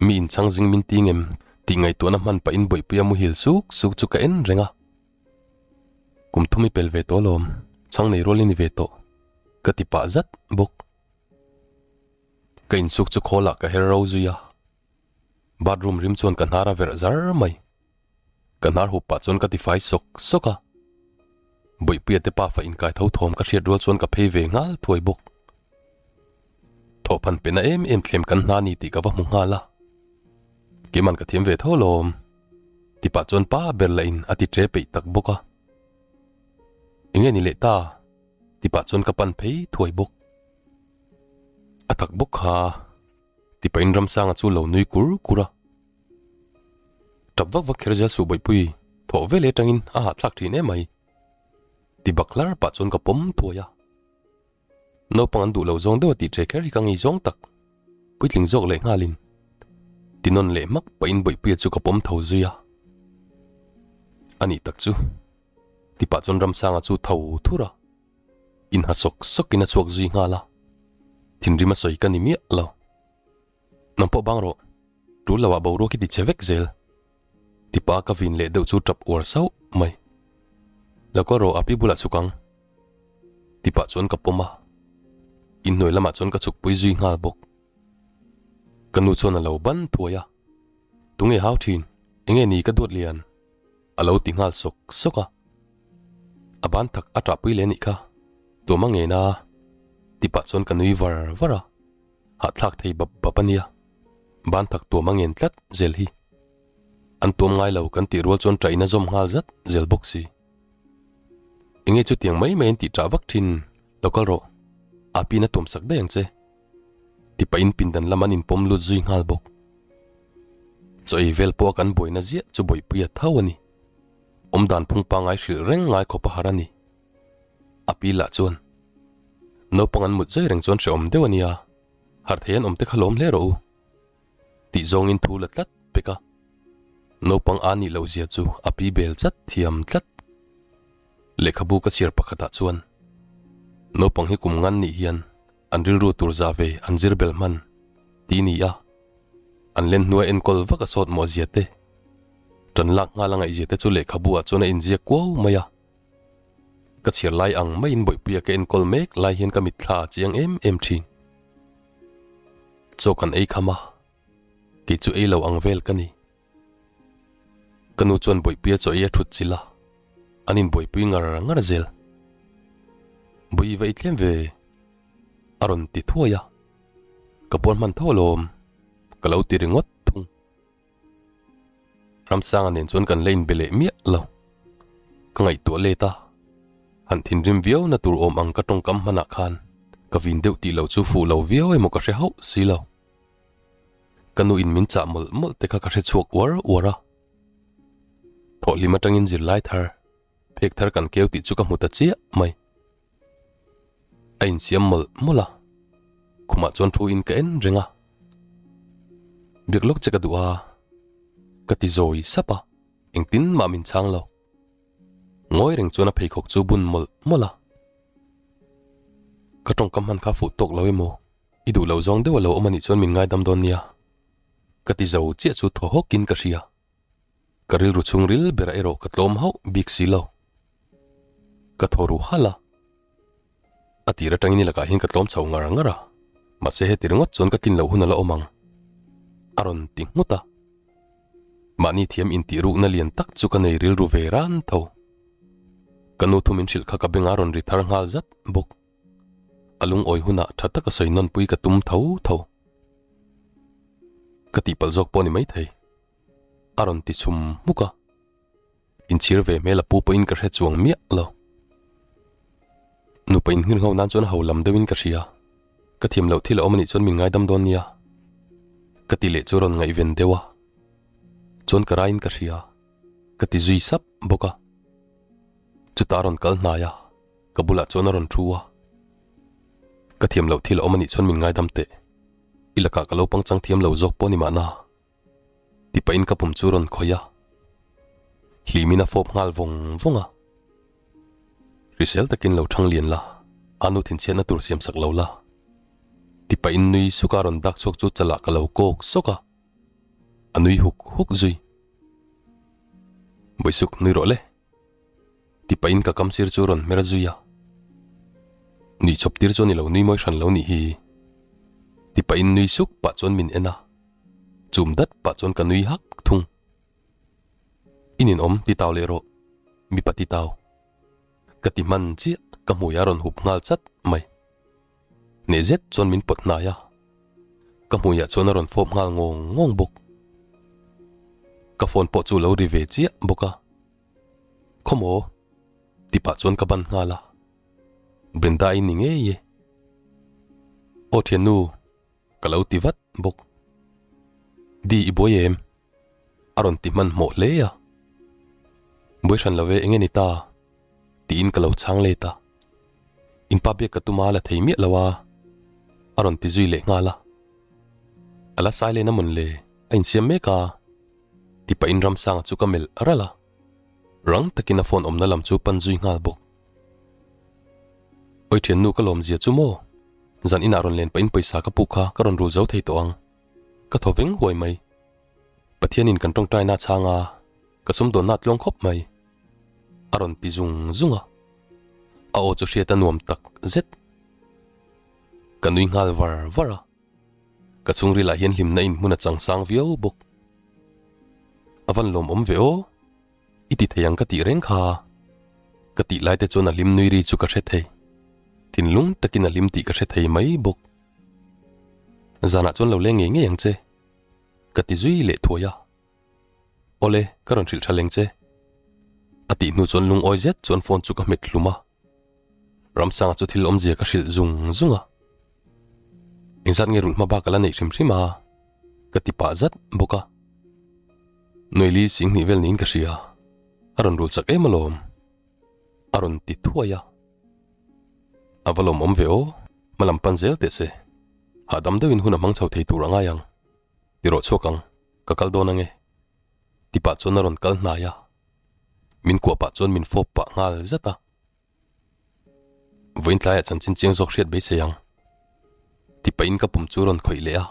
Mi inchhang zing min ti ngem tih ngaihtuahna hman pahin bawihpuia muhil suk suk chu ka en reng a. Kum thum i pel ve tawh alawm, chhang nei rual i ni ve tawh, ka ti pah zat bawk. Ka insuk chu khawlah ka her ro zui a, bathroom rim chuan ka hnar a verh zar mai. Ka hnar hup pah chuan ka ti fai sawk sawk a, Bawihpuia te pafa inkai tho thawm ka hriat rual chuan ka phei ve nghal thuai bawk. Thawhphan pena em em thlem kan hna ni tih ka va hmu nghal a, keiman ka thiam ve tho alawm. Ti pah chuan pa ber lah in a ti ṭe peih tak bawk a. Enge ni leh ta? Ti pah chuan ka pan phei thuai bawk. A tak bawk kha. Ti pahin Ramsanga chu lo nui kur kur a. Ṭap vak vak kher zel suh Bawihpui, thawh veleh aṭangin a hahthlak ṭhin em mai. Ti bak hlar pah chuan ka pawm thuai a. Naupang an duh lo zawng deuh a tih ṭhe kher hi ka ngei zawng tak. Puitling zawk leh nghalin ti nawn leh hmak pahin Bawihpuia chu ka pawm tho zui a. A nih tak chu ti pah chuan Ramsanga chu tho thur a, inha sawk sawkin a chhuak zui nghal a. Thinrim a sawi ka ni miah lo. Nang pawh bang rawh, tul loah boruak i ti che vek zel. Tipa ka vin leh deuh chu tap uar sauh mai. Lo kal rawh a pi bulah chhuk ang. Tipah chuan ka pawm a, inhnuai lamah chuan ka chhukpui zui nghal bawk. Ka nu chuan a lo ban thuai a, Tunge hau thin, enge ni ka duat lian? A lo ti nghal sawk sawk a. A ban thak a ṭahpui leh anih kha, tuam a ngen a, tipah chuan ka nui var var a. Hahthlak thei bap bap a nia, ban thak tuam a ngen tlat zel hi. An tuam ngai lo kan tih rual chuan ṭah in a zawm nghal zat zel bawk si. Enge chutiang mai mai an tih ṭah vak ṭhin, lo kal rawh, Api in a tuam sak daih ang che. Ti pahin pindan lam an inpawm lut zui nghal bawk. Chaw ei vel pawha kan buaina ziah chu bawihpui a tho a ni. Awmdan phung pangngai hrilh reng ngai khawp a har a ni. Api lah chuan, Naupang an mut zai reng chuan hrehawm deuh a nia, harh thei an awm te kha lawm hle rawh u. Tih zawngin thu la tlat pek a. Naupang a nih loh zia chu a pi bel chat thiam tlat. Lehkhabu ka chhiar pakhatah chuan, Naupang hi kum ngan nih hian an rilru tur za ve an zir bel hman ti ni a, an len hnua enkawl vak a sawt mawh zia te, tan lak nghal a ngaih zia te chu lehkhabu ah chuan a inziak kuau mai a. Ka chhiar lai ang maiin Bawihpuia ka enkawl mek lai hian ka mitthla a chiang em em thin. Chaw kan ei kham a, kei chu ei lo ang vel ka ni. Ka nu chuan Bawihpuia chaw ei a thut chilh a, an inbuaipui ngar ngar zel. Bawi va ei tlem ve a rawn ti thuai a, ka puan hman tho alawm ka lo ti ringawt thung. Ramsanga nen chuan kan la inbe leh miah lo. Ka ngaihtuah let a. Han thinrim viau na tur awm ang ka tawngkam hmanah khan ka vin deuh tih loh chu fuh lo viau emaw ka hre hauh si lo. Ka nu in min chah mawlh mawlh te kha ka hre chhuak uar uar a. Thawhhlim atangin zirlai thar, phek thar kan keu tih chu ka hmu ta chiah mai. A insiam mawlh mawlh a, khumah chuan thu in ka en reng a. Biak lawk che ka duh a, ka ti zawi sap a, engtin mah min chhang lo. Ngawi reng chuan a pheikhawk chu bun mawlh mawlh a. Ka tawngkam hman kha fuh tawk lo emaw, i duh lo zawng deuh a lo awm a nih chuan min ngaidam dawn nia, ka ti zo chiah chu thaw hawkin ka hria. Ka rilru chhungril berah erawh ka tlawm hauh bik si lo. Ka thaw ru halh a. A tir atangin i lakah hian ka tlawm chho ngar ngar a, mahse heti ringawt chuan ka tlin loh hun a la awm ang, a rawn ti nghut a. Mahni thiam intih rukna lian tak chu ka nei rilru ve ran tho. Ka nu thu min hrilh kha ka bengah a rawn ri thar nghal zat bawk. A lungawi hunah tha taka sawi nawnpui ka tum tho tho. Ka tihpalh zawk pawh a ni maithei. A rawn ti chhum hmuk a. Inchhir ve hmel a pu pawhin ka hre chuang miah lo. Nupa inhngir ngho nan chuan ho lam deuhin ka hria. Ka thiam loh thil a awm a nih chuan min ngaidam dawn nia. Ka ti leh chu rawn ngaihven deuh a. Chuan ka raiin ka hria. Ka ti zui sap bawk a. Chutah a rawn kal hnai a, ka bulah chuan a rawn thu a. Ka thiam loh thil a awm a nih chuan min ngaidam teh. I lakah ka lo pangchang thiam lo zawk pawh ni mahna. Ti pahin ka pum chu rawn khawih a, hlimin a fawp nghal vawng vawng a. Hrisel takin lo thang lian la, a nu thinchhiatna tur siam sak lo la. Ti pahin nui suka rawn dak chhuak chu chalah ka lo kawk sawk a, a nui huk huk zui. Bawisuk nui rawh le. Ti pahin ka kam sir chu rawn hmer zui a. Nuih chawp tir chuan i lo nui mawi hran lo nih hi. Ti pahin nui suk pah chuan min en a. Chum dat pah chuan ka nui hak thung. I ninawm ti tau leh rawh, mipa ti tau. Ka ti hman chiah ka hmui a rawn hup nghal chat mai. Hneh zet chuan min pawt hnai a, ka hmuiah chuan a rawn fawp nghal ngawng ngawng bawk. Ka phone pawh chu lo ri ve chiah bawk a. Khawmaw? Ti pah chuan ka ban nghal a. Brenda i ni ngei e. Aw thiannu. Ka lo ti vat bawk. Di i buai em? A rawn ti hmanhmawh hle a. Buai hran lo e, enge ni ta? Tiin ka lo chhang let a. In pa biak ka tum a la thei miah lo a, a rawn ti zui leh nghal a. A la sai len a mawn le, a insiam mek a, ti pahin Ramsanga chu ka melh ralh a. Rang takin a phone awmna lam chu pan zui nghal bawk. Oi thiannu ka lawm zia chu maw? Zan inah rawn len pahin pawisa ka puk kha ka rawn rul zo thei tawh ang. Ka thaw veng huai mai. Pathianin kan tawngtaina a chhang a, ka sumdawnna a tluang khawp mai. A rawn ti zung zung a. A aw chu hriat a nuam tak zet. Ka nui nghal var var a. Ka chhungrilah hian hlimna in hmun a chang sang viau bawk. A van lawmawm ve aw. I ti thei ang ka tih reng kha. Ka tih lai te chuan a hlim nui ri chu ka hre thei. Thinlung takin a hlim tih ka hre thei mai bawk. Zanah chuan lo leng ngei ngei ang che. Ka ti zui leh thuai a. Awle, ka rawn hrilh tha leng che. A tih hnu chuan lungawi zet chuan phone chu ka hmet hlum a. Ramsanga chu thil awmzia ka hrilh zung zung a. Engzat nge rulh hma bak a la neih hrim hrim a? Ka ti pah zat bawk a. Nuaili singhnih vel niin ka hria, a rawn rul chak em alawm. A rawn ti thuai a. A va lawmawm ve aw, hma lam pan zel teh se. Hahdam deuhin hun a hmang chho thei tur a ngai ang. Ti rawh chhuak ang, ka kal dawn ange. Ti pah chuan a rawn kal hnai a. Min kuah pah chuan min fawp pah nghal zat a. Vawiin tlaiah chanchin chiang zawk hriat beisei ang. Ti pahin ka pum chu rawn khawih leh a,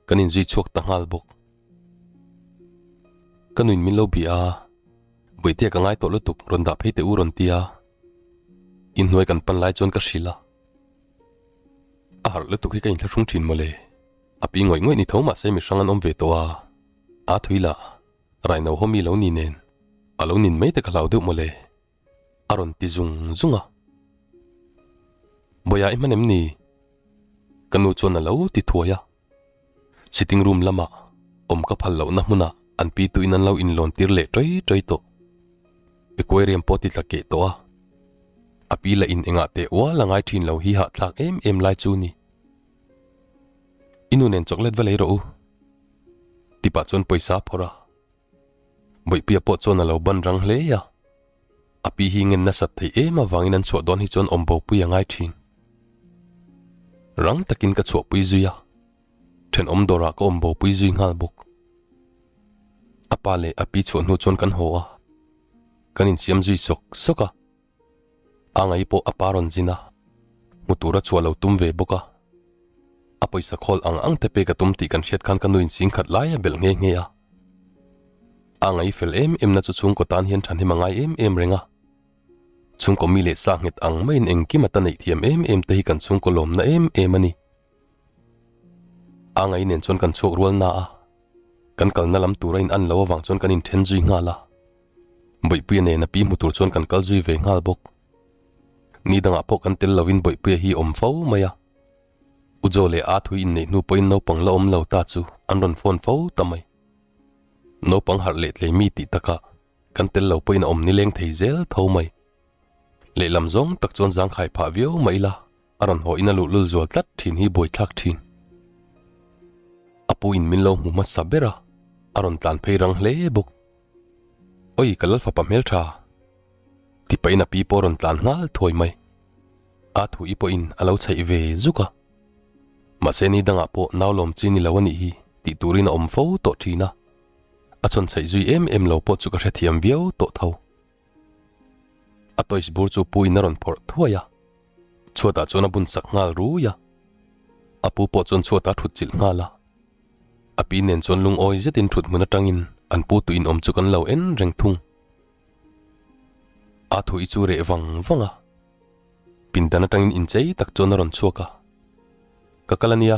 kan inzui chhuak ta nghal bawk. Ka nuin min lo bia a, Bawihtea ka ngai tawh lutuk rawn dah phei teh u rawn ti a, inhnuai kan pan lai chuan ka hrilh a. A harh lutuk hi ka inthlahrung thin mawle, a pi ngawih ngawih ni tho mahse mi hrang an awm ve tawh a, aa thui lah, raino haw mi lo ni nen, a lo nin mai te ka hlau deuh mawle. A rawn ti zung zung a. Bawia i hman em ni? Ka nu chuan a lo ti thuai a. Sitting room lamah awm ka phal lohna hmunah an pi tuin an lo inlawn tir leh ṭawih ṭawih tawh. Aquarium pawh ti tla keh tawh a. A pi lah in engah teh ual a ngai thin lo hi hahthlak em em lai chu ni. I nu nen chocolate va lei rawh u. Ti pah chuan pawisa a phawrh a. Bawihpuia pawh chuan a lo ban rang hle a. A pi hi ngen nasat theih em avangin an chhuah dawn hi chuan awm bopui a ngai thin. Rang takin ka chhuahpui zui a. Thenawm dawrah ka awm bopui zui nghal bawk. A pa leh a pi chhuah hnu chuan kan haw a. Kan insiam zui sawk sawk a. A ngai pawh a pa rawn zin a, hmu tura chhuah lo tum ve bawk a. A pawisa khawl ang ang te pek a tum tih kan hriat khan ka nuin sing khat lai a belh nghe nghe a. A ngai fel em em na chu chhungkaw tan hian thahnem a ngai em em reng a. Chhungkaw mi leh sa nghet ang maiin engkim a ta neih thiam em em te hi kan chhungkaw lawmna em em a ni. A ngai nen chuan kan chhuak rual na a, kan kalna lam tura in an lo avang chuan kan inthen zui nghal a. Bawihpuia nen a pi hmu tur chuan kan kal zui ve nghal bawk. Ni dangah pawh kan tel lovin Bawihpuia hi awm fo mai a. U Jo leh A thui inneih hnu pawhin naupang la awm lo ta chu an rawn phone fo ta mai. Naupang harh leh tlei mi tih takah kan tel lo pawhin a awm nileng thei zel tho mai. Lehlam zawng tak chuan zangkhai phah viau mah ila a rawn haw in a luhlul zual tlat thin hi buaithlak thin. A pu in min lo hmu hmasa ber a, a rawn tlan phei rang hle bawk. Oi ka lal fapa hmeltha ti pahin a pi pawh rawn tlan nghal thuai mai. A thu i pawhin a lo chheih ve zuk a. Mahse ni dangah pawh nau lawm chi ni lo a nih hi tih turin a awm fo tawh thin a. A chhawn chheih zui em em lo pawh chu ka hrethiam viau tawh tho. A toys bur chu pu in a rawn phawrh thuai a. Chhuatah chuan a bun sak nghal rui a. A pu pawh chuan chhuatah a thut chilh nghal a. A pi nen chuan lungawi zetin thut hmun atangin an pu tu inawm chu kan lo en reng thung. A thu i chu reh vang vang a. Pindan atangin inchei tak chuan a rawn chhuak a. Ka kal ania,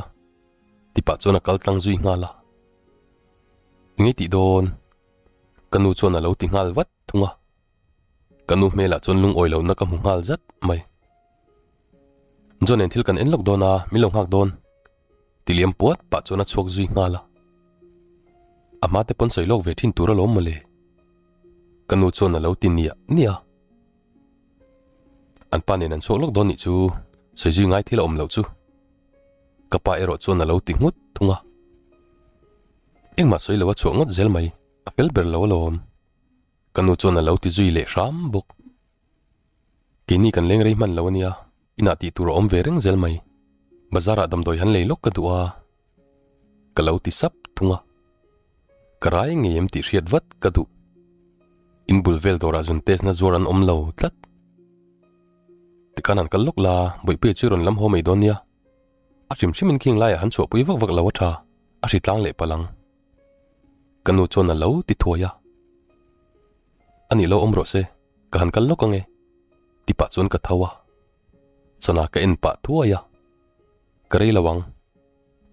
ti pah chuan a kal tlang zui nghal a. Engei tih dawn? Ka nu chuan a lo ti nghal vat thung a. Ka nu hmelah chuan lungawi lohna ka hmu nghal zat mai. John nen thil kan en lawk dawn a, min lo nghak dawn. Ti liam puat pah chuan a chhuak zui nghal a. A hma te pawn sawi lawk ve thin tur alawm mawle. Ka nu chuan a lo ti niah niah a. An pa nen an chhuak lawk dawn nih chu sawi zui ngai thil a awm loh chu. Ka pa erawh chuan a lo ti nghut thung a. Engmah sawi lo a chhuah ngawt zel mai, a fel ber lo alawm. Ka nu chuan a lo ti zui leh hram bawk. Keini kan leng rei hman lo ania, inah tih tur a awm ve reng zel mai. Bazar ah damdawi han lei lawk ka duh a, ka lo ti sap thung a. Ka rai ngei em tih hriat vat ka duh. In bul vel dawrah zun test na zuar an awm lo tlat. Tikhan han kal lawk la, Bawihpuia chu i rawn lam haw mai dawn nia. A hrim hrimin khing laiah han chhuahpui vak vak lo a tha, a hritlang leh palh ang. Ka nu chuan a lo ti thuai a. A nih lo awm rawh se, ka han kal lawk ange, ti pah chuan ka tho a. Chana ka en pah thuai a. Ka rei lo ang,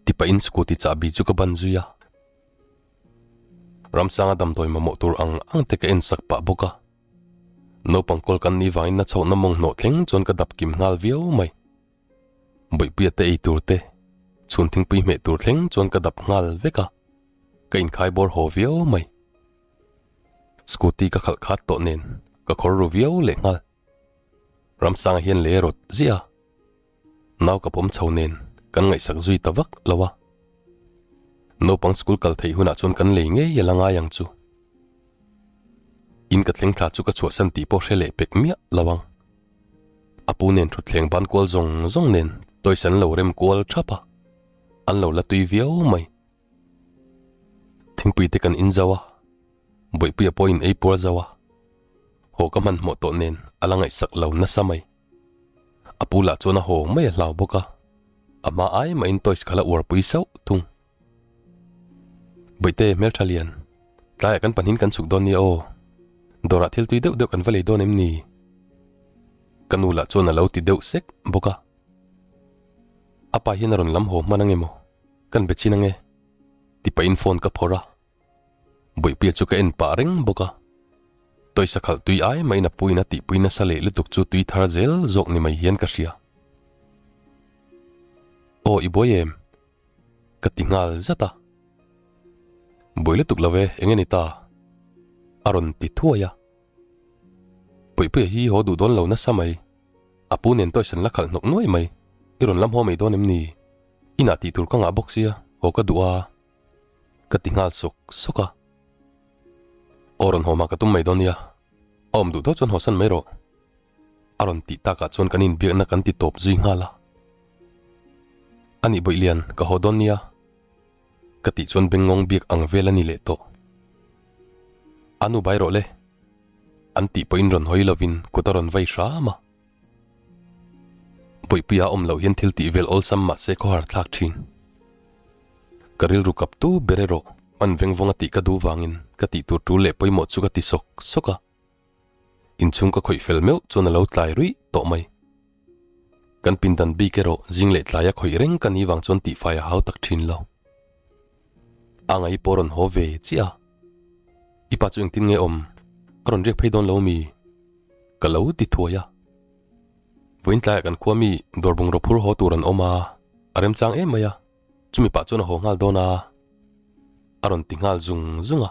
ti pahin scooty chahbi chu ka ban zui a. Ramsanga damdawi mamawh tur ang ang te ka en sak pah bawk a. Naupang kawl kan nih vangin na chhohna mawng hnawh thleng chuan ka dap kim nghal viau mai. Bawihpuia te ei tur te, chhun thingpui hmeh tur thleng chuan ka dap nghal vek a, ka inkhai bawr haw viau mai. Scooty ka khalh khat tawh nen ka khawr ru viau leh nghal. Ramsanga hian lei a rawt ziah a, nau ka pawm chho nen kan ngaihsak zui ta vak lo a. Naupang school kal theih hunah chuan kan lei ngei a la ngai ang chu. In ka thleng thla chu ka chhuahsan tih pawh hre leh pek miah lo ang. A pu nen thutthleng ban kual zawng zawng nen toys an lo rem kual thap a, an lo la tui viau mai. Thingpui te kan in zo a, Bawihpuia pawhin ei puar zo a, haw ka hmanhmawh tawh nen a la ngaihsak lo nasa mai. A pu lah chuan a haw mai a hlau bawk a, a hma ai mahin toys kha la uarpui sauh thung. Bawihte hmeltha lian, tlaiah kan pahnin kan chhuk dawn nia aw, dawrah thil tui deuh deuh kan va lei dawn em ni? Ka nu lah chuan a lo ti deuh sek bawk a. A pa hian a rawn lam haw hman ange maw? Kan be chin ange? Ti pahin phone ka phawrh a, Bawihpuia chu ka en pah reng bawk a. Tawisa khalh tui ai maiin a puiin a tihpui nasa leh lutuk chu tui thar zel zawk ni mai hian ka hria. Aw i buai em? Ka ti nghal zat a. Buai lutuk lo e, eng nge ni ta? A rawn ti thuai a. Bawihpuia hi haw duh dawn lo nasa mai. A pu nen toys an la khalh hnawk nuai mai. I rawn lam haw mai dawn em ni? Inah tih tur ka ngah bawk sia, haw ka duh a. Ka ti nghal sawk sawk a. Aw rawn haw mah ka tum mai dawn nia. A awm duh tho chuan hawsan mai rawh. A rawn tih takah chuan kan inbiakna kan ti tawp zui nghal a. A nih bawih lian, ka haw dawn nia. Ka tih chuan bengngawng biak ang vel a ni leh tawh. A nu bai rawh le. An tih pawhin rawn hawi lovin kut a rawn vai hram a. Bawihpuia awm loh hian thil tih vel awlsam mah se khawhar thlak thin. Ka rilru kap tu ber erawh hman veng vawng a tih ka duh vangin ka tih tur tul leh pawimawh chu ka ti sawk sawk a. Inchhung ka khawih fel meuh chuan a lo tlai ruih tawh mai. Kan pindan bik erawh zing leh tlaia khawih reng ka nih vang chuan tihfai a hau tak thin lo. A ngai pawh rawn haw ve chiah a. I pa chu engtin nge awm? A rawn riak phei dawn lo mi? Ka lo ti thuai a. Vawiin tlaiah kan khua mi dawr bungraw phur haw tur an awm a, a remchang em mai a, chumi pah chuan a haw nghal dawn a, a rawn ti nghal zung zung a.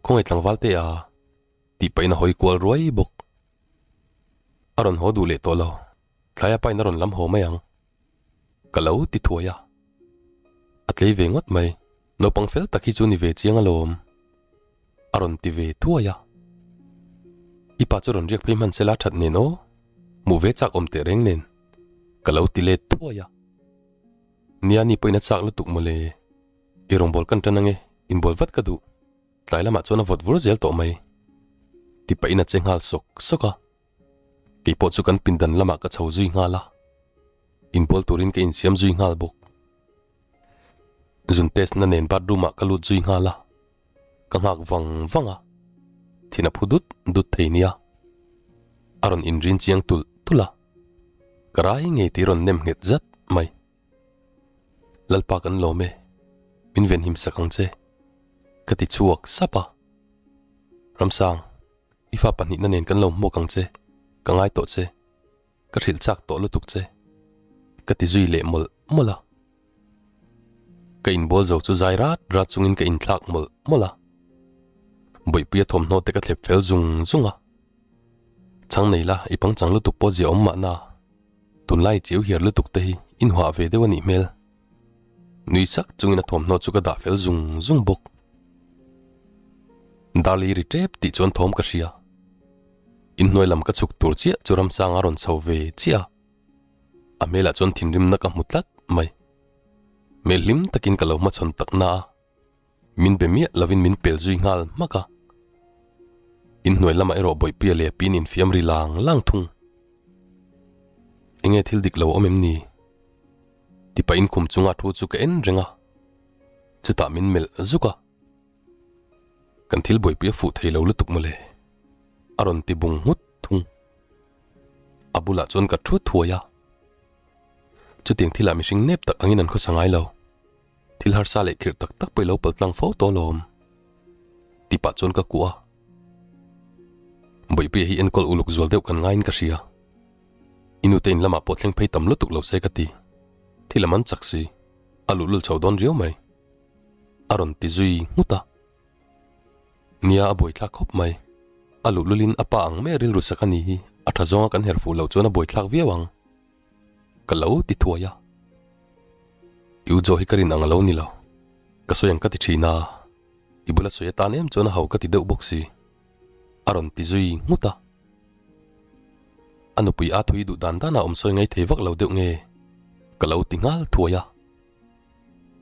Khawngaih tlangval te a tih pahin a hawi kual ruai bawk. A rawn haw duh leh tawh lo, thlaia pain a rawn lam haw mai ang. Ka lo ti thuai a. A tlei ve ngawt mai, naupang fel tak hi chu ni ve chiang alawm. A rawn ti ve thuai a. I pa chu rawn riak phei hman sela that nen aw, hmuh ve chak awm teh reng nen. Ka lo ti let thuai a. Nia ni pawhin a chak lutuk mawle. I rawngbâwl kan ṭan ange, inbual vat ka duh. Tlai lamah chuan a vawt vur zel tawh mai. Ti pahin a che nghal sawk sawk a. Kei pawh chu kan pindan lamah ka chho zui nghal a. Inbual turin ka insiam zui nghal bawk. Zun test na nen bathroom ah ka lut zui nghal a. Ka nghak vang vang a. Thin a phu dut dut thei nia. A rawn inrin chiang tulh tulh a. Ka rai ngei tih rawn nem nghet zat mai. Lalpa kan lawm e, min venhim sak ang che, ka ti chhuak sap a. Ramsang, i fa pahnihna nen kan lo hmuak ang che, ka ngai tawh che, ka hrilh chak tawh lutuk che, ka ti zui leh mawlh mawlh a. Ka inbual zo chu zai rat rat chungin ka inthlak mawlh mawlh a. Bawihpuia thawmhnaw te ka thlep fel zung zung a. Chhang nei la, i pangchang lutuk pawh zia awm mahna. Tunlai chiu hiar lutuk te hi inhuah ve deuh a nih hmel. Nui sak chungin a thawmhnaw chu ka dah fel zung zung bawk. Darli ri tep tih chuan thawm ka hria. Inhnuai lam ka chhuk tur chiah chu Ramsanga rawn chho ve chiah a. A hmelah chuan thinrimna ka hmu tlat mai. Hmel hlim takin ka lo hmachhawn tak na a. Min be miah lovin min pel zui nghal hmak a. Inhnuai lamah erawh Bawihpuia leh a pin infiam ri lang lang thung. Enge thil dik lo awm em ni? Ti pahin khum chunga thu chu ka en reng a. Chutah min melh zuk a. Kan thil Bawihpui a fuh thei lo lutuk mawle. A rawn ti bung nghut thung. A bulah chuan ka thu thuai a. Chutiang thilah mihring nep tak angin an khawsa ngai lo. Thil harsa leh khirh tak tak pawh i lo pal tlang fo tawh alawm. Ti pah chuan ka kuah a. Bawihpuia hi enkawl uluk zual deuh kan ngaiin ka hria. I nute in lamah pawh thleng phei tam lutuk lo se ka ti. Thil a man chak si. A luhlul chho dawn riau mai. A rawn ti zui nghut a. Nia a buaithlak khawp mai. A luhlulin a pa ang mai a rilru sak a ni hi a tha zawnga kan her fuh loh chuan a buaithlak viau ang. Ka lo ti thuai a. I u Joe hi ka rin ang a lo ni lo. Ka sawi ang ka ti thin a, i bula sawi atan em chuan a ho ka ti deuh bawk si. A rawn ti zui nghut a. A nupui a thui duh dan danah awm sawi ngai thei vak lo deuh nge? Ka lo ti nghal thuai a.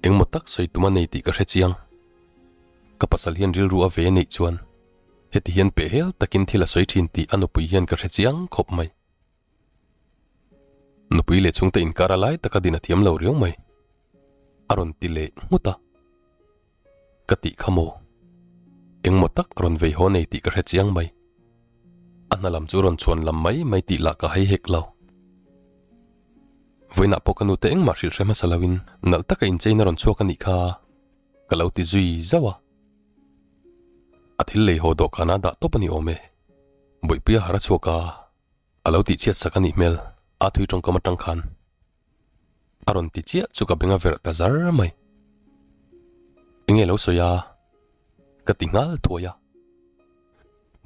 Engmaw tak sawi tum a nei tih ka hre chiang. Ka pasal hian rilru a ve neih chuan heti hian pehhel takin thil a sawi thin tih a nupui hian ka hre chiang khawp mai. Nupui leh chhungte inkar a lai taka din a thiam lo riau mai. A rawn ti leh nghut a. Ka tih kha maw? Engmaw tak rawn vei haw nei tih ka hre chiang mai. A hna lam chu rawn chhuan lam mai mai tih lah ka hai hek lo. Vawiinah pawh ka nute engmah hrilh hre hmasa loin nalh taka incheina rawn chhuak a nih kha ka lo ti zui zauh a. A thil lei haw dawhkanah dah tawp a ni awm e. Bawihpuia har a chhuak a. A lo tih chhiat sak a nih hmel, a thui tawngkam atang khan a rawn ti chiah chu ka beng a verh ta zar mai. Enge lo sawi a? Ka ti nghal thuai a.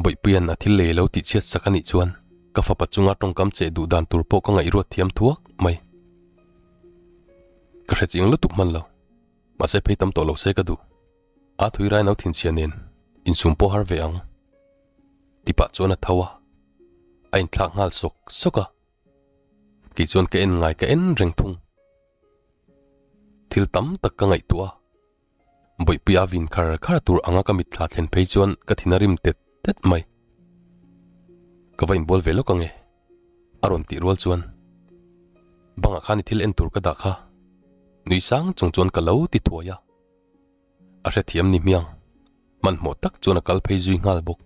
Bawihpuia'n a thil lei a lo tih chhiat sak a nih chuan. Ka fapa chunga tawngkam cheh duh dan tur pawh ka ngaihruat thiam thuak mai. Ka hre chiang lutuk hman lo. Mahse phei tam tawh lo se ka duh. A thui rai no thinchhia nen insum pawh har ve ang. Tipah chuan a tho a, a inthlak nghal sawk sawk a. Kei chuan ka en ngai ka en reng thung. Thil tam tak ka ngaihtuah a, Bawihpuia vin khar khar tur anga ka mitthla thlen phei chuan ka thin a rim tet tet mai. Ka va inbual ve lawk ange, a rawn tih rual chuan bangah khan i thil en tur ka dah kha nui sang chung chuan ka lo ti thuai a. A hrethiam ni hmiang, hmanhmawh tak chuan a kal phei zui nghal bawk.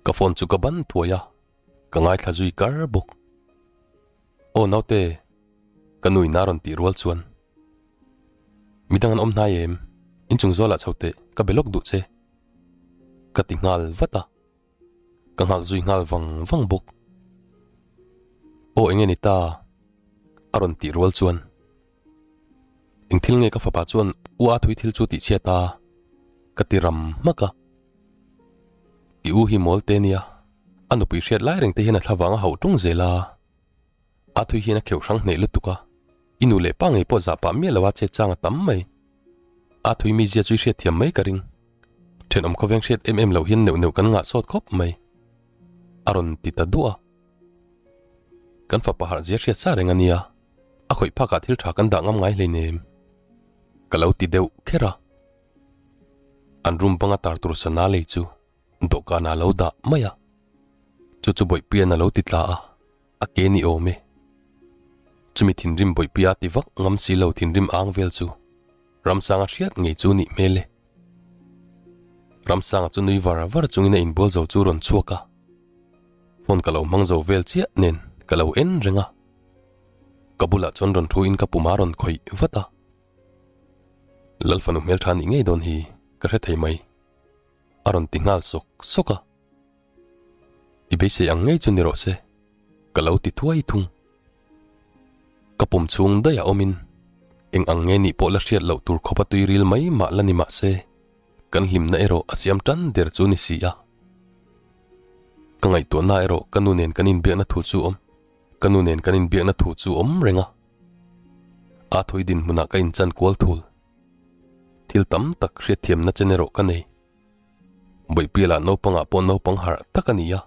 Ka phone chu ka ban thuai a, ka ngaithla zui kar bawk. Aw naute, ka nu in a rawn tih rual chuan midang an awm hnai em? Inchung zualah chho teh, ka be lawk duh che. Ka ti nghal vat a, ka nghak zui nghal vang vang bawk. Aw enge ni ta? A rawn tih rual chuan Eng thil nge ka fapa chuan u a thui thil chu tih chhiat a? Ka ti ram hmak a. I u hi mawl te nia, a nupui hriat lai reng te hian a thla vang a hauh tung zel a. A thui hian a kheuh hrang hneh lutuk a, i nu leh pa ngei pawh zah pah miah lo a chet chang a tam mai. A thui mi zia chu i hriat thiam mai ka ring. Thenawm khawveng hriat em em loh hian neuh neuh kan ngah sawt khawp mai. A rawn ti ta duah a. Kan fapa harh zia hriat sa reng a nia, a khawih phakah thil tha kan dah ngam ngai hleinem. Ka lo ti deuh kher a. An room banga tar tur sana lei chu dawhkanah a lo dah mai a. Chu chu Bawihpuia'n a lo ti tla a, a ke ni awm e. Chumi thinrim Bawihpuia ti vak ngam si lo thinrim ang vel chu Ramsanga hriat ngei chu nih hmel e. Ramsanga chu nui var var chungin a inbual zo chu rawn chhuak a. Phone ka lo hmang zo vel chiah nen ka lo en reng a. Ka bulah chuan rawn thu in ka pum a rawn khawih vat a. Lalfanu hmeltha nih ngei dawn hi ka hre thei mai. A rawn ti nghal sawk sawk a. I beisei ang ngei chu ni rawh se, ka lo ti thuai thung. Ka pum chhung daih a awmin eng ang nge nih pawh la hriat loh tur khawpa tui ril mai mah la ni mah se, kan hlimna erawh a siam tan der chu ni si a. Ka ngaihtuahna erawh ka nu nen kan inbiakna thu chu awm, ka nu nen kan inbiakna thu chu awm reng a. A thawi dinhmunah ka inchan kual thul. Thil tam tak hriatthiamna chen erawh ka nei. Bawihpuia lah naupangah pawh naupang harh tak a ni a.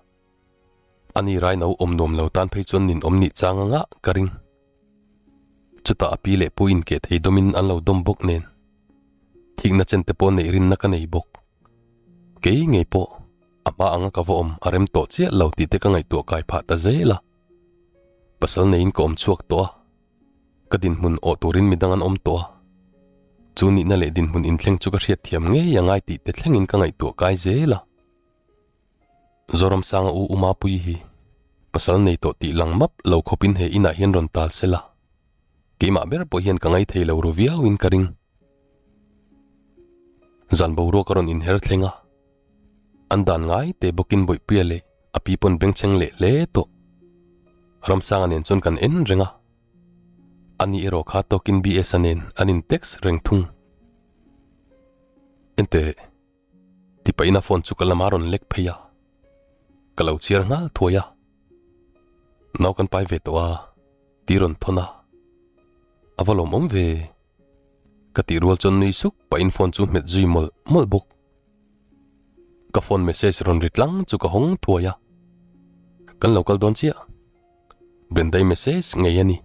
Ani rai no awm nuam lo tan phei chuan nin awm nih chang anga ka ring. Chutah a pi leh pu in keh thei dawmin an lo dawm bawk nen. Thikna chen te pawh neih rinna ka nei bawk. Kei ngei pawh a hma anga ka va awm a rem tawh chiah lo tih te ka ngaihtuah kai phah ta zel a. Pasal neiin ka awm chhuak tawh a. Ka dinhmun awh turin midang an awm tawh a. Chu nihna leh dinhmun inthleng chu ka hriatthiam ngei a ngai tih te thlengin ka ngaihtuah kai zel a. Zoramsanga u Umapui hi pasal nei tawh tih lang map lo khawpin he inah hian rawn tal sela. Keimah ber pawh hian ka ngaithei lo ru viauin ka ring. Zan boruak a rawn inher thleng a. An dan ngai te bawkin Bawihpuia leh a pi pawn bengchheng leh hle tawh. Ramsanga nen chuan kan en reng a. Ani erawh kha tawkin BS-a nen an in text reng thung. Enteh. Ti pahin a phone chu ka lamah a rawn lek phei a. Ka lo chhiar nghal thuai a. Nau kan pai ve tawh a, ti rawn thawn a. A va lawmawm ve. Ka tih rual chuan nui suk pahin phone chu hmet zui mawlh mawlh bawk. Ka phone message rawn ri tlang chu ka hawng thuai a. Kan lo kal dawn chiah. Brendai message ngei a ni.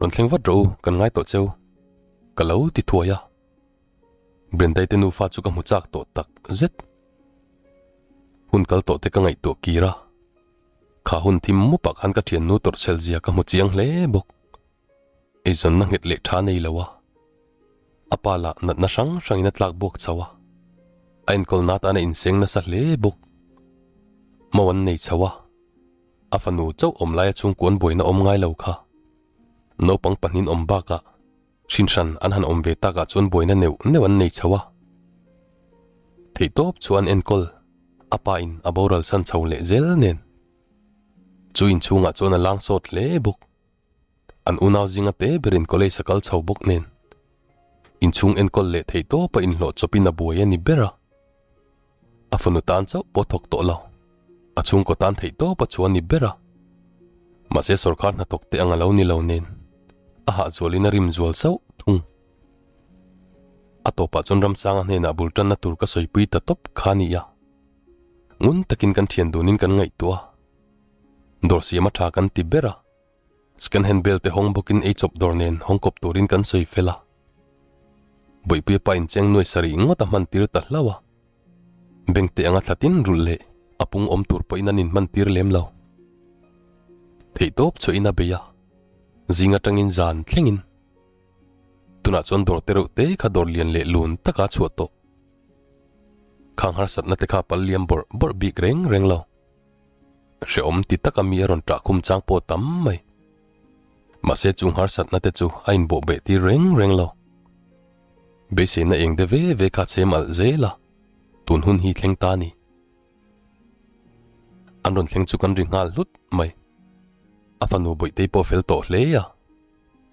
Rawn thleng vat rawh u, kan ngai tawh cheu. Ka lo ti thuai a. Brendai te nufa chu ka hmu chak tawh tak zet. Hun kal tawh te ka ngaihtuah kir a. Kha hun thim mupah khan ka thiannu tawrhchhel zia ka hmu chiang hle bawk. Eizawnna nghet leh tha nei lo a. A pa lah natna hrang hrangin a tlak buak chho a. A enkawlna atan a inseng nasa hle bawk. Mau an nei chho a. A fanu chauh awm laia chhungkuan buaina awm ngai lo kha. Naupang pahnin awm bakah hrinhran an han awm ve takah chuan buaina neuh neuh an nei chho a. Theihtawp chu an enkawl, a pa in a boral san chho leh zel nen. Chu inchhungah chuan a lang sawt hle bawk. An unau zinga te berin college a kal chho bawk nen inchhung enkawl leh theih tawpa inhlawh chawpin a buai a ni ber a, a fanu tan chauh pawh thawk tawh lo. A chhungkaw tan theih tawp a chuan ni ber a. Mahse sawrkar hnathawk te ang a lo ni lo nen a hahzualin a rim zual sauh thung. A tawpah chuan Ramsanga hnenah bul tanna tur ka sawipui ta tawp kha a ni a. Ngun takin kan thian dunin kan ngaihtuah a. Dawr siam a tha kan ti ber a. Second hand bel te hawng bawkin ei chawp dawr nen hawng kawp turin kan sawi fel a. Bawihpuia pa incheng nuai sarih ngawt a hman tir ta hlauh a. Bank te anga thla tin rulh leh a pung awm tur pawhin an inhman tir lem lo. Theihtawp chhuahin a bei a, zing atangin zan thlengin. Tunah chuan dawr te reuh te kha dawr lian leh lun taka chhuah tawh. Khang harsatna te kha pal liam bawrh bawrh bik reng reng lo. Hrehawm ti taka mi a rawn ṭah khum chang pawh tam mai. Mahse chung harsatna te chu a inbawh beh tir reng reng lo. Beiseina eng de ve ve kha chhem alh zel a, tun hun hi thleng ta a ni. An rawn thleng chu kan ri nghal hlut mai. A fanu Bawihtei pawh fel tawh hle a,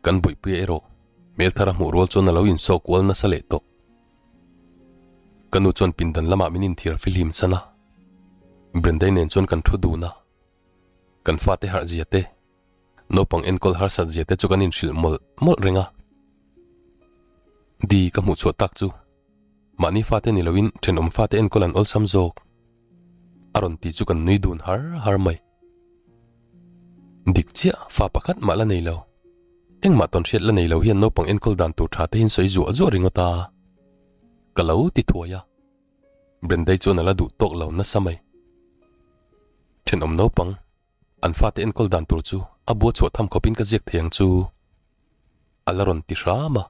kan Bawihpuia erawh hmel thar a hmuh rual chuan a lo insawk kual nasa leh tawh. Ka nu chuan pindan lamah min inthiar fihlim san a, Brendai nen chuan kan thu dun a, kan fate harh zia te, naupang enkawl harsat zia te chu kan inhrilh mawlh mawlh reng a. Di ka hmuh chhuah tak chu mahni fate ni loin thenawm fate enkawl an awlsam zawk a rawn ti chu kan nui dun har har mai. Dik chiah fa pakhat mah la nei lo. Engmah tawn hriat la nei lo hian naupang enkawl dan tur tha te hian sawi zuah zuah ringawt a, ka lo ti thuai a. Brendai chuan a la duh tawk lo nasa mai. Thenawm naupang, an fate enkawl dan tur chu a bua chhuah tham khawpin ka ziak thei ang chu a la rawn ti hram a.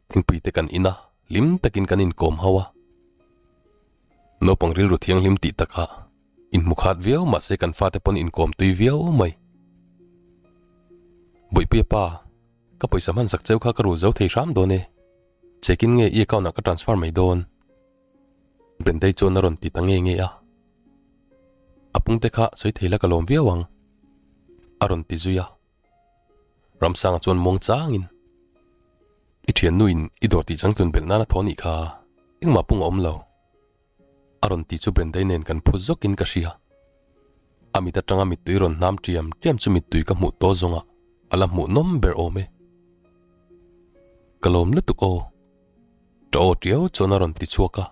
Thingpui te kan in a, hlim takin kan inkawm ho a. Naupang rilru thianghlim tih takah inhmu khat viau mahse kan fate pawn inkawm tui viau mai. Bawihpuia pa, ka pawisa hman sak cheu kha ka rul zo thei hram dawn e. Check in nge i account ah ka transfer mai dawn? Brendai chuan a rawn ti ta nge nge a. A pungte kha sawi thei la ka lawm viau ang, a rawn ti zui a. Ramsanga chuan muang changin, I thiannu in i dawr tih changtlun belh nan a thaw nih kha, engmah pung a awm lo. A rawn ti chu Brendai nen kan phu zawkin ka hria. A mit atanga mittui rawn hnam tiam tiam chu mittui ka hmuh tawh zawngah a la hmuh nawm ber awm e. Ka lawm lutuk aw. Ṭa aw tiau chuan a rawn ti chhuak a.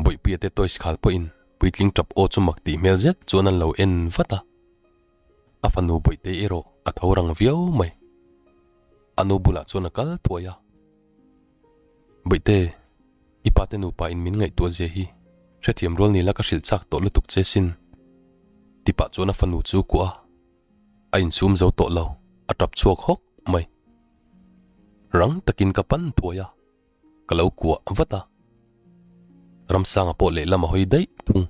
Bawihpuia te toys khal pawhin puitling ṭap aw chu mak tih hmel zet chuan an lo en vat a. A fanu Bawihtei erawh a tho rang viau mai. A nu bulah chuan a kal thuai a. Bawihte, i pa te nupa in min ngaihtuah zia hi hrethiam rual ni la ka hrilh chak tawh lutuk che sin. Ti pah chuan a fanu chu kuah a, a insum zo tawh lo, a tap chhuak hawk mai. Rang takin ka pan thuai a. Ka lo kuah vat a, Ramsanga pawh lehlam a hawi daih thung.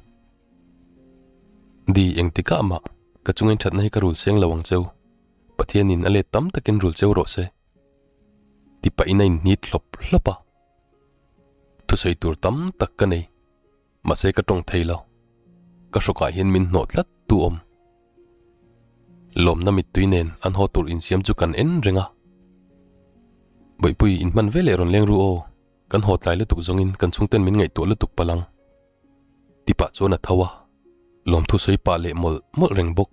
Di engtikah mah ka chungin thatna hi ka rul seng lo ang cheu, Pathianin a let tam takin rul cheu rawh se. Ti pahin a inhnit hlawp hlawp a. Thusawi tur tam tak ka nei, mahse ka tawng thei lo. Ka hrawkah hian min hnawh tlat tu awm. Lawmna mittui nen an haw tur insiam chu kan en reng a. Bawihpui, inhman ve leh rawn leng ru aw, kan haw tlai lutuk zawngin kan chhungten min ngaihtuah lutuk palh ang. Ti pah chuan a tho a, lawmthu sawi pah leh mawlh mawlh reng bawk.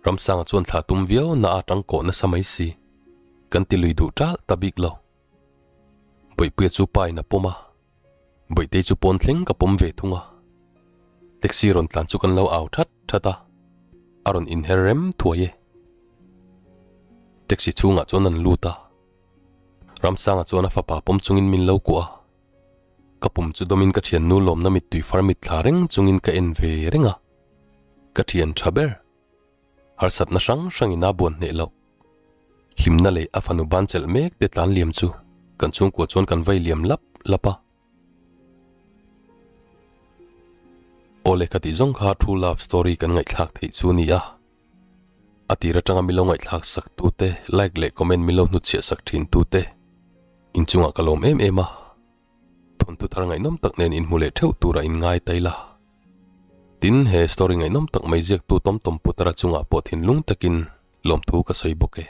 Ramsanga chuan thla tum viau na a tang kawh nasa mai si, kan ti lui duh ṭalh ta bik lo. Bawihpuia chu pa in a pawm a, Bawihtei chu pawn thleng ka pawm ve thung a, taxi rawn tlan chu kan lo au that that a, a rawn inher rem thuai e. Taxi chhungah chuan an lut a, Ramsanga chuan a fapa pawm chungin min lo kuah a, ka pum chu dawmin ka thiannu lawmna mittui far mitthla reng chungin ka en ve reng a, ka thian tha ber. Harsatna hrang hrangin a buan hneh loh. Hlimna leh a fanu ban chelh mek te tlan liam chu kan chhungkua chuan kan vai liam lap lap a. Aw lehkha tih zawng kha true love story kan ngaihthlak theih chu a ni a. A tir atanga milo ngaihthlak sak tu te, like leh comment milo hnutchhiah sak thin tu te inchungah ka lawm em em a. Thawnthu thar ngaihnawm tak nen inhmu leh theuh tura inngai ta ila. Tin, he story ngaihnawm tak mai ziaktu Tom Tom Putara chungah pawh thinlung takin lawmthu ka sawi bawk e.